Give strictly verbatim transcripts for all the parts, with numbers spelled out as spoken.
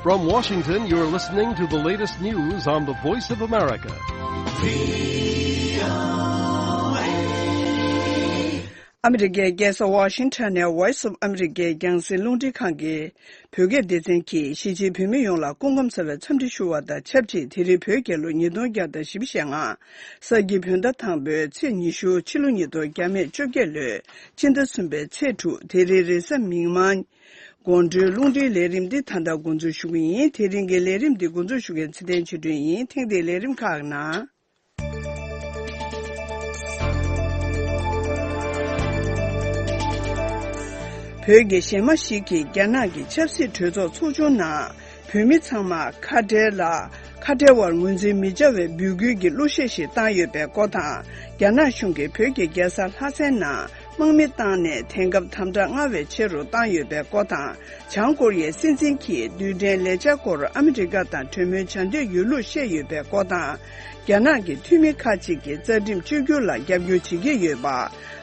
From Washington, you're listening to the latest news on the Voice of America. ཨ་མི་རི་ཀའི་རྒྱལ་ས་ཝ་ཤིང་ཊོན་ནས་Voice of America རྒྱང་སྲིང་རླུང་འཕྲིན་ཁང་གི་བོད་སྐད་སྡེ་ཚན་གྱིས་གཞིས་བྱེས་བོད་མི་ཡོངས་ལ་སྐུ་ཁམས་བཟང་བའི་འཚམས་འདྲི་ཞུ་བ་དང་ཆབས་ཅིག་དེ་རིང་བོད་རྒྱལ་ལོ་ཉིས་སྟོང་བརྒྱ་དང་བཞི་བཅུ་ཞེ་ལྔ། ས་ཁྱི་བོད་ཟླ་དང་པོའི་ཚེས་ཉི་ཤུ། ཕྱི་ལོ་ཉིས་སྟོང་བརྒྱ་མེད་བཅོ་བརྒྱད་ལོའི་སྤྱི་ཟླ་གསུམ་པའི་ཚེས་དྲུག་དེ་རིང་རེས་གཟའ་མིག་དམར། དགོང་དྲོའི་རླུང་འཕྲིན་ལས་རིམ་འདི་ད་ལྟ་འགོ་འཛུགས་ཞུ་གི་ཡིན། དེ་རིང་གི་ལས་རིམ་འདི་འགོ་འཛུགས་ཞུ་མཁན་ཚེ་བརྟན་ཆོས་སྒྲོན་ཡིན། ཐེངས་འདིའི་ལས་རིམ་ཁག་ནང་། བོད་ཀྱི་གཞས་མ་ཞིག་གིས་རྒྱ་ནག་གི་ཆབ་སྲིད་གྲོས་ཚོགས་ཚོགས་ཆུང་ནང་བོད་མི་ཚང་མ་ཁ་བྲལ་ལ་ཁ་བྲལ་བར་ངོས་འཛིན་མི་བྱ་བའི་འབོད་སྐུལ་གྱི་གླུ་གཞས་ཤིག་བཏང་ཡོད་པའི་སྐོར་དང་། རྒྱ་ནག་གཞུང་གིས་བོད་ཀྱི་རྒྱལ་ས་ལྷ་སའི་ནང་དམག་མི་བཏང་ནས་དེང་སྐབས་དམ་དྲག་སྔར་བས་ཆེ་རུ་བཏང་ཡོད་པའི་སྐོར་དང་། བྱང་ཀོ་རི་ཡའི་སྲིད་འཛིན་གྱིས་རྡུལ་ཕྲན་ལས་འཆར་སྐོར་ཨ་མི་རི་ཀ་དང་གྲོས་མོལ་བྱ་འདོད་ཡོད་ལུགས་བཤད་ཡོད་པའི་སྐོར་དང་། རྒྱ་ནག་གི་འཐུས་མི་ཁག་ཅིག་གིས་རྩ་ཁྲིམས་བཅོས་བསྒྱུར་ལ་རྒྱབ་སྐྱོར་བྱེད་ཀྱི་ཡོད་པ།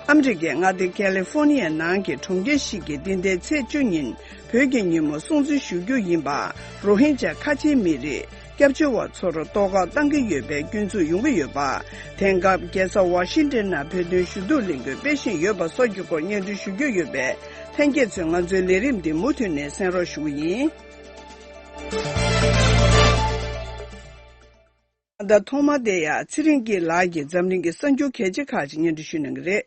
ཨ་མི་རི་ཀའི་མངའ་སྡེ་ཁ་ལི་ཧྥོ་ནི་ཡའི་ནང་གི་གྲོང་ཁྱེར་ཞིག་གིས་འདི་ཟླའི་ཚེས་བཅུ་ཉིན་བོད་ཀྱི་ཉིན་མོ་སྲུང་བརྩི་ཞུ་རྒྱུ་ཡིན་པ། རོ་ཧིན་ཇཱ་ཁ་ཆེའི་མི་རིགས་སྐྱབས་བཅོལ་བ་ཚོར་གཏོར་བརླག་བཏང་གི་ཡོད་པའི་སྐྱོན་འཛུགས་ཡོང་གི་ཡོད་པ། དེང་སྐབས་རྒྱལ་ས་ཝ་ཤིང་ཊོན་ནང་བོད་དོན་ཞུ་གཏུག་ལས་འགུལ་སྤེལ་བཞིན་ཡོད་པ་སོགས་ཀྱི་སྐོར་སྙན་སྒྲོན་ཞུ་རྒྱུ་ཡོད་པས། ལྷན་རྒྱས་ཚོས་ང་ཚོའི་ལས་རིམ་འདི་མུ་མཐུད་ནས་གསན་རོགས་ཞུ་གི་ཡིན། ད་ཐོག་མ་དེ་ཡང་ཚེ་རིང་སྐྱིད་ལགས་ཀྱིས་འཛམ་གླིང་གི་གསར་འགྱུར་གལ་ཆེ་ཁག་ཅིག་སྙན་སྒྲོན་ཞུ་གནང་གི་རེད།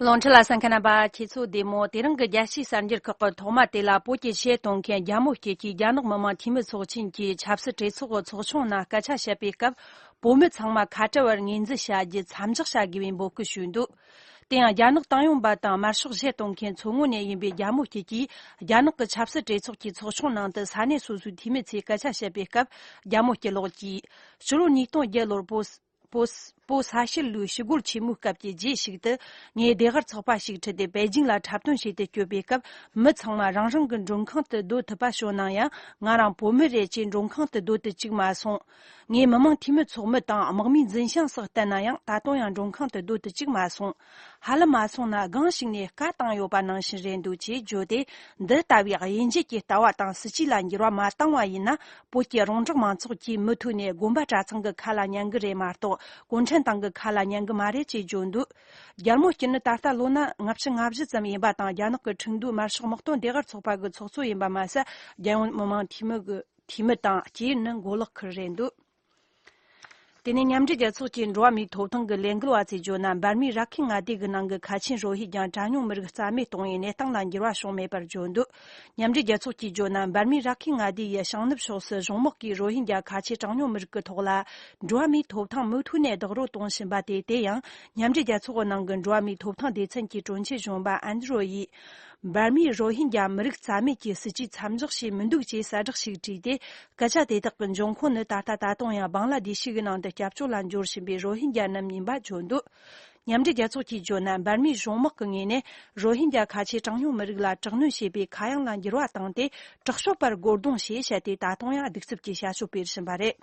རླུང་འཕྲིན་ལ་གསན་མཁན་རྣམ་པ་ཁྱེད་ཚོ་བདེ་མོ། དེ་རིང་གི་རྒྱལ་སྤྱིའི་གསར་འགྱུར་ཁག་གི་ཐོག་མ་དེ་ལ། བོད་ཀྱི་གཞས་གཏོང་མཁན་རྒྱ་མོ་སྐྱིད་ཀྱིས་རྒྱ་ནག་མི་དམངས་འཐུས་མི་ཚོགས་ཆེན་གྱི་ཆབ་སྲིད་གྲོས་ཚོགས་ཀྱི་ཚོགས་ཆུང་ནང་སྐད་ཆ་བཤད་པའི་སྐབས། བོད་མི་ཚང་མ་ཁ་བྲལ་བར་ངོས་འཛིན་བྱ་རྒྱུ་མཚམས་འཇོག་བྱ་དགོས་པའི་འབོད་སྐུལ་ཞུས་འདུག། དེ་ཡང་རྒྱ་ནག་ཏང་ཡོན་པ་དང་དམར་ཤོག་གཞས་གཏོང་མཁན་མཚོ་སྔོན་ནས་ཡིན་པའི་རྒྱ་མོ་སྐྱིད་ཀྱིས། རྒྱ་ནག་གི་ཆབ་སྲིད་གྲོས་ཚོགས་ཀྱི་ཚོགས་ཆུང་ནང་དུ་ས་གནས་སོ་སོའི་འཐུས་མི་ཚོས་སྐད་ཆ་བཤད་པའི་སྐབས། རྒྱ་མོ་སྐྱིད་ལགས་ཀྱིས། ཕྱི་ལོ་ཉིས་སྟོང་བརྒྱད་ལོར་བོད། བོད། བོད་ས་ཕྱིར་ལོའི་ཞི་རྒོལ་ཆེན་མོའི་སྐབས་ཀྱི་རྗེས་ཤིག་ཏུ། ངས་ལྡེ་ལྔར་ཚོགས་པ་ཞིག་ཁྲིད་དེ་པེ་ཅིང་ལ་འཁྲབ་སྟོན་བྱེད་དུ་བསྐྱོད་པའི་སྐབས། མི་ཚང་མ་རང་རང་གི་མགྲོན་ཁང་དུ་སྡོད་ཐུབ་པ་བྱུང་ན་ཡང་། ང་རང་བོད་མི་རེད་ཅེས་མགྲོན་ཁང་དུ་སྡོད་དུ་བཅུག་མ་སོང་། ངས་མི་དམངས་འཐུས་མི་ཚོགས་མི་དང་དམག་མིའི་འཛིན་བྱང་སོགས་བསྟན་ན་ཡང་། ད་དུང་ཡང་མགྲོན་ཁང་དུ་སྡོད་དུ་བཅུག་མ་སོང་། ཧ་ལམ་མ་སོང་ན་སྒང་ཞིག་ནས་བཀའ་བཏང་ཡོད་པ་ནང་བཞིན་རེད་འདུག་ཅེས་བརྗོད་དེ། འདི་ལྟ་བུའི་དབྱེ་འབྱེད་ཀྱི་ལྟ་བ་དང་སྲིད་ཇུས་ལ་འགྱུར་བ་མ་བཏང་བ་ཡིན་ན། བོད་ཀྱི་རོང་འབྲོག་མང་ཚོགས་ཀྱིས་མུ་མཐུད་ནས་དགོན་པ་གྲྭ་ཚང་གི་ཁ་ལ་ཉན་གི་རེད་མ་གཏོགས། གུང་ཁྲན་ཏང་གི་ཁ་ལ་ཉན་གི་མ་རེད་ཅེས་བརྗོད་འདུག། རྒྱལ་མོ་སྐྱིད་ནི་ད་ལྟ་ལོ་ན་ལྔ་བཅུ་ང་བཞི་ཙམ་ཡིན་པ་དང་། རྒྱ་ནག་གི་ཁྲིན་ཏུའུ་དམར་ཤོག་དམག་དོན་ལྡེ་ལྔར་ཚོགས་པ་གི་ཚོགས་གཙོ་ཡིན་པ་མ་ཟད། རྒྱལ་ཡོངས་མི་དམངས་འཐུས་མི་གི་འཐུས་མི་དང་སྐྱེས་ཡུལ་ནི་མགོ་ལོག་ཁུལ་རེད་འདུག། དེ་ནས་མཉམ་འབྲེལ་རྒྱལ་ཚོགས་ཀྱི་འགྲོ་བ་མིའི་ཐོབ་ཐང་གི་ལས་འགུལ་བ་ཚོས་བརྗོད་ན། འབར་མའི་ར་ཁའི་མངའ་སྡེ་གི་ནང་གི་ཁ་ཆེ་རོ་ཧིན་རྒྱ་གྲངས་ཉུང་མི་རིགས་རྩ་མེད་གཏོང་བའི་གནས་སྟངས་ལ་འགྱུར་བ་བྱུང་མེད་པར་བརྗོད་འདུག། མཉམ་འབྲེལ་རྒྱལ་ཚོགས་ཀྱིས་བརྗོད་ན། འབར་མའི་ར་ཁའི་མངའ་སྡེ་ཡི་བྱང་ནུབ་ཕྱོགས་སུ་གཞུང་དམག་གིས་རོ་ཧིན་རྒྱ་ཁ་ཆེ་གྲངས་ཉུང་མི་རིགས་ཀྱི་ཐོག་ལ་འགྲོ་བ་མིའི་ཐོབ་ཐང་མུ་མཐུད་ནས་རྡོག་རོལ་གཏོང་བཞིན་པ་དེ། དེ་ཡང་མཉམ་འབྲེལ་རྒྱལ་ཚོགས་ཀྱི་ནང་གི་འགྲོ་བ་མིའི་ཐོབ་ཐང་སྡེ་ཚན་གྱི་དྲུང་ཆེ་གཞོན་པ་ཨན་ཌྲོ་ཡིས། འབར་མས་རོ་ཧིན་རྒྱ་མི་རིགས་རྩ་མེད་ཀྱི་སྲིད་ཇུས་མཚམས་འཇོག་བྱས་མི་འདུག་ཅེས་གསལ་བསྒྲགས་ཤིག་བྲིས་ཏེ། སྐད་ཆ་དེ་དག་གི་འབྱུང་ཁུངས་ནི་ད་ལྟ་ད་དུང་ཡང་བང་ལ་དེ་ཤི་གི་ནང་དུ་སྐྱབས་བཅོལ་ལ་འབྱོར་བཞིན་པའི་རོ་ཧིན་རྒྱ་རྣམས་ཡིན་པ་བརྗོད་འདུག། མཉམ་འབྲེལ་རྒྱལ་ཚོགས་ཀྱིས་བརྗོད་ན། འབར་མའི་གཞུང་དམག་གི་ངོས་ནས་རོ་ཧིན་རྒྱ་ཁ་ཆེ་གྲངས་ཉུང་མི་རིགས་ལ་དྲག་གནོན་བྱེད་པའི་ཁ་གཡང་ལ་འགྱུར་བ་བཏང་སྟེ། དྲག་སྤྱོད་པར་རྒོལ་རྡུང་བྱས་བྱས་ཏེ། ད་དུང་ཡང་གདུག་རྩུབ་ཀྱི་བྱ་སྤྱོད་སྤེལ་བཞིན་པ་རེད།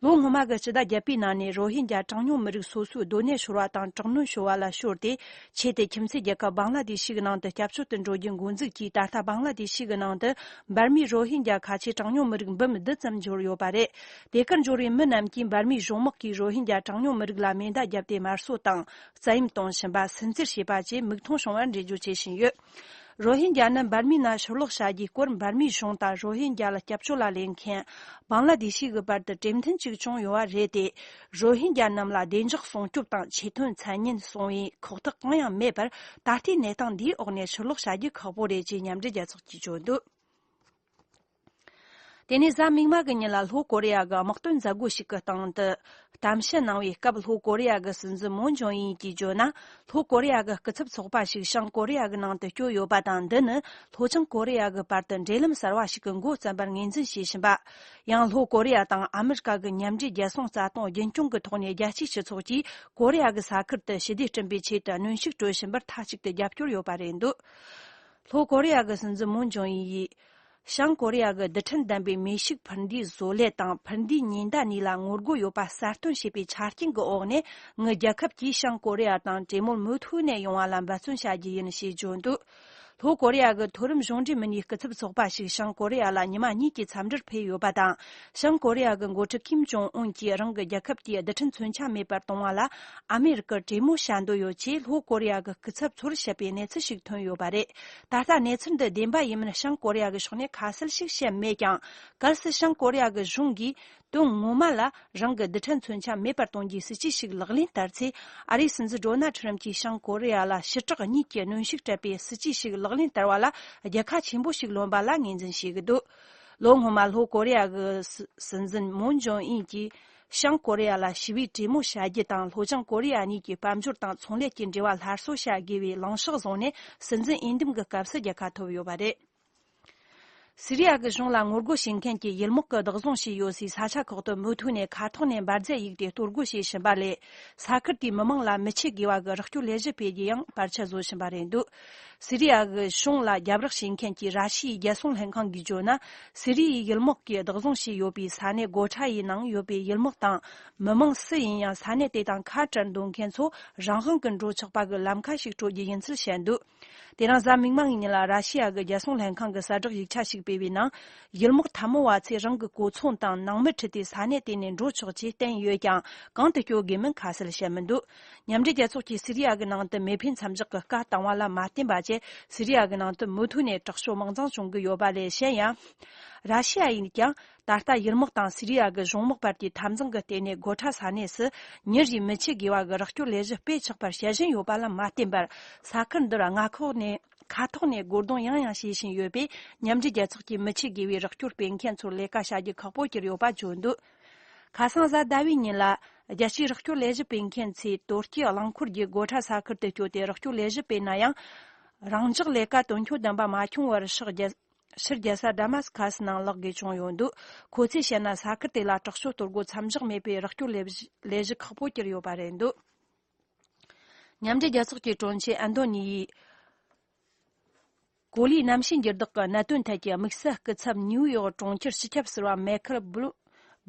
ལོ་སྔོན་མ་གི་སྤྱི་ཟླ་བརྒྱད་པའི་ནང་ནས་རོ་ཧིན་རྒྱ་གྲངས་ཉུང་མི་རིགས་སོ་སོའི་སྡོད་གནས་ཤོར་བ་དང་དྲག་གནོན་ཤོར་བ་ལ་ཤོར་ཏེ། ཆེད་དུ་ཁྱིམ་མཚེས་རྒྱལ་ཁབ་བང་ལ་དེ་ཤི་གི་ནང་དུ་སྐྱབས་བཅོལ་དུ་འགྲོ་རྒྱུ་འགོ་འཛུགས་ཀྱིས། ད་ལྟ་བང་ལ་དེ་ཤི་གི་ནང་དུ་འབར་མའི་རོ་ཧིན་རྒྱ་ཁ་ཆེ་གྲངས་ཉུང་མི་རིགས་འབུམ་བདུན་ཙམ་འབྱོར་ཡོད་པ་རེད། དེ་གར་འབྱོར་བའི་མི་རྣམས་ཀྱིས་འབར་མའི་གཞུང་དམག་གིས་རོ་ཧིན་རྒྱ་གྲངས་ཉུང་མི་རིགས་ལ་མེ་མདའ་བརྒྱབ་སྟེ་དམར་གསོད་དང་། བཙན་གཡེམ་གཏོང་བཞིན་པ། སུན་གཙེར་བྱས་པ་བཅས་མིག་མཐོང་བྱུང་བར་འགྲེལ་བརྗོད་བྱེད་བཞིན་ཡོད། རོ་ཧིན་རྒྱ་རྣམས་འབར་མའི་ནང་ཕྱིར་ལོག་བྱ་རྒྱུའི་སྐོར། འབར་མའི་གཞུང་དང་རོ་ཧིན་རྒྱ་ལ་སྐྱབས་བཅོལ་ལ་ལེན་མཁན་བང་ལ་དེ་ཤི་གི་བར་དུ་གྲོས་མཐུན་ཅིག་བྱུང་ཡོད་པ་རེད་དེ། རོ་ཧིན་རྒྱ་རྣམས་ལ་བདེ་འཇགས་སྲུང་སྐྱོབ་དང་ཆེད་དོན་མཚན་སྙན་སོང་བའི་ཁོག་ཐག་གང་ཡང་མེད་པར། ད་ལྟའི་གནས་སྟངས་འདིའི་འོག་ནས་ཕྱིར་ལོག་བྱ་རྒྱུ་ཁག་པོ་རེད་ཅེས་མཉམ་འབྲེལ་རྒྱལ་ཚོགས་ཀྱིས་བརྗོད་འདུག། དེ་ནས་གཟའ་མིག་དམར་གྱི་ཉིན་ལ་ལྷོ་ཀོ་རི་ཡ་གི་དམག་དོན་མཛད་སྒོ་ཞིག་གི་སྟེང་དུ་གཏམ་བཤད་གནང་བའི་སྐབས། ལྷོ་ཀོ་རི་ཡ་གི་སྲིད་འཛིན་མོན་ཇོང་ཡིན་གྱིས་བརྗོད་ན། ལྷོ་ཀོ་རི་ཡ་གི་སྐུ་ཚབ་ཚོགས་པ་ཞིག་བྱང་ཀོ་རི་ཡ་གི་ནང་དུ་བསྐྱོད་ཡོད་པ་དང་། འདི་ནི་ལྷོ་བྱང་ཀོ་རི་ཡ་གི་བར་དུ་འབྲེལ་ལམ་གསར་བ་ཞིག་གི་འགོ་བརྩམས་པར་ངོས་འཛིན་བྱེད་བཞིན་པ། ཡང་ལྷོ་ཀོ་རི་ཡ་དང་ཨ་མི་རི་ཀ་གི་མཉམ་འབྲེལ་རྒྱལ་སྲུང་རྩ་དོན་རྒྱུན་སྐྱོང་གི་ཐོག་ནས། རྒྱལ་སྤྱིའི་སྤྱི་ཚོགས་ཀྱིས་ཀོ་རི་ཡ་གི་ས་ཁུལ་དུ་ཞི་བདེ་བསྐྲུན་པའི་ཆེད་དུ་གནོན་ཤུགས་སྤྲོད་བཞིན་པར་མཐའ་གཅིག་ཏུ་རྒྱབ་སྐྱོར་ཡོད་པ་རེད་འདུག། ལྷོ་ཀོ་རི་ཡ་གི་སྲིད་འཛིན་མོན་ཇོང་ཡིན་ཡིས། བྱང་ཀོ་རི་ཡ་གི་རྡུལ་ཕྲན་ལྡན་པའི་མེ་ཤུགས་འཕུར་མདེལ་བཟོ་ལས་དང་འཕུར་མདེལ་ཉེན་བརྡ་གཉིས་ལ་ངོ་རྒོལ་ཡོད་པ་གསལ་སྟོན་བྱས་པའི་ཆ་རྐྱེན་གྱི་འོག་ནས། ངའི་རྒྱལ་ཁབ་ཀྱིས་བྱང་ཀོ་རི་ཡ་དང་གྲོས་མོལ་མུ་མཐུད་ནས་ཡོང་བ་ལ་འབད་བརྩོན་བྱ་རྒྱུ་ཡིན་ཞེས་བརྗོད་འདུག་ལྷོ་ཀོ་རི་ཡ་གི་མཐོ་རིམ་གཞུང་འབྲེལ་མི་སྣའི་སྐུ་ཚབ་ཚོགས་པ་ཞིག་བྱང་ཀོ་རི་ཡ་ལ་ཉི་མ་གཉིས་ཀྱི་འཚམས་འདྲིར་ཕེབས་ཡོད་པ་དང་། བྱང་ཀོ་རི་ཡ་གི་འགོ་ཁྲིད་ཀིམ་ཇོང་ཨུན་གྱིས་རང་གི་རྒྱལ་ཁབ་ཀྱི་རྡུལ་ཕྲན་མཚོན་ཆ་མེད་པར་གཏོང་བ་ལ་ཨ་མེ་རི་ཀར་གྲོས་མོལ་བྱ་འདོད་ཡོད་ཅེས་ལྷོ་ཀོ་རི་ཡ་གི་སྐུ་ཚབ་ཚོར་བཤད་པའི་གནས་ཚུལ་ཞིག་ཐོན་ཡོད་པ་རེད། ད་ལྟ་གནས་ཚུལ་འདི་བདེན་པ་ཡིན་མིན་བྱང་ཀོ་རི་ཡ་གི་ཕྱོགས་ནས་ཁ་གསལ་ཞིག་བཤད་མེད་ཀྱང་། གལ་སྲིད་བྱང་ཀོ་རི་ཡ་གི་གཞུང་གིས་དོན་ངོ་མ་ལ་རང་གི་རྡུལ་ཕྲན་མཚོན་ཆ་མེད་པར་གཏོང་རྒྱུའི་སྲིད་ཇུས་ཤིག་ལག་ལེན་བསྟར་ཚེ། ཨ་རིའི་སྲིད་འཛིན་ཌོ་ནལ་ཁྲི་རམ་གྱིས་བྱང་ཀོ་རི་ཡ་ལ་ཞི་དྲག་གཉིས་ཀྱི་གནོན་ཤུགས་སྤྲད་པའི་སྲིད་ཇུས་ཤིག་ལག་ལེན་བསྟར་བ་ལ་རྒྱལ་ཁ་ཆེན་པོ་ཞིག་ལོན་པ་ལ་ངོས་འཛིན་བྱེད་ཀྱི་འདུག་ལོ་སྔོན་མ་ལྷོ་ཀོ་རི་ཡ་གི་སྲིད་སྲིད་འཛིན་མོན་ཇོ་ཨིན་གྱིས་བྱང་ཀོ་རི་ཡ་ལ་ཞི་བའི་གྲོས་མོལ་བྱ་རྒྱུ་དང་། ལྷོ་བྱང་ཀོ་རི་ཡ་གཉིས་ཀྱི་དཔལ་འབྱོར་དང་ཚོང་ལས་ཀྱི་འབྲེལ་བ་སླར་གསོ་བྱ་དགོས་པའི་ལངས་ཕྱོགས་བཟུང་ནས། སྲིད་འཛིན་འོས་འདེམས་ཀྱི་སྐབས་སུ་རྒྱལ་ཁ་ཐོབ་ཡོད་པ་རེད། སི་རི་ཡ་གི་གཞུང་ལ་ངོ་རྒོལ་བྱེད་མཁན་གྱི་ཡུལ་དམག་གིས་བདག་བཟུང་བྱས་ཡོད་སའི་ས་ཆ་ཁག་ཏུ་མུ་མཐུད་ནས་མཁའ་ཐོག་ནས་འབར་རྫས་གཡུགས་ཏེ་གཏོར་རྒོལ་བྱེད་བཞིན་པ་ལས། ས་ཁུལ་དེའི་མི་མང་ལ་མི་ཆོད་དགོས་པ་གི་རོགས་སྐྱོར་ལས་གཞི་སྤེལ་རྒྱུ་ཡང་བར་ཆད་བཟོ་བཞིན་པ་རེད་འདུག་སི་རི་ཡ་གི་གཞུང་ལ་རྒྱབ་རོགས་བྱེད་མཁན་གྱི་ར་ཤི་ཡའི་རྒྱལ་སྲུང་ལྷན་ཁང་གིས་བརྗོད་ན། སི་རི་ཡའི་ཡུལ་དམག་གིས་བདག་བཟུང་བྱས་ཡོད་པའི་ས་གནས་སྒོ་ཁྲ་ཡི་ནང་ཡོད་པའི་ཡུལ་དམག་དང་མི་མང་སུ་ཡིན་ཡང་། ས་གནས་དེ་དང་ཁ་བྲལ་འདོད་མཁན་ཚོ་རང་དབང་གིས་འགྲོ་ཆོག་པ་གི་ལམ་ཁ་ཞིག་སྤྲོད་རྒྱུ་ཡིན་ཚུལ་བཤད་འདུག་དེ་རིང་གཟའ་མིག་དམར་གྱི་ཉིན་ལ་ར་ཤི་ཡ་གི་རྒྱལ་སྲུང་ལྷན་ཁང་གིས་གསལ་བསྒྲགས་ཡིག་ཆ་ཞིག་སྤེལ་བའི་ནང་། ཡུལ་དམག་འཐབ་མོ་བ་ཚོས་རང་གི་གོ་མཚོན་དང་ནང་མི་ཁྲིད་དེ་ས་གནས་དེ་ནས་འགྲོ་ཆོག་ཅེས་བསྟན་ཡོད་ཀྱང་། གང་དུ་སྐྱོད་དགོས་མིན་ཁ་གསལ་བཤད་མི་འདུག་མཉམ་འབྲེལ་རྒྱལ་ཚོགས་ཀྱིས་སི་རི་ཡ་གི་ནང་དུ་མེ་འཕེན་མཚམས་འཇོག་གི་བཀའ་བཏང་བ་ལ་མ་བརྟེན་པ་བཅས། སི་རི་ཡ་གི་ནང་དུ་མུ་མཐུད་ནས་དྲག་སྤྱོད་དམག་འཛིང་བྱུང་གི་ཡོད་པ་ལས་གཞན་ཡང་། ར་ཤི་ཡ་ཡིན་ཀྱང་། ད་ལྟ་ཡུལ་དམག་དང་སི་རི་ཡ་གི་གཞུང་དམག་བར་གྱི་འཐབ་འཛིང་གི་ལྟེ་གནས་སྒོ་ཁྲ་ས་གནས་སུ་ཉིན་རེའི་མི་ཆོད་དགོས་པ་གི་རོགས་སྐྱོར་ལས་གཞི་སྤེལ་ཆོག་པར་བྱེད་བཞིན་ཡོད་པ་ལ་མ་བརྟེན་པར། ས་ཁུལ་འདིར་མངའ་ཁོངས་ནས་མཁའ་ཐོག་ནས་རྒོལ་རྡུང་ཡང་ཡང་བྱེད་བཞིན་ཡོད་པས། མཉམ་འབྲེལ་རྒྱལ་ཚོགས་ཀྱིས་མི་ཆོད་དགོས་པའི་རོགས་སྐྱོར་སྤེལ་མཁན་ཚོར་ལས་ཀ་བྱ་རྒྱུ་ཁག་པོ་གྱུར་ཡོད་པ་བརྗོད་འདུག་ཁ་སང་གཟའ་ཟླ་བའི་ཉིན་ལ། རྒྱལ་སྤྱིའི་རོགས་སྐྱོར་ལས་གཞི་སྤེལ་མཁན་ཚོས་དོ་སྐྱིད་རླངས་འཁོར་གྱི་སྒོ་ཁྲ་ས་ཁུལ་དུ་བསྐྱོད་དེ་རོགས་སྐྱོར་ལས་གཞི་སྤེལ་ན་ཡང་། རང་འཇགས་ལས་ཀ་དོན་འཁྱོལ་ལྡན་པ་མ་བྱུང་བར་ཕྱིར་རྒྱལ། ཕྱིར་རྒྱལ་ས་ཌ་མཱ་སི་ཁ་སི་ནང་ལོག་དགོས་བྱུང་ཡོད་འདུག་ཁོ་ཚོས་བཤད་ན། ས་ཁུལ་དེ་ལ་དྲག་སྤྱོད་གཏོར་རྒོལ་མཚམས་འཇོག་མེད་པའི་རོགས་སྐྱོར་ལས་གཞི་ལས་གཞི་ཁག་པོ་གྱུར་ཡོད་པ་རེད་འདུག་མཉམ་འབྲེལ་རྒྱལ་ཚོགས་ཀྱི་དྲུང་ཆེ་ཨན་ཐོ་ནི་ཡིས། གོ་ལའི་གནམ་གཤིས་འགྱུར་ལྡོག་གི་གནད་དོན་ཐད་ཀྱི་དམིགས་བསལ་སྐུ་ཚབ་ནིའུ་ཡོག་གྲོང་ཁྱེར་སྤྱི་ཁྱབ་ཟུར་པ་མེ་ཁལ་བྷུ་ལུ།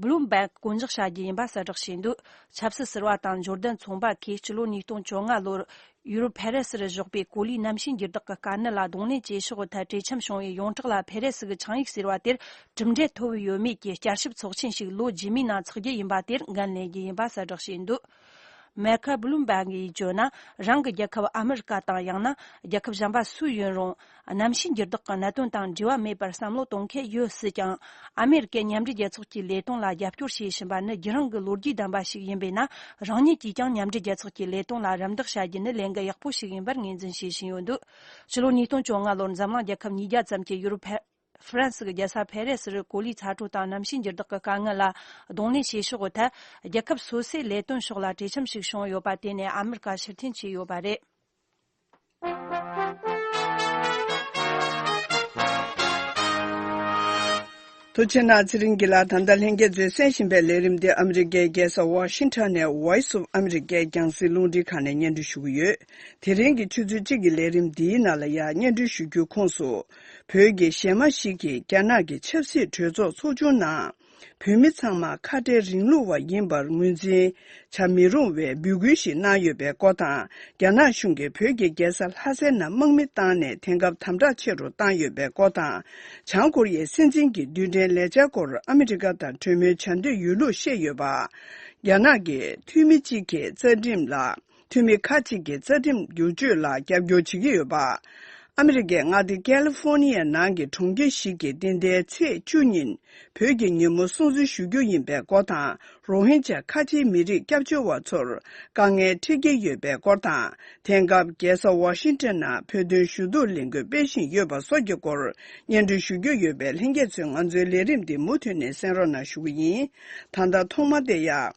བྷུ་ལུམ་བྷེག་བསྐོ་འཇོག་བྱ་རྒྱུ་ཡིན་པ་གསལ་བསྒྲགས་བྱས་འདུག་ཆབ་སྲིད་ཟུར་པ་དང་འབྱོར་ལྡན་ཚོང་པ་ཁོས་སྤྱི་ལོ་ཉིས་སྟོང་བཅོ་ལྔ་ལོར་ཡུ་རོབ་ཕ་རི་སིར་བཞུགས་པའི་གོ་ལའི་གནམ་གཤིས་འགྱུར་ལྡོག་གི་དཀའ་གནད་ལ་གདོང་ལེན་བྱེད་ཕྱོགས་ཐད་གྲོས་འཆམ་བྱུང་བའི་ཡོངས་གྲགས་ལ་ཕ་རི་སི་གི་ཆིངས་ཡིག་ཟེར་བ་དེར་གྲུབ་འབྲས་ཐོབ་ཡོད་མེད་ཀྱི་བསྐྱར་ཞིབ་ཚོགས་ཆེན་ཞིག་ལོ་རྗེས་མའི་ནང་འཚོགས་རྒྱུ་ཡིན་པ་དེར་འགན་ལེན་རྒྱུ་ཡིན་པ་གསལ་བསྒྲགས་བྱས་འདུག་མེ་ཁལ་བྷུ་ལུམ་བྷེག་གིས་བརྗོད་ན། རང་གི་རྒྱལ་ཁབ་ཨ་མི་རི་ཀ་དང་། ཡང་ན་རྒྱལ་ཁབ་གཞན་པ་སུ་ཡིན་རུང་། གནམ་གཤིས་འགྱུར་ལྡོག་གི་གནད་དོན་དང་འབྲེལ་བ་མེད་པར་བསམ་བློ་གཏོང་མཁན་ཡོད་སྲིད་ཀྱང་། ཨ་མེ་རི་ཀས་མཉམ་འབྲེལ་རྒྱལ་ཚོགས་ཀྱི་ལས་དོན་ལ་རྒྱབ་སྐྱོར་བྱེད་བཞིན་པ་ནི་རྒྱུན་རིང་གི་ལོ་རྒྱུས་ལྡན་པ་ཞིག་ཡིན་པས་ན། རང་ཉིད་ཀྱིས་ཀྱང་མཉམ་འབྲེལ་རྒྱལ་ཚོགས་ཀྱི་ལས་དོན་ལ་རམ་འདེགས་བྱ་རྒྱུ་ནི་ལས་འགན་ཡག་པོ་ཞིག་ཡིན་པར་ངོས་འཛིན་བྱེད་བཞིན་ཡོད་འདུག་ཕྱི་ལོ་ཉིས་སྟོང་བཅོ་ལྔ་ལོར་འཛམ་གླིང་རྒྱལ་ཁབ་ཉིས་བརྒྱ་ཙམ་གྱིས་ཡུ་རོབ་ཕ་ཧྥ་རན་སི་གི་རྒྱལ་ས་ཕེ་རེ་སིར་གོ་ལའི་ཚ་དྲོད་དང་གནམ་གཤིས་འགྱུར་ལྡོག་གི་དཀའ་ངལ་ལ་གདོང་ལེན་བྱེད་ཕྱོགས་ཐད། རྒྱལ་ཁབ་སོ་སོའི་ལས་དོན་ཕྱོགས་ལ་གྲོས་འཆམ་ཞིག་བྱུང་ཡོད་པ་དེ་ནས་ཨ་མི་རི་ཀ་ཕྱིར་འཐེན་བྱས་ཡོད་པ་རེད། ཐུགས་རྗེ་གནང་། ཚེ་རིང་སྐྱིད་ལགས། ད་ལྟ་ལྷན་རྒྱས་ཚོས་གསན་བཞིན་པའི་ལས་རིམ་འདི་ཨ་མི་རི་ཀའི་རྒྱལ་ས་ཝ་ཤིང་ཊོན་ནས་Voice of America་རྒྱང་སྲིང་རླུང་འཕྲིན་ཁང་ནས་སྙན་སྒྲོན་ཞུ་གི་ཡོད། དེ་རིང་གི་ཆུ་ཚོད་གཅིག་གི་ལས་རིམ་འདིའི་ནང་ལ་ཡང་སྙན་སྒྲོན་ཞུ་རྒྱུའི་ཁོངས་སུ། བོད་ཀྱི་གཞས་མ་ཞིག་གིས་རྒྱ་ནག་གི་ཆབ་སྲིད་གྲོས་ཚོགས་ཚོགས་ཆུང་ནང་། བོད་མི་ཚང་མ་ཁ་བྲལ་རིང་ལུགས་པ་ཡིན་པར་ངོས་འཛིན་བྱ་མི་རུང་བའི་འབོད་སྐུལ་ཞིག་གནང་ཡོད་པའི་སྐོར་དང་། རྒྱ་ནག་གཞུང་གིས་བོད་ཀྱི་རྒྱལ་ས་ལྷ་སའི་ནང་དམག་མི་བཏང་ནས་དེང་སྐབས་དམ་དྲག་ཆེ་རུ་བཏང་ཡོད་པའི་སྐོར་དང་། བྱང་ཀོ་རི་ཡའི་སྲིད་འཛིན་གྱི་རྡུལ་ཕྲན་ལས་འཆར་སྐོར་ཨ་མི་རི་ཀ་དང་གྲོས་མོལ་བྱ་འདོད་ཡོད་ལུགས་བཤད་ཡོད་པ། རྒྱ་ནག་གི་འཐུས་མི་གཅིག་གི་རྩ་ཁྲིམས་ལ། འཐུས་མི་ཁག་ཅིག་གི་རྩ་ཁྲིམས་བསྒྱུར་བཅོས་ལ་རྒྱབ་སྐྱོར་བྱེད་ཀྱི་ཡོད་པ། ཨ་མི་རི་ཀའི་མངའ་སྡེ་ཀལ་ལི་ཧྥོ་ནི་ཡའི་ནང་གི་གྲོང་ཁྱེར་ཞིག་གིས་འདི་ཟླའི་ཚེས་བཅུ་ཉིན་བོད་ཀྱི་ཉིན་མོ་སྲུང་བརྩི་ཞུ་རྒྱུ་ཡིན་པའི་སྐོར་དང་། རོ་ཧིན་ཇཱ་ཁ་ཆེའི་མི་རིགས་སྐྱབས་བཅོལ་བ་ཚོར་དཀའ་ངལ་འཕྲད་ཀྱི་ཡོད་པའི་སྐོར་དང་། དེང་སྐབས་རྒྱལ་ས་ཝ་ཤིང་ཊོན་ནང་བོད་དོན་ཞུ་གཏུག་ལས་འགུལ་སྤེལ་བཞིན་ཡོད་པ་སོགས་ཀྱི་སྐོར་སྙན་སྒྲོན་ཞུ་རྒྱུ་ཡོད་པས། ལྷན་རྒྱས་ཚོས་ང་ཚོའི་ལས་རིམ་འདི་མུ་མཐུད་ནས་གསན་རོགས་གནང་ཞུ་གི་ཡིན། ད་ལྟ་ཐོག་མ་དེ་ཡང་།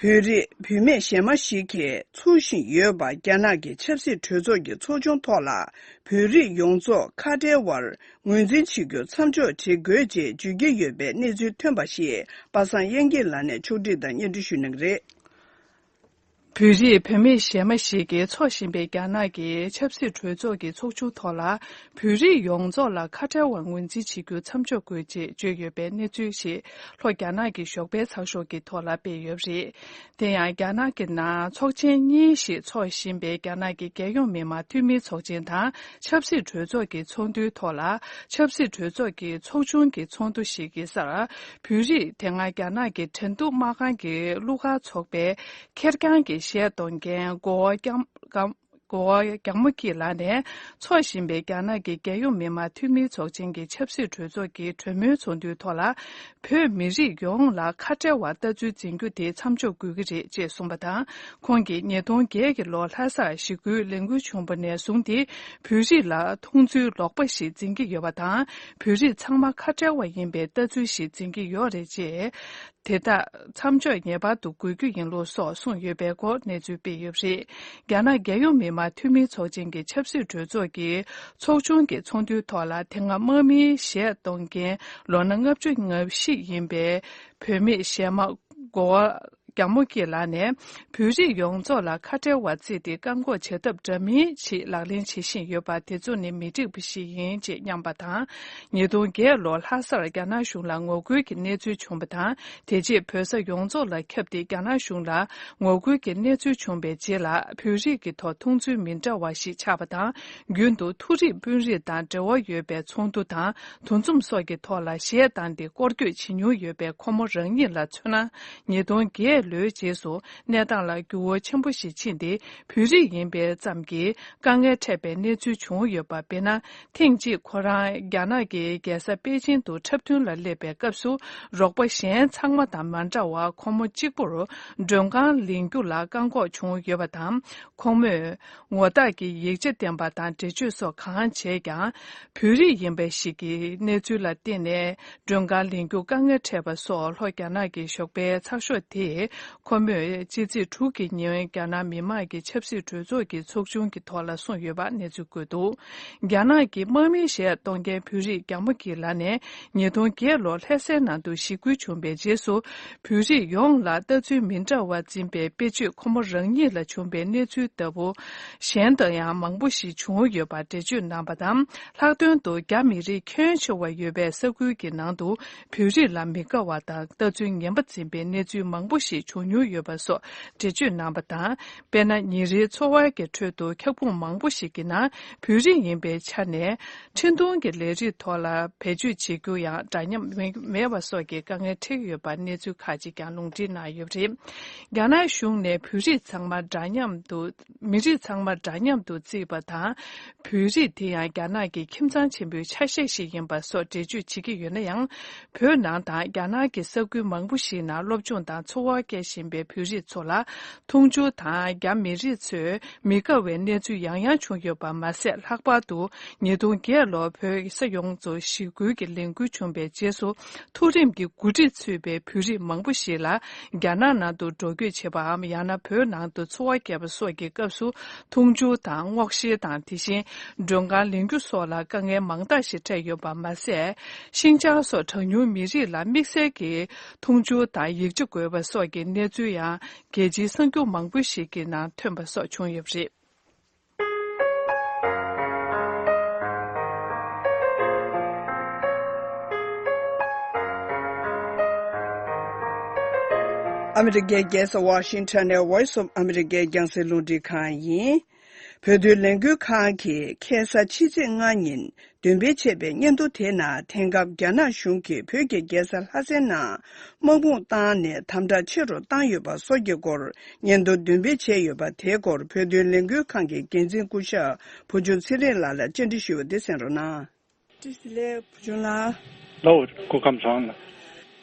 བོད་རིགས་བུད་མེད་གཞས་མ་ཞིག་གིས་ཚུགས་བཞིན་ཡོད་པ། རྒྱ་ནག་གི་ཆབ་སྲིད་གྲོས་ཚོགས་ཀྱི་ཚོགས་ཆུང་ཐོག་ལ་བོད་རིགས་ཡོངས་རྫོགས་ཁ་བྲལ་བར་ངོས་འཛིན་བྱེད་རྒྱུ་མཚམས་འཇོག་བྱེད་དགོས་ཅེས་བརྗོད་ཀྱི་ཡོད་པའི་གནས་ཚུལ་ཐོན་པ་ཞིག་པ་སངས་དབྱངས་སྐྱིད་ལགས་ནས་ཕྱོགས་སྒྲིག་དང་སྙན་སྒྲོན་ཞུ་གནང་གི་རེད། བོད་རིགས་བུད་མེད་གཞས་མ་ཞིག་གིས་འཚོགས་བཞིན་པའི་རྒྱ་ནག་གི་ཆབ་སྲིད་གྲོས་ཚོགས་ཀྱི་ཚོགས་ཆུང་ཐོག་ལ། བོད་རིགས་ཡོངས་རྫོགས་ལ་ཁ་བྲལ་བར་ངོས་འཛིན་བྱེད་རྒྱུ་མཚམས་འཇོག་དགོས་ཅེས་བརྗོད་ཡོད་པའི་གནས་ཚུལ་ཞིག་ལྷོ་རྒྱ་ནག་གི་ཞོགས་པའི་ཚགས་ཤོག་གི་ཐོག་ལ་སྤེལ་ཡོད་པ་རེད། དེ་ཡང་རྒྱ་ནག་གི་ནང་ཚོགས་ཆེན་གཉིས་ཤིག་འཚོགས་བཞིན་པའི་རྒྱ་ནག་གི་རྒྱལ་ཡོངས་མི་དམངས་འཐུས་མིའི་ཚོགས་ཆེན་དང་ཆབ་སྲིད་གྲོས་ཚོགས་ཀྱི་ཚོགས་འདུའི་ཐོག་ལ། ཆབ་སྲིད་གྲོས་ཚོགས་ཀྱི་ཚོགས་ཆུང་གི་ཚོགས་འདུ་ཞིག་གི་སར། བོད་རིགས་དེ་སྔ་རྒྱ་ནག་གི་ཁྲེང་ཏུའུ་དམག་ཁང་གི་གླུ་གར་ཚོགས་པའི་ཁེར་རྐྱང་གི་གཞས་གཏོང་མཁན་གོ་བ་རྒྱ་གོ་བ་རྒྱ་མོ་སྐྱིད་ལགས་ནས། འཚོགས་བཞིན་པའི་རྒྱ་ནག་གི་རྒྱལ་ཡོངས་མི་དམངས་འཐུས་མིའི་ཚོགས་ཆེན་གྱི་ཆབ་སྲིད་གྲོས་ཚོགས་ཀྱི་གྲོས་མོལ་ཚོགས་འདུའི་ཐོག་ལ། བོད་མི་རིགས་ཡོངས་ལ་ཁ་བྲལ་བར་ལྟ་ཚུལ་འཛིན་རྒྱུ་དེ་མཚམས་འཇོག་དགོས་ཀྱི་རེད་ཅེས་གསུངས་པ་དང་། ཁོང་གིས་ཉིས་སྟོང་བརྒྱད་ཀྱི་ལོ་ལྷ་སར་ཞི་རྒོལ་ལས་འགུལ་བྱུང་བ་ནས་བཟུང་སྟེ། བོད་རིགས་ལ་མཐོང་ཚུལ་ལོག་པ་ཞིག་འཛིན་གྱི་ཡོད་པ་དང་། བོད་རིགས་ཚང་མ་ཁ་བྲལ་བ་ཡིན་པའི་ལྟ་ཚུལ་ཞིག་འཛིན་གྱི་ཡོད་རེད་ཅེས། དེ་དག་མཚམས་འཇོག་ངེས་པར་དུ་དགོས་རྒྱུ་ཡིན་ལུགས་སོགས་གསུངས་ཡོད་པའི་སྐོར་གནས་ཚུལ་སྤེལ་ཡོད་པ་རེད། རྒྱ་ནག་རྒྱལ་ཡོངས་མི་དམངས་འཐུས་མིའི་ཚོགས་ཆེན་གྱི་ཆབ་སྲིད་གྲོས་ཚོགས་ཀྱི་ཚོགས་ཆུང་གི་ཚོགས་འདུའི་ཐོག་ལ། དེ་སྔ་དམག་མིའི་གཞས་གཏོང་མཁན་ལོ་ན་ལྔ་བཅུ་ང་བཞི་ཡིན་པའི་བུད་མེད་གཞས་མ་གོ་བ་རྒྱ་མོ་སྐྱིད་ལགས་ནས། བོད་རིགས་ཡོངས་རྫོགས་ལ་ཁ་བྲལ་བ་བརྩིས་ཏེ་བཀག་འགོག་བྱ་ཐབས་འདྲ་མིན་ཞིག་ལག་ལེན་བྱེད་བཞིན་ཡོད་པ་དེ་ཚོ་ནི་མི་འགྲིག་པ་ཞིག་ཡིན་ཅེས་སྙམ་པ་དང་། ཉིས་སྟོང་བརྒྱད་ལོར་ལྷ་སར་རྒྱ་ནག་གཞུང་ལ་ངོ་རྒོལ་གྱི་གནས་ཚུལ་བྱུང་བ་དང་། དེ་རྗེས་བོད་ས་ཡོངས་རྫོགས་ལ་ཁྱབ་སྟེ། རྒྱ་ནག་གཞུང་ལ་ངོ་རྒོལ་གྱི་གནས་ཚུལ་བྱུང་བའི་རྗེས་ལ། བོད་རིགས་ཀྱི་ཐོག་མཐོང་ཚུལ་མི་འདྲ་བ་ཞིག་ཆགས་པ་དང་། རྒྱུན་དུ་མཐོ་རིམ་དཔོན་རིགས་དང་འབྲེལ་བ་ཡོད་པའི་ཚོགས་འདུ་དང་འདུ་འཛོམས་སོགས་ཀྱི་ཐོག་ལ་གཞས་བཏང་སྟེ་སྐོར་སྐྱོད་བྱེད་མྱོང་ཡོད་པའི་ཁོ་མོ་རང་ཉིད་ལ་མཚོན་ན། ཉིས་སྟོང་བརྒྱད་ལོའི་རྗེས་སུ་གནས་སྟངས་ལ་འགྱུར་བ་ཆེན་པོ་ཞིག་ཕྱིན་ཏེ། བོད་རིགས་ཡིན་པའི་ཙམ་གྱིས་དཀའ་ངལ་འཕྲད་པའི་གནས་ཚུལ་བྱུང་ཡོད་པ། དཔེར་ན། ཐེངས་གཅིག་ཁོ་རང་རྒྱ་ནག་གི་རྒྱལ་ས་པེ་ཅིང་དུ་འཁྲབ་སྟོན་ལ་སླེབས་པའི་སྐབས་སུ། རོགས་པ་གཞན་ཚང་མ་དང་མ་འདྲ་བར་ཁོ་མོ་གཅིག་པུར་མགྲོན་ཁང་ལེན་རྒྱུ་ལ་བཀག་འགོག་བྱུང་ཡོད་པ་དང་། ཁོ་མོས་ངོ་རྟགས་ཀྱི་ཡིག་ཆ་བསྟན་པ་དང་འགྲེལ་བརྗོད་སོགས་གང་བྱས་ཀྱང་། བོད་རིགས་ཡིན་པ་ཞིག་གི་གནས་ཚུལ་ལ་བརྟེན་ནས། མགྲོན་ཁང་ལེན་རྒྱུ་དཀའ་ངལ་འཕྲད་པ་སོགས་ལྷོ་རྒྱ་ནག་གི་ཞོགས་པའི་ཚགས་ཤོག་དེས། ཁོ་མོས་ཕྱི་ཚེས་དྲུག་གི་ཉིན་རྒྱ་ནག་མི་དམངས་ཀྱི་ཆབ་སྲིད་གྲོས་ཚོགས་ཀྱི་ཚོགས་ཆུང་གི་ཐོག་ལ་གསུངས་ཡོད་པ་གནས་ཚུལ་བཀོད་འདུག་རྒྱ་ནག་གི་དམག་མིའི་གཞས་གཏོང་མཁན་བོད་རིགས་རྒྱ་མོ་སྐྱིད་ལགས་ནས། ཉིས་སྟོང་བརྒྱད་ལོར་ལྷ་སའི་ནང་དུ་ཞི་རྒོལ་བྱུང་བའི་རྗེས་སུ། བོད་རིགས་ཡོངས་ལ་ལྟ་ཚུལ་མི་འདྲ་བ་འཛིན་པའི་དཔེ་བརྗོད་ཁོ་མོ་རང་ཉིད་ལ་བྱུང་བའི་གནས་ཚུལ་ལྟ་བུ། གཞན་དང་ཡང་མང་པོ་ཞིག་བྱུང་ཡོད་པ་འགྲེལ་བརྗོད་གནང་བ་དང་། ལྷག་དོན་དུ་རྒྱ་མི་རིགས་ཁྱོན་ཆེ་བ་ཡོད་པའི་ས་ཁུལ་གྱི་ནང་དུ། བོད་རིགས་ལ་མི་དགའ་བ་དང་ལྟ་ཚུལ་ངན་པ་འཛིན་པའི་གནས་ཚུལ་མང་པོ་ཞིག་བྱུང་མྱོང་ཡོད་པ་སོགས་འགྲེལ་བརྗོད་གནང་བ་དང་། དཔེར་ན། ཉིན་རེའི་འཚོ་བ་གི་ཁྲོད་དུ་ཁྱབ་ཁོངས་མང་པོ་ཞིག་གི་ནང་བོད་རིགས་ཡིན་པའི་ཆ་ནས། འཕྲིན་གཏོང་གི་ལས་རིགས་ཐོག་ལ་བེད་སྤྱོད་བྱེད་རྒྱུ་ཡང་འདྲ་མཉམ་མེད་པ་སོགས་ཀྱི་དཀའ་ངལ་འཕྲད་ཀྱི་ཡོད་པ་གནས་ཚུལ་ཁག་ཅིག་ཀྱང་ལུང་འདྲེན་གནང་ཡོད་པ་རེད། རྒྱ་ནག་གཞུང་ནས་བོད་རིགས་ཚང་མ་འདྲ་མཉམ་དུ། མི་རིགས་ཚང་མ་འདྲ་མཉམ་དུ་བརྩིས་པ་དང་། བོད་རིགས་དེ་ཡང་རྒྱ་ནག་གི་ཁྱིམ་ཚང་ཆེན་པོའི་ཆ་ཤས་ཤིག་ཡིན་པ་སོགས་འགྲེལ་བརྗོད་བྱེད་ཀྱི་ཡོད་ན་ཡང་། བོད་ནང་དང་རྒྱ་ནག་གི་ས་ཁུལ་མང་པོ་ཞིག་ནང་སློབ་སྦྱོང་དང་འཚོ་བ་སྐྱེལ་བཞིན་པའི་བོད་རིགས་ཚོ་ལ། མཐོང་ཆུང་དང་རྒྱ་མི་རིགས་ཚོས་མི་དགའ་བའི་གནས་ཚུལ་ཡང་ཡང་བྱུང་ཡོད་པ་མ་ཟད། ལྷག་པར་དུ་ཉིས་སྟོང་བརྒྱད་ལོར་བོད་ས་ཡོངས་རྫོགས་ཞི་རྒོལ་གྱི་ལས་འགུལ་བྱུང་བའི་རྗེས་སུ། མཐོ་རིམ་གྱི་འགོ་ཁྲིད་ཚུད་པའི་བོད་རིགས་མང་པོ་ཞིག་ལ། རྒྱ་ནག་ནང་དུ་འགྲོ་སྐྱོད་བྱེད་པའམ། ཡང་ན་བོད་ནང་དུ་འཚོ་བ་སྐྱེལ་བ་སོགས་ཀྱི་སྐབས་སུ། མཐོང་ཆུང་དང་སྔོག་བཤེར་དང་། དེ་བཞིན་མགྲོན་ཁང་ལེན་རྒྱུ་སོགས་ལ་དཀའ་ངལ་མང་དག་ཞིག་འཕྲད་ཡོད་པ་མ་ཟད། ཤིན་ཅང་སོགས་གྲངས་ཉུང་མི་རིགས་ལ་དམིགས་བསལ་གྱི་མཐོང་ཆུང་དང་ཡིག་ཆ་དགོས་པ་སོགས་ཀྱི་གནས་ཚུལ་ཡང་། རྒྱལ་སྤྱིའི་གསར་འགྱུར་མང་པོ་ཞིག་གི་ནང་ཐོན་པ་སོགས་བྱུང་ཡོད་པ་རེད། ཨ་མི་རི་ཀའི་རྒྱལ་ས་ཝ་ཤིང་ཊོན་ནས་Voice of America་རྒྱང་སྲིང་རླུང་འཕྲིན་ཁང་ཡིན། བོད་དོན་ལས་འགུལ་ཁང་གིས་ཁ་སང་ཕྱི་ཚེས་ལྔ་ཉིན་འདོན་སྤེལ་བྱས་པའི་སྙན་ཐོ་དེའི་ནང་། དེང་སྐབས་རྒྱ་ནག་གཞུང་གིས་བོད་ཀྱི་རྒྱལ་ས་ལྷ་སའི་ནང་དམག་དཔུང་བཏང་ནས་དམ་དྲག་ཆེ་རུ་བཏང་ཡོད་པ་སོགས་ཀྱི་སྐོར་སྙན་ཐོ་འདོན་སྤེལ་བྱས་ཡོད་པ། དེའི་སྐོར་བོད་དོན་ལས་འགུལ་ཁང་གི་འགན་འཛིན་སྐུ་ཞབས་བུ་ཆུང་ཚེ་རིང་ལགས་ལ་བཅར་འདྲི་ཞུས་པ་དེ་གསན་རོགས་གནང་། བཀྲ་ཤིས་བདེ་ལེགས་བུ་ཆུང་ལགས། ལའོ། སྐུ་ཁམས་བཟང་ལགས།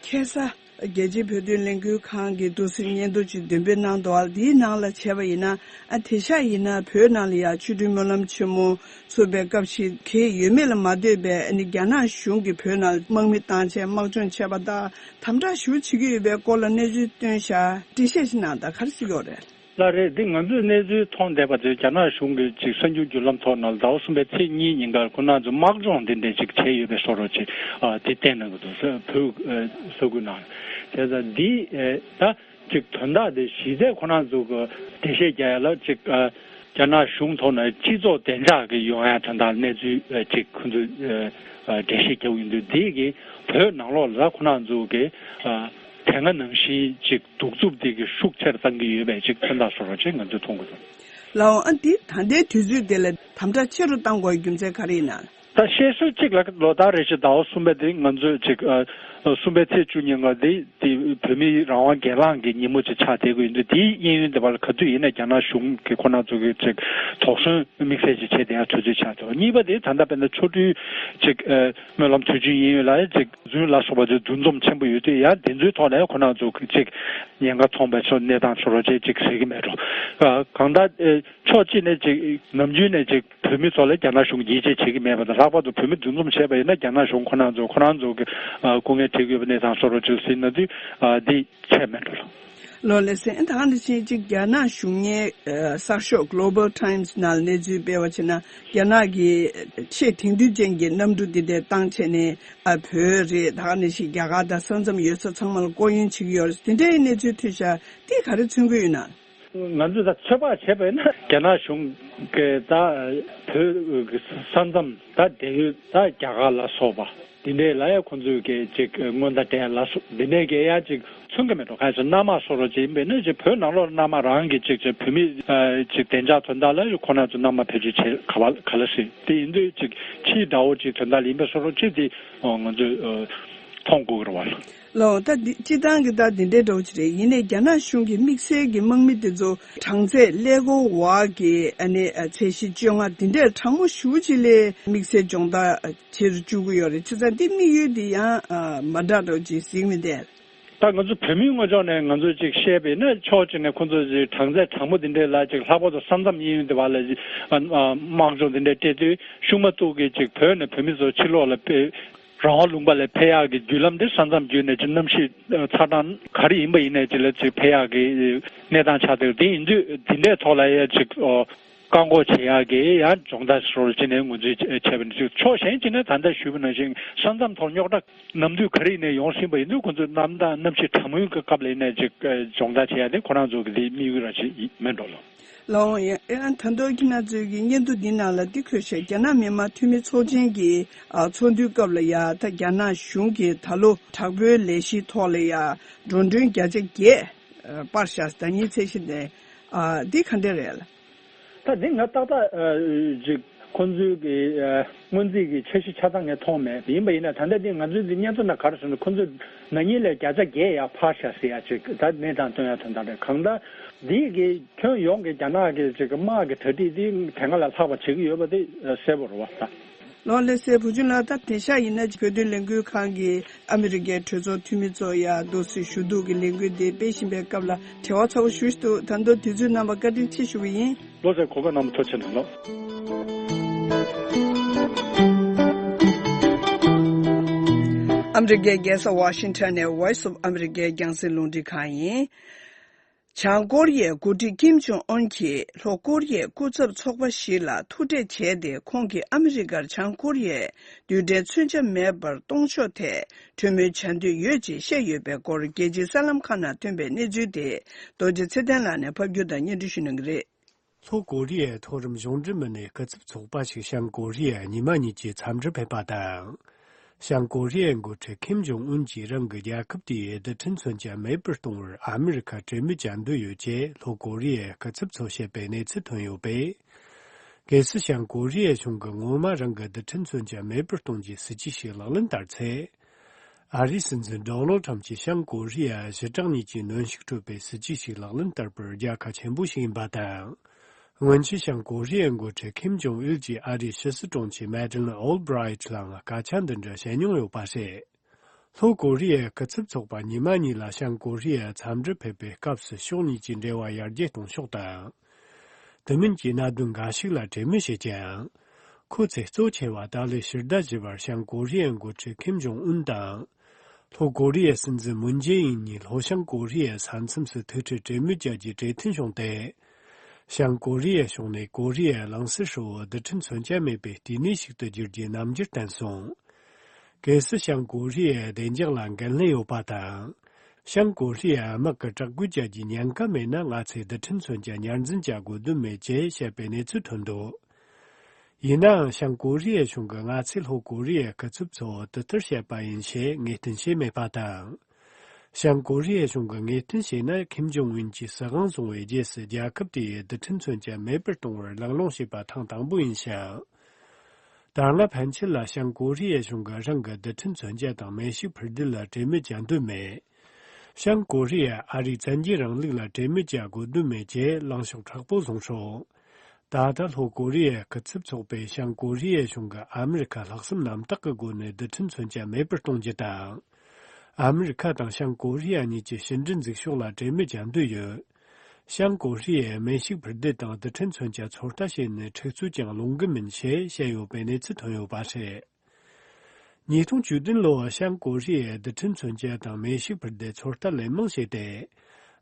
ཁ་སང་རྒྱལ་སྤྱིའི་བོད་དོན་ལས་འགུལ་ཁང་གིས་འདུག་སེ་སྙན་ཐོ་ཅིག་འདོན་སྤེལ་གནང་འདུག་ཨ། འདིའི་ནང་ལ་བྱས་པ་ཡིན་ན། ཨ། དེང་སང་ཡིན་ན་བོད་ནང་ལ་ཡང་ཆོ་འཕྲུལ་སྨོན་ལམ་ཆེན་མོ་ཚུགས་པའི་སྐབས་ཤིག་གི་ཡོད་མེད་ལ་མ་ལྟོས་པའི། ཨ་ནི་རྒྱ་ནག་གཞུང་གིས་བོད་ནང་དམག་མི་བཏང་བྱས་དམག་སྦྱོང་བྱས་པ་དང་། དམ་དྲག་ཞེ་པོ་བྱེད་ཀྱི་ཡོད་པའི་སྐོར་ལ་གནས་ཚུལ་བཏོན་ཤག་འགྲེལ་བཤད་ཅིག་གནང་དང་། ག་རེ་ཟེར་གྱི་ཡོད་རེད། ལགས་རེད། འདི་ང་ཚོས་གནས་ཚུལ་མཐོང་བསྡད་པ་དེ་རྒྱ་ནག་གཞུང་གིས་ཅིག་གསར་འགྱུར་བརྒྱུད་ལམ་ཐོག་ནང་ཟླ་བ་གསུམ་པའི་ཚེས་གཉིས་ཉིན་ཀར་ཁོ་རང་ཚོ་དམག་སྦྱོང་འདི་འདྲ་ཅིག་བྱས་ཡོད་པའི་བཟོ་འདྲ་ཅིག་ཨ། དེ་བསྟན་གནང་གི་འདུག་བོད་ཨ། ས་ཁུལ་ནང་། བྱས་ཙང་འདི་ཨ། ད་ ཅིག་དོན་དག་དེ་གཞི་རྩའི་ཁོ་རང་ཚོ་གི་འགྲེལ་བཤད་རྒྱག་ཡ་ལ་ཅིག་ཨ་རྒྱ་ནག་གཞུང་ཐོག་ནས་སྤྱི་ཚོགས་བདེ་འཇགས་ཀྱི་ཡོང་ཡ་དོན་དག་གནས་ཚུལ་ཨ་ཅིག་ཁོ་ཚོས་ཨ་ཨ་འགྲེལ་བཤད་རྒྱག་གི་ཡོད་འདུག་དེ་གི་བོད་ནང་ལོགས་ལ་ཁོ་རང་ཚོ་གི་ཨ་དེ་སྔ་ནང་བཞིན་ཅིག་གདུག་རྩུབ་དེ་གི་ཤུགས་ཆེར་བཏང་གི་ཡོད་པའི་ཅིག་མཚོན་རྟགས་བཟོ་འདྲ་ཅིག་ང་ཚོས་མཐོང་གི་འདུག་ལའོ། ཨ་འདི་ད་ལྟའི་དུས་ཚོད་དེ་ལ་དམ་དྲག་ཆེ་རུ་བཏང་དགོས་རྒྱུ་མཚན་ག་རེ་ཡིན་ན། ད་བཤད་སྲོལ་གཅིག་ལ་ལོ་ལྟར་རེ་བཞིན་ཟླ་བ་གསུམ་པའི་དེ་ང་ཚོས་ཅིག་ཨ་གསུམ་པའི་ཚེས་བཅུ་གཉིས་ང་དེ་དེ་བོད་མིའི་རང་དབང་སྒེར་ལངས་ཀྱི་ཉིན་མོ་ཅིག་ཆགས་བསྡད་ཀྱི་ཡོད་འདུག་དེའི་གཡས་གཡོན་དེ་བར་ལ་ག་དུས་ཡིན་ན་རྒྱ་ནག་གཞུང་གི་ཁོ་རང་ཚོ་གི་ཅིག་དོགས་ཟོན་དམིགས་བསལ་ཅིག་བྱས་བསྡད་ཡ་དུས་ཚོད་ཆགས་འདུག་གཉིས་པ་དེ་ད་ལྟ་དཔེར་ན་ཆོ་འཕྲུལ་ཅིག་ཨ་སྨོན་ལམ་དུས་ཆེན་གཡས་གཡོན་ལ་ཅིག་རྫུན་ལ་སོགས་པ་ཚོའི་འདུ་འཛོམས་ཆེན་པོ་ཡོད་དུས་ཡང་དེ་ཚོའི་ཐོག་ནས་ཁོ་རང་ཚོ་གི་ཅིག་ཉེན་ཁ་མཐོང་པའི་ཚོ་གནས་སྟངས་བཟོ་འདྲ་ཅིག་ཅིག་གཟིགས་ཀྱི་མེད་འགྲོ། ཨ་གང་ལྟར་ཨེ་ཕྱོགས་གཅིག་ནས་ཅིག་ནམ་རྒྱུན་ནས་ཅིག་བོད་མི་ཚོ་ལ་རྒྱ་ནག་གཞུང་ཡིད་ཆེས་བྱེད་ཀྱི་མེད་པ་དང་། ལྷག་པར་དུ་བོད་མི་འདུ་འཛོམས་བྱས་པ་ཡིན་ན་རྒྱ་ནག་གཞུང་ཁོ་རང་ཚོ་ཁོ་རང་ཚོ་གི་ཨ་སྐུ་ངལ་འཕྲད་ཀྱི་ཡོད་པའི་གནས་སྟངས་བཟོ་འདྲ་ཅིག་གཟིགས་ན་དུས་ཨ་འདི་ཚད་མེད་འགྲོ་ལ། ལོ་ལེ་སེང་ད་ག་ནང་བཞིན་ཅིག་རྒྱ་ནག་གཞུང་གཉེར་ཨ་གསར་ཤོག་Global Times ནང་གནས་ཚུལ་སྤེལ་བ་བྱས་ན། རྒྱ་ནག་གི་ཆེས་དེང་དུས་ཅན་གྱི་གནམ་གྲུ་འདི་འདྲའི་བཏང་བྱས་ནས་ཨ་བོད་རེད། ད་ག་ནང་བཞིན་རྒྱ་གར་དང་ས་མཚམས་ཡོད་ས་ཚང་མ་ལ་སྐོར་གཡེང་བྱེད་ཀྱི་ཡོད་རེད། དེ་འདྲའི་གནས་ཚུལ་ཐོས་ཤག་དེ་ག་རེ་མཚོན་གྱི་ཡོད་ན། ང་ཚོས་ད་ཚོད་དཔག་བྱས་པ་ཡིན་ན་རྒྱ་ནག་གཞུང་གིས་ད་བོད་ཀྱི་ས་མཚམས་ད་དེ་ཡོད་ད་རྒྱ་གར་ལ་སོགས་པ་འདི་འདྲའི་ལ་ཡ་ཁོང་ཚོས་ཀྱི་ཅིག་སྔོན་བརྡ་སྤྲད་ལ་སོགས་འདི་འདྲའི་གི་ཡ་ཅིག་མཚོན་གྱི་མེད་འགྲོ། གང་ཡིན་ཟེར་ན་གནམ་དམག་སོགས་རོགས་ཅིག་ཡིན་པས་ན་ཅིག་བོད་ནང་ལོགས་གནམ་དམག་རང་གི་ཅིག་ཅིག་བོད་མི་ཅིག་བདེ་འཇགས་དོན་དག་ལ་ཁོ་རང་ཚོ་གནམ་དམག་བེད་སྤྱོད་བྱེད་ག་བ་ག་ལ་སྲིད་དེ་ཡིན་དུས་ཅིག་ཕྱིའི་དགྲ་བོ་ཅིག་དོན་དག་ལ་ཡིན་པས་སོགས་རོགས་ཅིག་དེ་ང་ཚོས་མཐོང་དགོས་ཀྱི་རེད་བ། ལོ། ད་འདི་སྤྱི་བཏང་གི་ད་འདི་འདྲའི་འདྲ་བོ་ཅིག་རེད། ཡིན་ནའི་རྒྱ་ནག་གཞུང་གི་དམིགས་བསལ་གྱི་དམག་མི་དེ་ཚོ་གྲངས་ཚད་ཀླད་ཀོར་འོག་གི་ཨ་ནི་ཚད་གཞི་བཅོ་ལྔ་འདི་འདྲའི་གྲངས་མང་ཤོས་ཅིག་ལ་དམིགས་བསལ་སྦྱོང་བརྡར་བྱེད་དུ་བཅུག་གི་ཡོད་རེད། བྱས་ཙང་འདི་དམིགས་ཡུལ་འདི་ཡང་མ་འདྲ་འདྲ་བོ་ཅིག་གཟིགས་མི་འདུག་ད་ང་ཚོ་བོད་མིའི་ངོས་ཕྱོགས་ནས་ང་ཚོས་ཅིག་བཤད་པས་ན་ཕྱོགས་གཅིག་ནས་ཁོང་ཚོ་ཅིག་གྲངས་ཚད་གྲངས་མང་འདི་འདྲའི་ལ་ཅིག་ལྷག་པར་དུ་ས་མཚམས་གཡས་གཡོན་འདི་བ་ལ་ཅིག་དམག་སྦྱོང་འདི་འདྲའི་སྤྲད་དུས་ཤུགས་མ་གཏོགས་ཀྱི་ཅིག་བོད་ནས་བོད་མི་ཚོ་ཕྱིར་ལོག་ལ་སྤེལ། རང་དབང་ལུང་པ་ལ་ཕེབས་ཡག་གི་བརྒྱུད་ལམ་དེ་ས་མཚམས་བརྒྱུད་ནས་ཅིག་གནམ་གཤིས་ཚ་གྲང་ག་རེ་ཡིན་པ་ཡིན་ནའི་ཅིག་ལ་ཅིག་ཕེབས་ཡག་གི་གནས་སྟངས་ཆགས་བསྡད་ཡོད། དེ་ཡིན་དུས་དེ་འདྲའི་ཐོག་ལ་ཡ་ཅིག་བཀག་འགོག་བྱེད་ཡག་གི་ཡང་སྦྱོང་བརྡར་ཞིག་ཅིག་ནས་ང་ཚོས་བྱས་པ་ནི་ཅིག་ཕྱོགས་གཞན་ཅིག་ནས་ད་ལྟ་ཞུས་པ་ནང་བཞིན་ས་མཚམས་ཐོག་རྙོག་དྲ་ནམ་དུས་ག་རེ་ཡིན་ནའི་ཡོང་སྲིད་པ་ཡིན་དུས་ཁོང་ཚོས་གནམ་ཐང་གནམ་གཤིས་གྲང་མོའི་སྐབས་ལ་ཡིན་ནའི་ཅིག་སྦྱོང་བརྡར་བྱེད་ཡག་དེ་ཁོ་རང་ཚོ་གི་དེ་དམིགས་ཡུལ་ར་ཅིག་མིན་འགྲོ་ལ། ལའོ། ཡང་ཨེ་ཨན་ད་དུང་ཁྱེད་རང་ཚོའི་གི་སྙན་ཐོ་འདི་ནང་ལ་འདི་འཁོད་བཞག་རྒྱ་ནག་མི་དམངས་འཐུས་མི་ཚོགས་ཆེན་གྱི་ཨ་ཚོགས་འདུའི་སྐབས་ལ་ཡ་ད་རྒྱ་ནག་གཞུང་གིས་ད་ལོ་དྲག་པོའི་ལས་གཞིའི་ཐོག་ལ་ཡ་འགྲོ་གྲོན་བརྒྱ་ཆ་བརྒྱད་ཨ་སྤར་བཞག་ཟླ་ཉིན་ཚད་གཞི་ནས་ཨ་འདི་ག་འདྲ་རེད་ལ། ད་འདི་ང་ཏག་ཏག་ཨ་ཅིག་ཁོང་ཚོའི་གི་ཨ་སྔོན་རྩིས་ཀྱི་འཆར་གཞི་ཆ་ཚང་ངས་མཐོང་མེད། ཡིན་པ་ཡིན་ན་ད་ལྟ་འདི་ང་ཚོའི་འདི་སྙན་ཐོ་ནང་ག་རེ་ཟེར་ན་ཁོང་ཚོས་ན་ནིང་ལས་བརྒྱ་ཆ་བརྒྱད་ཡར་འཕར་བཞག་ཟེར་ཡ་ཅིག་ད་གནས་སྟངས་སྟོན་ཡ་དོན་དག་རེད། གང་ལྟར་འདི་གི་ཁྱོན་ཡོངས་ཀྱི་རྒྱ་ནག་གི་ཅིག་དམག་གི་གྲ་སྒྲིག་འདི་དེ་སྔ་ལས་ལྷག་པ་བྱེད་ཀྱི་ཡོད་པ་དེ་གསལ་པོ་རེད་བ་ད། ལོ་ལེགས་སེ་བུ་ཆུང་ལགས། ད་དེང་སང་ཡིན་ན་བོད་དོན་ལས་འགུལ་ཁང་གི་ཨ་མི་རི་ཀའི་གྲོས་ཚོགས་འཐུས་མི་ཚོ་ཡ་འདུག་སེ་ཞུ་གཏུག་གི་ལས་འགུལ་འདི་སྤེལ་བཞིན་པའི་སྐབས་ལ་བྲེལ་བ་ཚ་པོ་ཞེ་པོ་ཞིག་འདུག་ད་དུང་དུས་ཚོད་གནང་བར་བཀའ་དྲིན་ཆེ་ཞུ་གི་ཡིན། ལོ་ཙཱ་གོ་སྐབས་གནང་བར་ཐུགས་རྗེ་གནང་ལོ། ཨ་མི་རི་ཀའི་རྒྱལ་ས་ཝ་ཤིང་ཊོན་ནས་Voice of America རྒྱང་སྲིང་རླུང་འཕྲིན་ཁང་ཡིན། བྱང་ཀོ་རི་ཡའི་འགོ་ཁྲིད་ཀིམ་ཇོང་ཨུན་གྱིས་ལྷོ་ཀོ་རི་ཡའི་སྐུ་ཚབ་ཚོགས་པ་ཞིག་ལ་ཐུག་འཕྲད་བྱས་ཏེ། ཁོང་གིས་ཨ་མི་རི་ཀར་བྱང་ཀོ་རི་ཡས་རྡུལ་ཕྲན་མཚོན་ཆ་མེད་པར་གཏོང་ཕྱོགས་ཐད་གྲོས་མོལ་བྱ་འདོད་ཡོད་ཅེས་བཤད་ཡོད་པའི་སྐོར། རྒྱལ་སྤྱིའི་གསར་ལམ་ཁག་ནང་ཐོན་པའི་གནས་ཚུལ་དེ་རྡོ་རྗེ་ཚེ་བརྟན་ལགས་ནས་ཕབ་སྒྱུར་དང་སྙན་སྒྲོན་ཞུ་གནང་གི་རེད། ལྷོ་ཀོ་རི་ཡའི་མཐོ་རིམ་གཞུང་འབྲེལ་མི་སྣའི་སྐུ་ཚབ་ཚོགས་པ་ཞིག་བྱང་ཀོ་རི་ཡར་ཉི་མ་གཉིས་ཀྱི་འཚམས་འདྲིར་ཕེབས་པ་དང་། བྱང་ཀོ་རི་ཡའི་འགོ་ཁྲིད་ཁིམ་ཇོང་ཨུན་གྱིས་རང་གི་རྒྱལ་ཁབ་དེའི་རྡུལ་ཕྲན་མཚོན་ཆ་མེད་པར་གཏོང་བར་ཨ་མི་རི་ཁར་གྲོས་མོལ་བྱ་འདོད་ཡོད་ཅེས་ལྷོ་ཀོ་རི་ཡའི་སྐུ་ཚབ་ཚོས་བཤད་པའི་གནས་ཚུལ་ཐོན་ཡོད་པས། གལ་སྲིད་བྱང་ཀོ་རི་ཡའི་གཞུང་གིས་ངོ་མ་རང་གི་རྡུལ་ཕྲན་མཚོན་ཆ་མེད་པར་གཏོང་རྒྱུའི་སྲིད་ཇུས་ཤིག་ལག་ལེན་བསྟར་ཚེ། ཨ་རིའི་སྲིད་འཛིན་ཌོ་ནལ་ཁྲམ་གྱིས་བྱང་ཀོ་རི་ཡར་ཞི་དྲག་གཉིས་ཀྱི་གནོན་ཤུགས་སྤྲོད་པའི་སྲིད་ཇུས་ཤིག་ལག་ལེན་བསྟར་པར་རྒྱལ་ཁ་ཆེན་པོ་ཞིག་ཡིན་པ་དང་། སྔོན་ཆད་བྱང་ཀོ་རི་ཡའི་འགོ་ཁྲིད་ཁིམ་ཇོང་ཨུན་གྱིས་ཨ་རིའི་ཕྱི་སྲིད་དྲུང་ཆེ་མེ་ཌི་ལིན་ཨོལ་བྷི་རའེ་ཊི་ལའང་སྐད་ཆ་འདི་འདྲ་བཤད་མྱོང་ཡོད་པ་རེད། ལྷོ་ཀོ་རི་ཡའི་སྐུ་ཚབ་ཚོགས་པ་ཉི་མ་གཉིས་ལ་བྱང་ཀོ་རི་ཡར་འཚམས་འདྲིར་ཕེབས་པའི་སྐབས་སུ་ཕྱོགས་གཉིས་ཀྱི་འབྲེལ་བ་ཡར་རྒྱས་གཏོང་ཕྱོགས་དང་། དེ་མིན་གྱི་གནད་དོན་འགའ་ཞིག་ལ་གྲོས་མོལ་བྱེད་ཀྱང་། ཁོ་ཚོས་གཙོ་ཆེ་བ་ཏཱ་ལའི་ཕྱིར་བདའ་བྱས་པར་བྱང་ཀོ་རི་ཡའི་འགོ་ཁྲིད་ཁིམ་ཇོང་ཨུན་དང་། ལྷོ་ཀོ་རི་ཡའི་སྲིད་འཛིན་མུན་ཇེ་ཨིན་གཉིས་ལྷོ་བྱང་ཀོ་རི་ཡའི་ས་མཚམས་སུ་ཐུག་འཕྲད་གྲོས་མོལ་བྱ་རྒྱུའི་གྲོས་མཐུན་བྱུང་སྟེ། བྱང་ཀོ་རི་ཡའི་ཕྱོགས་ནས་ཀོ་རི་ཡའི་གླིང་ཟུར་ཧྲིལ་བོ་རྡུལ་ཕྲན་མཚོན་ཆ་མེད་པའི་བསྟི་གནས་ཤིག་ཏུ་བསྒྱུར་རྒྱུའི་རྣམ་འགྱུར་བསྟན་སོང་། གལ་སྲིད་བྱང་ཀོ་རི་ཡའི་བདེ་འཇགས་ལ་འགན་ལེན་ཡོད་པ་དང་། བྱང་ཀོ་རི་ཡ་དམག་གི་དྲག་རྒོལ་བྱ་རྒྱུའི་ཉེན་ཁ་མེད་ན། ང་ཚོས་རྡུལ་ཕྲན་མཚོན་ཆ་ཉར་འཛིན་བྱ་དགོས་དོན་མེད་ཅེས་བཤད་པའི་གནས་ཚུལ་ཐོན་འདུག་ཡིན་ནའང་། བྱང་ཀོ་རི་ཡའི་གཞུང་གིས་ང་ཚོས་ལྷོ་ཀོ་རི་ཡའི་སྐུ་ཚབ་ཚོ་དུ་ལྟར་བཤད་པ་ཡིན་ཞེས་ངེས་གཏན་བྱས་མེད་པ་དང་། བྱང་ཀོ་རི་ཡའི་གཞུང་གིས་ངེས་གཏན་བྱས་ན། ཁིམ་ཇོང་ཨུན་གྱིས་སྲིད་དབང་བཟུང་བའི་རྗེས་སུ། རྒྱལ་ཁབ་དེ་ཡི་རྡུལ་ཕྲན་མཚོན་ཆ་མེད་པར་གཏོང་བར་ལག་ལེན་བྱས་པ་ཐེངས་དང་པོ་ཡིན་ཞིང་། ད་སྔ་ཕན་ཆད་ལ་བྱང་ཀོ་རི་ཡའི་གཞུང་གིས་རང་གི་རྡུལ་ཕྲན་མཚོན་ཆ་དང་མེ་ཤུགས་འཕུར་མདེལ་ལ་དྲན་མེད་བྱ་འདོད་མེད། བྱང་ཀོ་རི་ཡས་ཨ་རིའི་བཙན་རྒྱལ་རིང་ལུགས་ལ་དྲན་མེད་བྱ་དགོས་དོན་མེད་ཅེས་ལངས་ཕྱོགས་མཁྲེགས་པོ་བཟུང་ཤོག་ད་ལྟ་ལྷོ་ཀོ་རི་ཡའི་སྐུ་ཚབ་ཚོགས་པས་བྱང་ཀོ་རི་ཡའི་གཞུང་གིས་ཨ་མི་རི་ཁ་ལྷག་བསམ་རྣམ་དག་གི་སྒོ་ནས་རྡུལ་ཕྲན་མཚོན་ཆ་མེད་པར་གཏོང་རྒྱུ་དང་། ཨ་མི་རི་ཁ་དང་བྱང་ཀོ་རི་ཡ་གཉིས་ཀྱི་ཕྱི་འབྲེལ་འཛུགས་ཕྱོགས་ལ་དྲན་མེད་བྱ་འདོད་ཡོད། བྱང་ཀོ་རི་ཡས་མེ་ཤུགས་འཕུར་མདེལ་དང་རྡུལ་ཕྲན་མཚོན་ཆ་ཚོད་ལྟ་བྱས་ནས་འཁྲུག་རྩོད་ཀྱང་སློང་གི་མིན་ཞེས་བཤད་ཡོད་པའི་གནས་ཚུལ་ཐོན་ཡོད་པ་རེད། ཉིས་སྟོང་བཅུ་བདུན་ལོར་བྱང་ཀོ་རི་ཡས་རྡུལ་ཕྲན་མཚོན་ཆ་དང་མེ་ཤུགས་འཕུར་མདེལ་ཚོད་ལྟ་ལན་མང་བྱས་ཏེ།